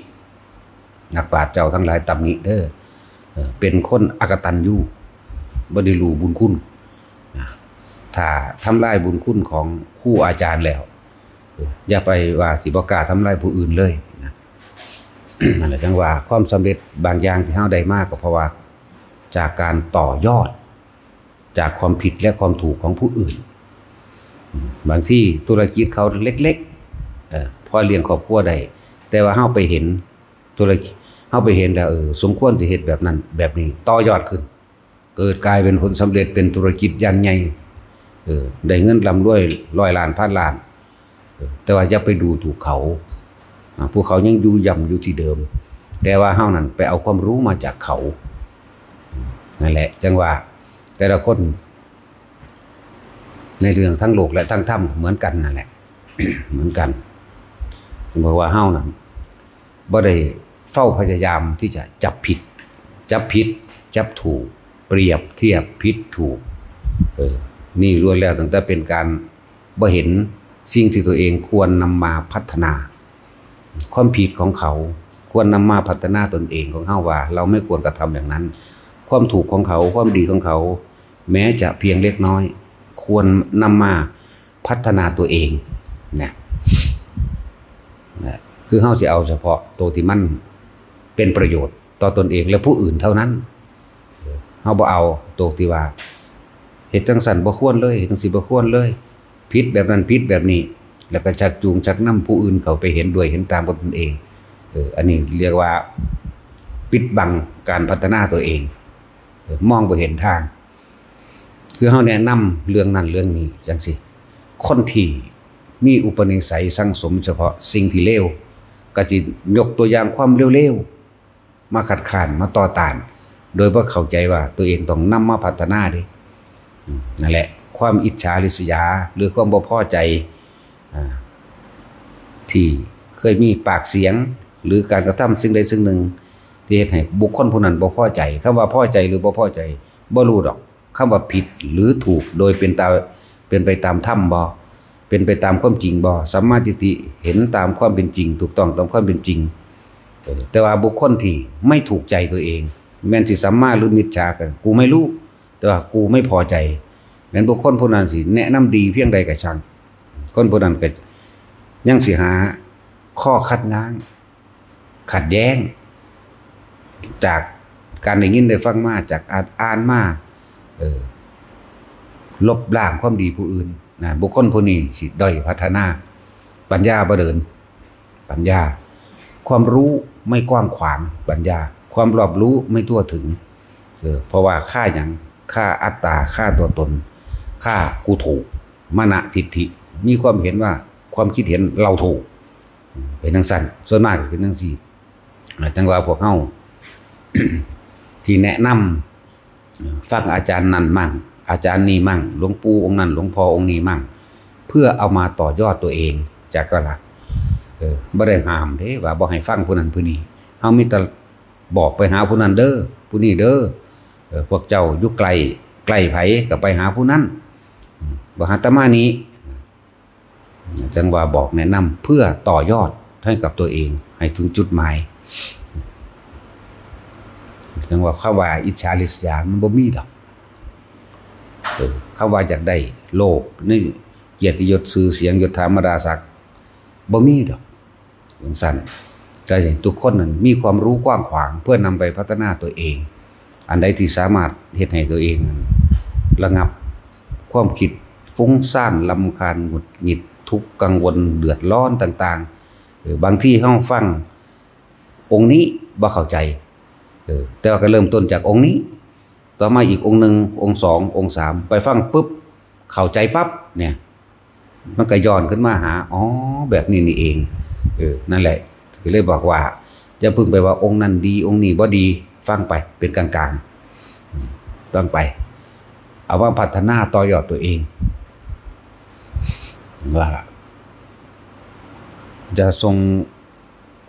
นักปราชญ์เจ้าทั้งหลายตำหนิเด้อ เออ เป็นคนอกตัญญู บ่ได้รู้บุญคุณนะ ถ้าทำลายบุญคุณของครูอาจารย์แล้ว เออ อย่าไปว่าสิบ่กล้าทำลายผู้อื่นเลยนะ นั่นแหละ จั่งว่าความสำเร็จบางอย่างที่เฮาได้มาก็เพราะว่า จากการต่อยอด จากความผิดและความถูกของผู้อื่น บางทีธุรกิจเขาเล็กๆ เอ่อ พอเลี้ยงครอบครัวได้ แต่ว่าเฮาไปเห็นธุรกิจ เฮาไปเห็นแล้ว เออ สมควรสิเฮ็ดแบบนั้น แบบนี้ ต่อยอดขึ้น เกิดกลายเป็นผลสำเร็จ เป็นธุรกิจอย่างใหญ่ เออ ได้เงินร่ำรวยร้อยล้าน พันล้าน เออ แต่ว่าอย่าไปดูถูกเขา อ่า พวกเขายังอยู่ย่ำอยู่ที่เดิม แต่ว่าเฮานั่นไปเอาความรู้มาจากเขา นั่นแหละ จั่งว่าแต่ละคน ในเรื่องทั้งโลกและทั้งธรรมเหมือนกันนั่นแหละ เหมือนกัน เพราะว่าเฮานั่นบ่ได้เฝ้าพยายามที่จะจับผิด จับผิด จับถูก เปรียบเทียบผิดถูก เออ นี่ล้วนแล้วตั้งแต่เป็นการบ่เห็นสิ่งที่ตัวเองควรนำมาพัฒนา ความผิดของเขาควรนำมาพัฒนาตนเองของเฮาว่า เราไม่ควรกระทำอย่างนั้น ความถูกของเขา ความดีของเขา แม้จะเพียงเล็กน้อย ควรนำมาพัฒนาตัวเองนะ นะ คือเฮาสิเอาเฉพาะตัวที่มันเป็นประโยชน์ต่อตนเองและผู้อื่นเท่านั้น เฮาบ่เอาตัวที่ว่า เฮ็ดจั่งซั้นบ่ควรเลย เฮ็ดจั่งซี้บ่ควรเลย ผิดแบบนั้น ผิดแบบนี้ แล้วก็ชักจูงชักนำผู้อื่นเข้าไปเห็นด้วยเห็นตามกับตนเอง เออ อันนี้เรียกว่าปิดบังการพัฒนาตัวเอง เออ มองบ่เห็นทาง คือเฮาแนะนำเรื่องนั้นเรื่องนี้จั่งซี้ คนที่มีอุปนิสัยสั่งสมเฉพาะสิ่งที่เลว ก็สิยกตัวอย่างความเลวๆ มาคัดค้าน มาต่อต้าน โดยบ่เข้าใจว่าตัวเองต้องนำมาพัฒนาเด้ อืม นั่นแหละ ความอิจฉาริษยา หรือความบ่พอใจ อ่า ที่เคยมีปากเสียง หรือการกระทำสิ่งใดสิ่งหนึ่ง ที่เฮ็ดให้บุคคลผู้นั้นบ่พอใจ คำว่าพอใจหรือบ่พอใจ บ่รู้ดอก คำว่าผิดหรือถูก โดยเป็นตา เป็นไปตามธรรมบ่ เป็นไปตามความจริงบ่ สัมมาทิฏฐิ เห็นตามความเป็นจริง ถูกต้องตามความเป็นจริง เออ แต่ว่าบุคคลที่ไม่ถูกใจตัวเอง แม่นสิสัมมาหรือมิจฉาก็กูไม่รู้ แต่ว่ากูไม่พอใจ แม่นบุคคลผู้นั้นสิแนะนำดีเพียงใดก็ช่าง คนผู้นั้นก็ยังสิหาข้อขัดง้าง ขัดแย้ง จากการได้ยินได้ฟังมา จากอ่าน อ่านมา เออ ลบล้างความดีผู้อื่นนะ บุคคลผู้นี้สิด้อยพัฒนา ปัญญาบ่เดิน ปัญญา ความรู้ไม่กว้างขวาง ปัญญา ความรอบรู้ไม่ทั่วถึง เออ เพราะว่าข้าหยัง ข้าอัตตา ข้าตัวตน ข้ากูถูก มานะทิฏฐิ มีความเห็นว่า ความคิดเห็นเราถูก เป็นจั่งซั้น ส่วนมากเป็นจั่งซี้ อ่า จั่งว่าพวกเฮา ที่แนะนำ ฟังอาจารย์นั่นมั่ง อาจารย์นี่มั่ง หลวงปู่องค์นั่น หลวงพ่อองค์นี้มั่ง เพื่อเอามาต่อยอดตัวเอง จักก็ละ เออ บ่ได้ห้ามเด้ว่าบ่ให้ฟังผู้นั้นผู้นี้ เฮามีแต่บอกไปหาผู้นั้นเด้อ ผู้นี้เด้อ เออ พวกเจ้าอยู่ใกล้ ใกล้ไผก็ไปหาผู้นั้น อืม บ่หาอาตมานี้ จั่งว่าบอกแนะนำเพื่อต่อยอดให้กับตัวเองให้ถึงจุดหมาย จั่งว่าคำว่าอิจฉาริษยามันบ่มีดอก เออ คำว่าอยากได้โลภในเกียรติยศชื่อเสียงยศถาบรรดาศักดิ์ บ่มีดอก จั่งซั้น ก็ให้ทุกคนนั้นมีความรู้กว้างขวางเพื่อนำไปพัฒนาตัวเอง อันใดที่สามารถเฮ็ดให้ตัวเองนั้นระงับความคิดฟุ้งซ่าน รำคาญ หงุดหงิด ทุกข์กังวล เดือดร้อนต่างๆ เออ บางทีเฮาฟังองค์นี้บ่เข้าใจ เออ แต่ว่าก็เริ่มต้นจากองค์นี้ ต่อมาอีกองค์หนึ่ง องค์สอง องค์สาม ไปฟังปุ๊บ เข้าใจปั๊บเนี่ย มันก็ย้อนขึ้นมาหา อ๋อ แบบนี้นี่เอง เออ นั่นแหละ ก็เลยบอกว่า อย่าเพิ่งไปว่าองค์นั้นดี องค์นี้บ่ดี ฟังไป เป็นกลางๆ อืม ฟังไป เอามาพัฒนาต่อยอดตัวเอง ว่า จะส่ง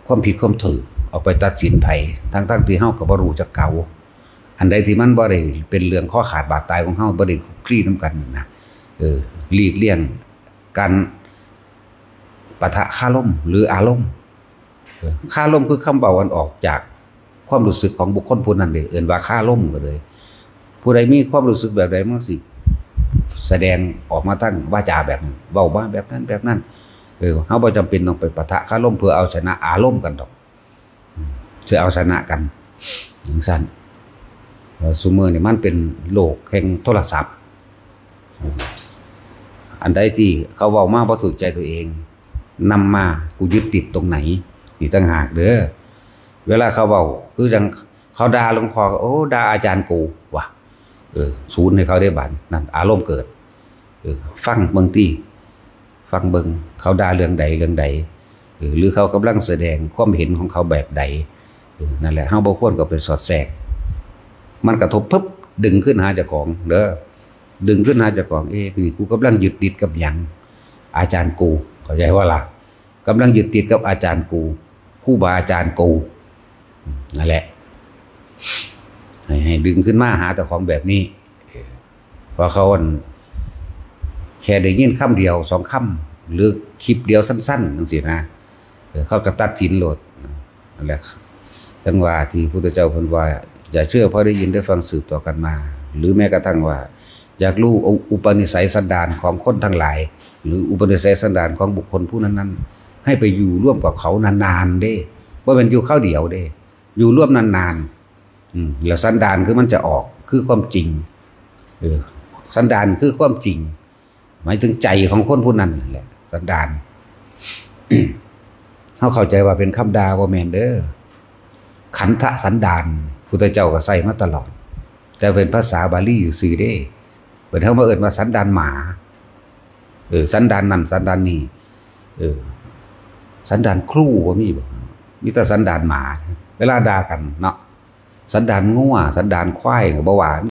ความผิดความถูกออกไปตัดสินไผ ทั้งๆที่เฮาก็บ่รู้จักเขา อันใดที่มันบ่ได้เป็นเรื่องคอขาดบาดตายของเฮา บ่ได้คลุกคลีนำกันนะ เออ หลีกเลี่ยงการปะทะคารมหรืออารมณ์ เออ คารมคือคำเว้าอันออกจากความรู้สึกของบุคคลผู้นั้นเด้ เอิ้นว่าคารมก็เลย ผู้ใดมีความรู้สึกแบบใดมันสิแสดงออกมาทางวาจาแบบนั้น เว้ามาแบบนั้นแบบนั้น เออ เฮาบ่จำเป็นต้องไปปะทะคารมเพื่อเอาชนะอารมณ์กันดอก เพื่อเอาชนะกันจั่งซั้น ซุมื้อนี่มันเป็นโลกแห่งโทรศัพท์ อันใดที่เขาเว้ามาบ่ถูกใจตัวเอง นำมา กูยึดติดตรงไหน นี่ต่างหากเด้อ เวลาเขาเว้า คือจั่งเขาด่าหลวงพ่อก็ โอ้ ด่าอาจารย์กูว่ะ เออ ศูนย์ให้เขาได้บัด นั่น อารมณ์เกิด เออ ฟังเบิ่งติ ฟังเบิ่ง เขาด่าเรื่องใดเรื่องใด เออ หรือเขากำลังแสดงความเห็นของเขาแบบใด เออ นั่นแหละ เฮาบ่ควรเข้าไปสอดแทรก มันกระทบปุ๊บ ดึงขึ้นหาเจ้าของเด้อ ดึงขึ้นหาเจ้าของ เอ๊ะ นี่กูกำลังยึดติดกับหยัง อาจารย์กู เข้าใจบ่ล่ะ กำลังยึดติดกับอาจารย์กู ครูบาอาจารย์กู นั่นแหละ ให้ ให้ดึงขึ้นมาหาเจ้าของแบบนี้ เออ เพราะเขาอัน แค่ได้ยินคำเดียวสองคำ หรือคลิปเดียวสั้นๆจั่งซี้นะ เออ เขาก็ตัดสินโลด นั่นแหละ จั่งว่าที่พุทธเจ้าเพิ่นว่า อย่าเชื่อเพราะได้ยินได้ฟังสืบต่อกันมา หรือแม้กระทั่งว่า อยากรู้อุปนิสัยสันดานของคนทั้งหลาย หรืออุปนิสัยสันดานของบุคคลผู้นั้นๆ ให้ไปอยู่ร่วมกับเขานานๆเด้ บ่แม่นอยู่คราวเดียวเด้ อยู่ร่วมนานๆ อืม แล้วสันดานคือมันจะออก คือความจริง เออ สันดานคือความจริง หมายถึงใจของคนผู้นั้นนั่นแหละ สันดาน เฮาเข้าใจว่าเป็นคำด่า บ่แม่นเด้อ ขันธสันดาน พุทธเจ้าก็ใช้มาตลอด แต่เป็นภาษาบาลีซื่อๆเด้ เพิ่นเฮามาเอิ้นว่าสันดานหมา เออ สันดานนั่น สันดานนี่ เออ สันดานครูบ่มีบ่ มีแต่สันดานหมา เวลาด่ากันเนาะ สันดานงัว สันดานควายก็บ่ว่า มี